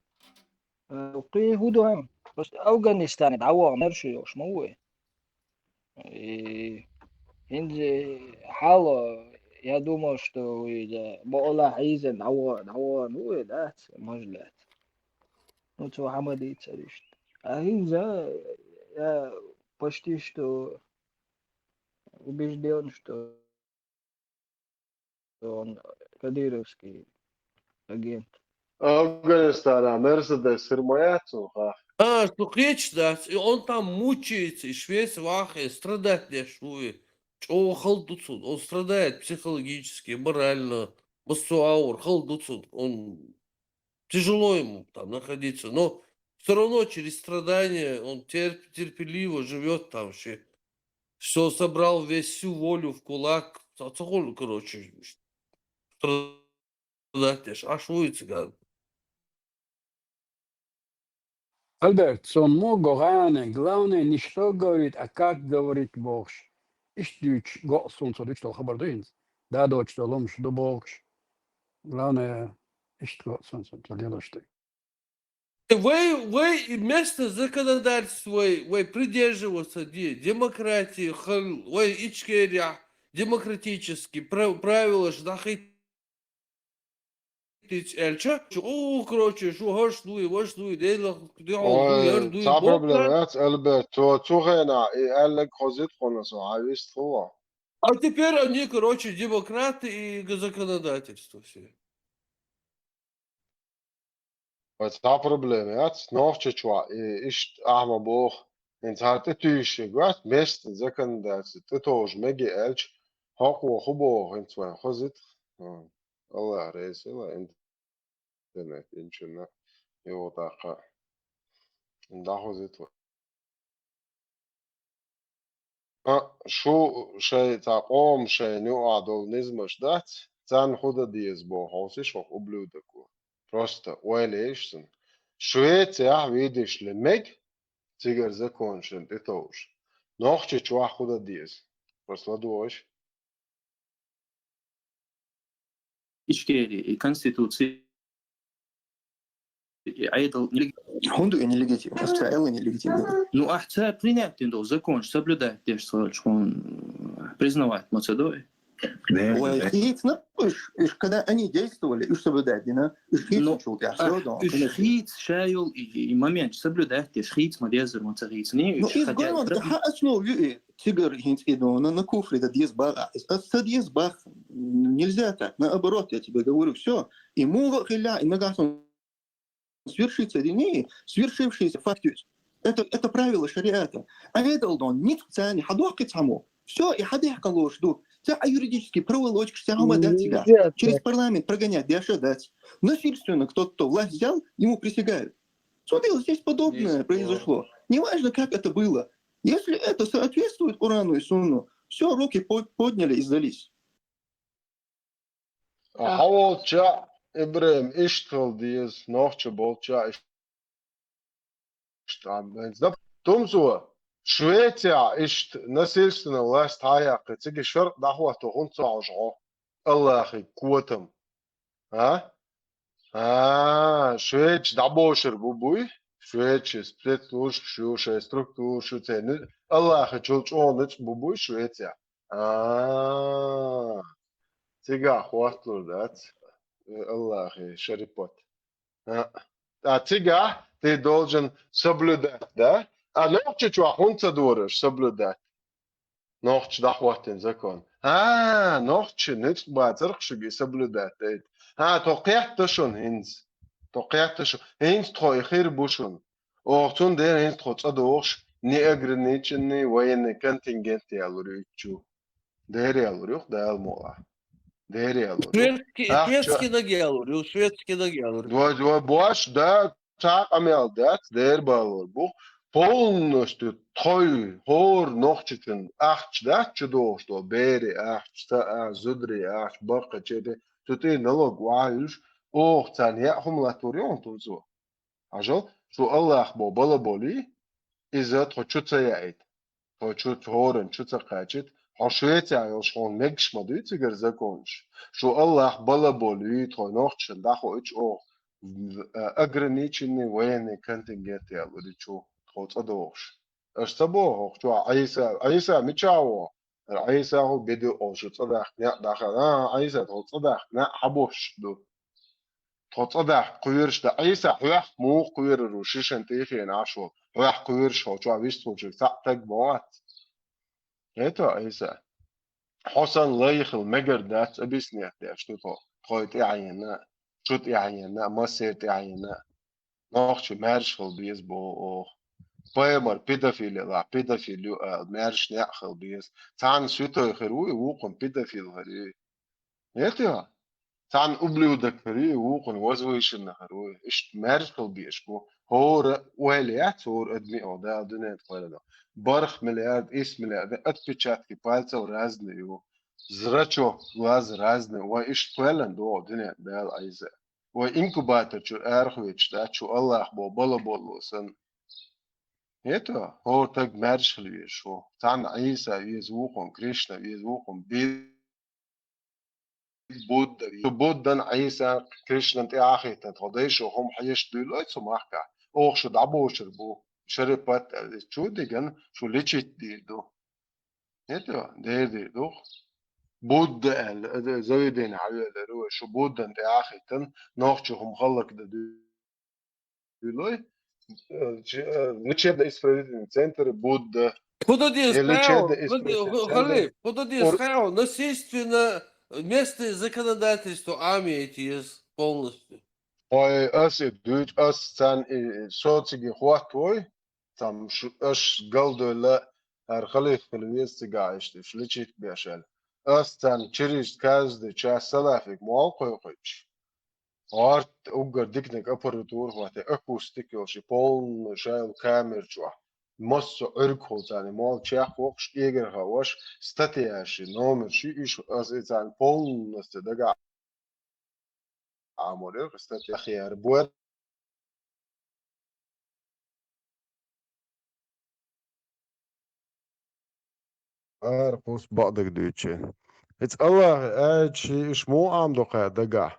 Э, кхы хӀу ду хӀама? Просто Афганистане дӀавоагӀа мер шу йолуш ма ву вай. И хӀинца хьало, я думал, что вай, да, бакъалла хьийза дӀавоагӀа, дӀавоагӀа ма ву вай, да, может, да. Ну, цо хӀама дийцар иштта. А хӀинца я почти что убежден, что он кадыровский агент. Афганистана Мерседес хир ма яц цунах? А, шу кхеча дац, и он там мучается, и Швеция вахе страдать деш ву, и чӀогӀа хала ду цунна. Он страдает психологически, морально, массо а агӀор хала ду цунна. Он тяжело ему там находиться, но все равно через страдания он терп-, терпеливо живет там вообще. Всё, собрал весь, всю волю в кулак. Ца-, ца хули, короче, страдать деш, аш вуй циган. Альберт, сон мо гогӀана, главное, не что говорит, а как говорит бохуш. Иштта дуьйцуш го суна цо дуьйцуш долу хабар ду хӀинца. Да доцуш долу хӀумаш ду бохуш. Главное, иштта го суна цо лелош ду. Вай, вай и местное законодательство, вай, вай придерживаться де-, демократии, хал-, вай Ичкерия демократический прав-, правила ж нахи тиц элча, о, короче, шу хӀорш дуй, ваш дуй, дейла, дехьо дуй, яр дуй, ца проблема яц, Альберт, цо цу хенахь и аьлларг хоза ит хьуна со, хьан вист хӀума. А теперь они, короче, демократы и законодательство все. Вай цхьа проблема яц, Нохчийчохь и иштта ахьа ма боху, хӀинца хьан тӀетуьйсуш ерг вац, местный законодательство тӀетовжа мега аьлча, хӀокхо хӀу боху хӀинца вайн хоза ит? Аллах реза хила, интернет инчунна, юха тӀаккха дӀахоза ит вай. А, шу шайн цхьа къоман шайна юкъахь долу низамаш дац, царна хӀу дан деза боху хьовсийша хӀокху ублюдоко. Просто ойла еш цунна. Швецехь вийдаш ле мега, цигара законашна тӀетовжа. Нохчийчохь хӀу дан деза? Просто ладогӀа аш. Ичкери и конституци и Ӏедал нелеги-. ХӀунда и нелегитимно? Аса ца аьлла нелегитимно. Ну, ахь ца принять дина долу законаш соблюдать деш ца хилча, хьуна признавать ма ца до и? Вай хийцна уьш, уьш, когда они действовали, уьш соблюдать дина, уьш хийцначул тӀаьхьа, всё, уьш хийца ша йолу и, и момент соблюдать деш хийца ма дезара ма ца хийцний, ну, уьш иза хотя бы гой, хьан основа ю и? Цигара хӀинца и дона, на куфре дан деза боху ахь иза. Аса ца деза боху. Нельзя так. Наоборот, я тебе говорю, всё. И муха а хилла, и нагахь санна свершится или не, свершившийся факт есть. Это, это правило шариата. А это, Алдон, ницкъ царна хьадоккхи цхьаммо. Всё, и хьадехка лоруш ду. Ца а юридически проволочкаш ца хьума дац цигахь. Через парламент прогонять деш а дац. Насильственно кто-то власть взял, ему присягают. Цудела здесь подобное произошло. Неважно, как это было. Если это соответствует Корану и Сунну, всё, руки по-, подняли и сдались. А хьо волча, Ибрахим, иштта хила деза, нохча болча иштта. Тумсо, Швецехь иштта насильственно власть хьаяьккхи, цига шаркъ дӀахӀотто хӀунда ца хьожу хьо? Аллахе котам. А? А, шведаш дӀабошур бу буй? Шведаш спецслужбаш ю, шайн структураш ю, церан Аллахачул чӀогӀа ницкъ бу буй Швецехь? А, цигахь хӀотталур дац, э, Аллахе шарипат. А, а цигахь ты должен соблюдать, да? А Нохчийчохь хӀунда ца дора соблюдать? Нохчаша дӀахӀоттийна закон. А, нохчи ницкъ бацарх шуга и соблюдать дайта. А, тхо кхетта шуна хӀинца. Тхо кхетта шуна. ХӀинца тхо и хир бу шуна. Оха цундела хӀинца тхо цӀа дохуш, неограниченный военный контингент ялур ю иччу. Дера ялур юх, Дала мукъалахь. Дера ялур юх. Шведский, шведский наг ялур ю, шведский наг ялур ю. Вай, вай, бош, да, цхьа а къамел дац, дера балур бу. Полностью тхой, хӀора нохчичун ахча дац чу дохуш до, бери ахча, ца а, зудри ахча, баккха чеде, цу тӀе налог ваьллаш, оха царна яа хӀума латтур ю хьуна тунцо. Хьажал, шу Аллах бо бала болий, иза тхо чу ца яийта. Тхо чу хӀоран чу ца кхачийта. Хьо Швеция йолуш хьуна мегаш ма дуй цигара законаш. Шу Аллах бала болий, тхо нохчашна дӀахоуьйтуш оха, э, ограниченный военный контингент ялур ю чу, тхо цӀа дохуш. Аша ца боху хӀокху чохь Ӏийса, Ӏийса мичахь ву? Ӏийса хӀу беде олуш цӀа дахка неӀ даха. А, Ӏийса, тхо цӀа дахка неӀ хьан босуш ду? Тхо цӀа дахка кхоьруш дан Ӏийса хьоьх муха кхоьрур ву шишан тӀехена Ӏаш волу? Хьоьх кхоьруш хьо чохь вистхуьлчуьра цхьаъ таг ма вац. Это Ӏийса. Хьо санна лайхала мегар дац объяснять деш ду тхо. Тхой тӀаьхьена, шу тӀаьхьена, массеран тӀаьхьена. Нохчи маьрша хила беза боху оха. Пайхамар педофил ю, педофил ю аьлла, маьрша неӀ хила беза. Цхьанна святой хир ву, и вукхун педофил хир ю. Нет, я? Цхьанна ублюдок хир ю, и вукхун возвышенный хир ву. Иштта маьрша хила безаш бу. ХӀора ойла яц, хӀора адми а Дала дуьнен тхоьллина. Барх миллиард, ис миллиард, отпечатки пальцев разные ю. Зрачок, глаз разный. Вай иштта кхоьллина догӀу дуьнен Дала Ӏийса. Вай инкубатор чуьра арахоьцуш дац шу Аллах бо бала болло санна. ХӀета, хӀора таг маьрша хила везаш ву. Цхьанна Ӏийса веза вукхун, Кришна веза вукхун, Будда веза. Буддан, Ӏийсан, Кришнан тӀе а хӀиттина тхо дайшо хӀума хьеша дуьйлой цу махкахь. Оха шу дӀабошур бу. Шарипат аьлла, чу диган шу лечить дийр ду. ХӀета, дер дийр ду. Будда аьлла, заведение хьавеллера вай, шу Буддан тӀе а хӀиттина, нохчо хӀума хӀаллакдан дуьйлой. Э, чи-, э, лечебно-исправительный центр Будда. Куда дез, э, лечебно-исправительный центр. Халиф, куда дез, Ур- насильственно местное законодательство Ӏамийта еза полностью. Ой, ас и дуьйцу, ас царна и социге хӀоттавой, цхьамма шу-, аш галдойла, хӀара халиф хила веза цигахь иштта, уьш лечить беш аьлла. Ас царна через каждый час салафик молла кхойкхуьйтуш. ГӀорта уггар диканиг аппаратура хӀоттий, акустик йолуш, и полный шайла камер чохь. Массо а Ӏуьргахула царна молла чекхвоккхуш, кӀегара хавош, статьяш, номерш, уьш ас и царна полностью дагахь Ӏамор яра, кстати, ахьа яра. Буэр ара кхуссу бакъдерг дуьйцучеран. Иза Аллахьан аяташ, уьш муха Ӏамадо кхара дагахь?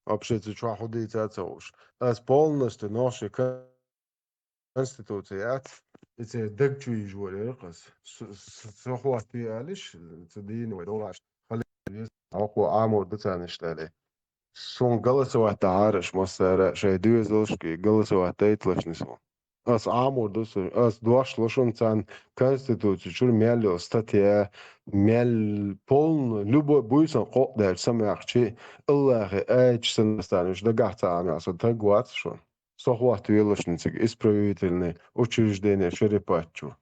Вообще, цу чохь хӀун дийца а ца хууш. Ас полностью нохчийн конституци яц, и церан даг чу йижа вара яра ас. С-, с-, со хӀоттий алиш, ца дийна вай догӀаш. Хьокхо Ӏамор ду царна иштта аьлла. Суна голосовать дахьара аша массара а, шайн доьзалшка голосовать дайталаш ниса ву. Ас Ӏамор ду сан, ас дош ло шуна царна конституци чуьра мел йолу статья, мел полно, любой буьйсан кхокъ даьлча самаьхчи, Аллахьан аяташ санна ас царна уьш дагахь ца Ӏамехь, со таг вац шуна. Со хӀоттавелаш ницига исправительный учреждение Шерипат чу.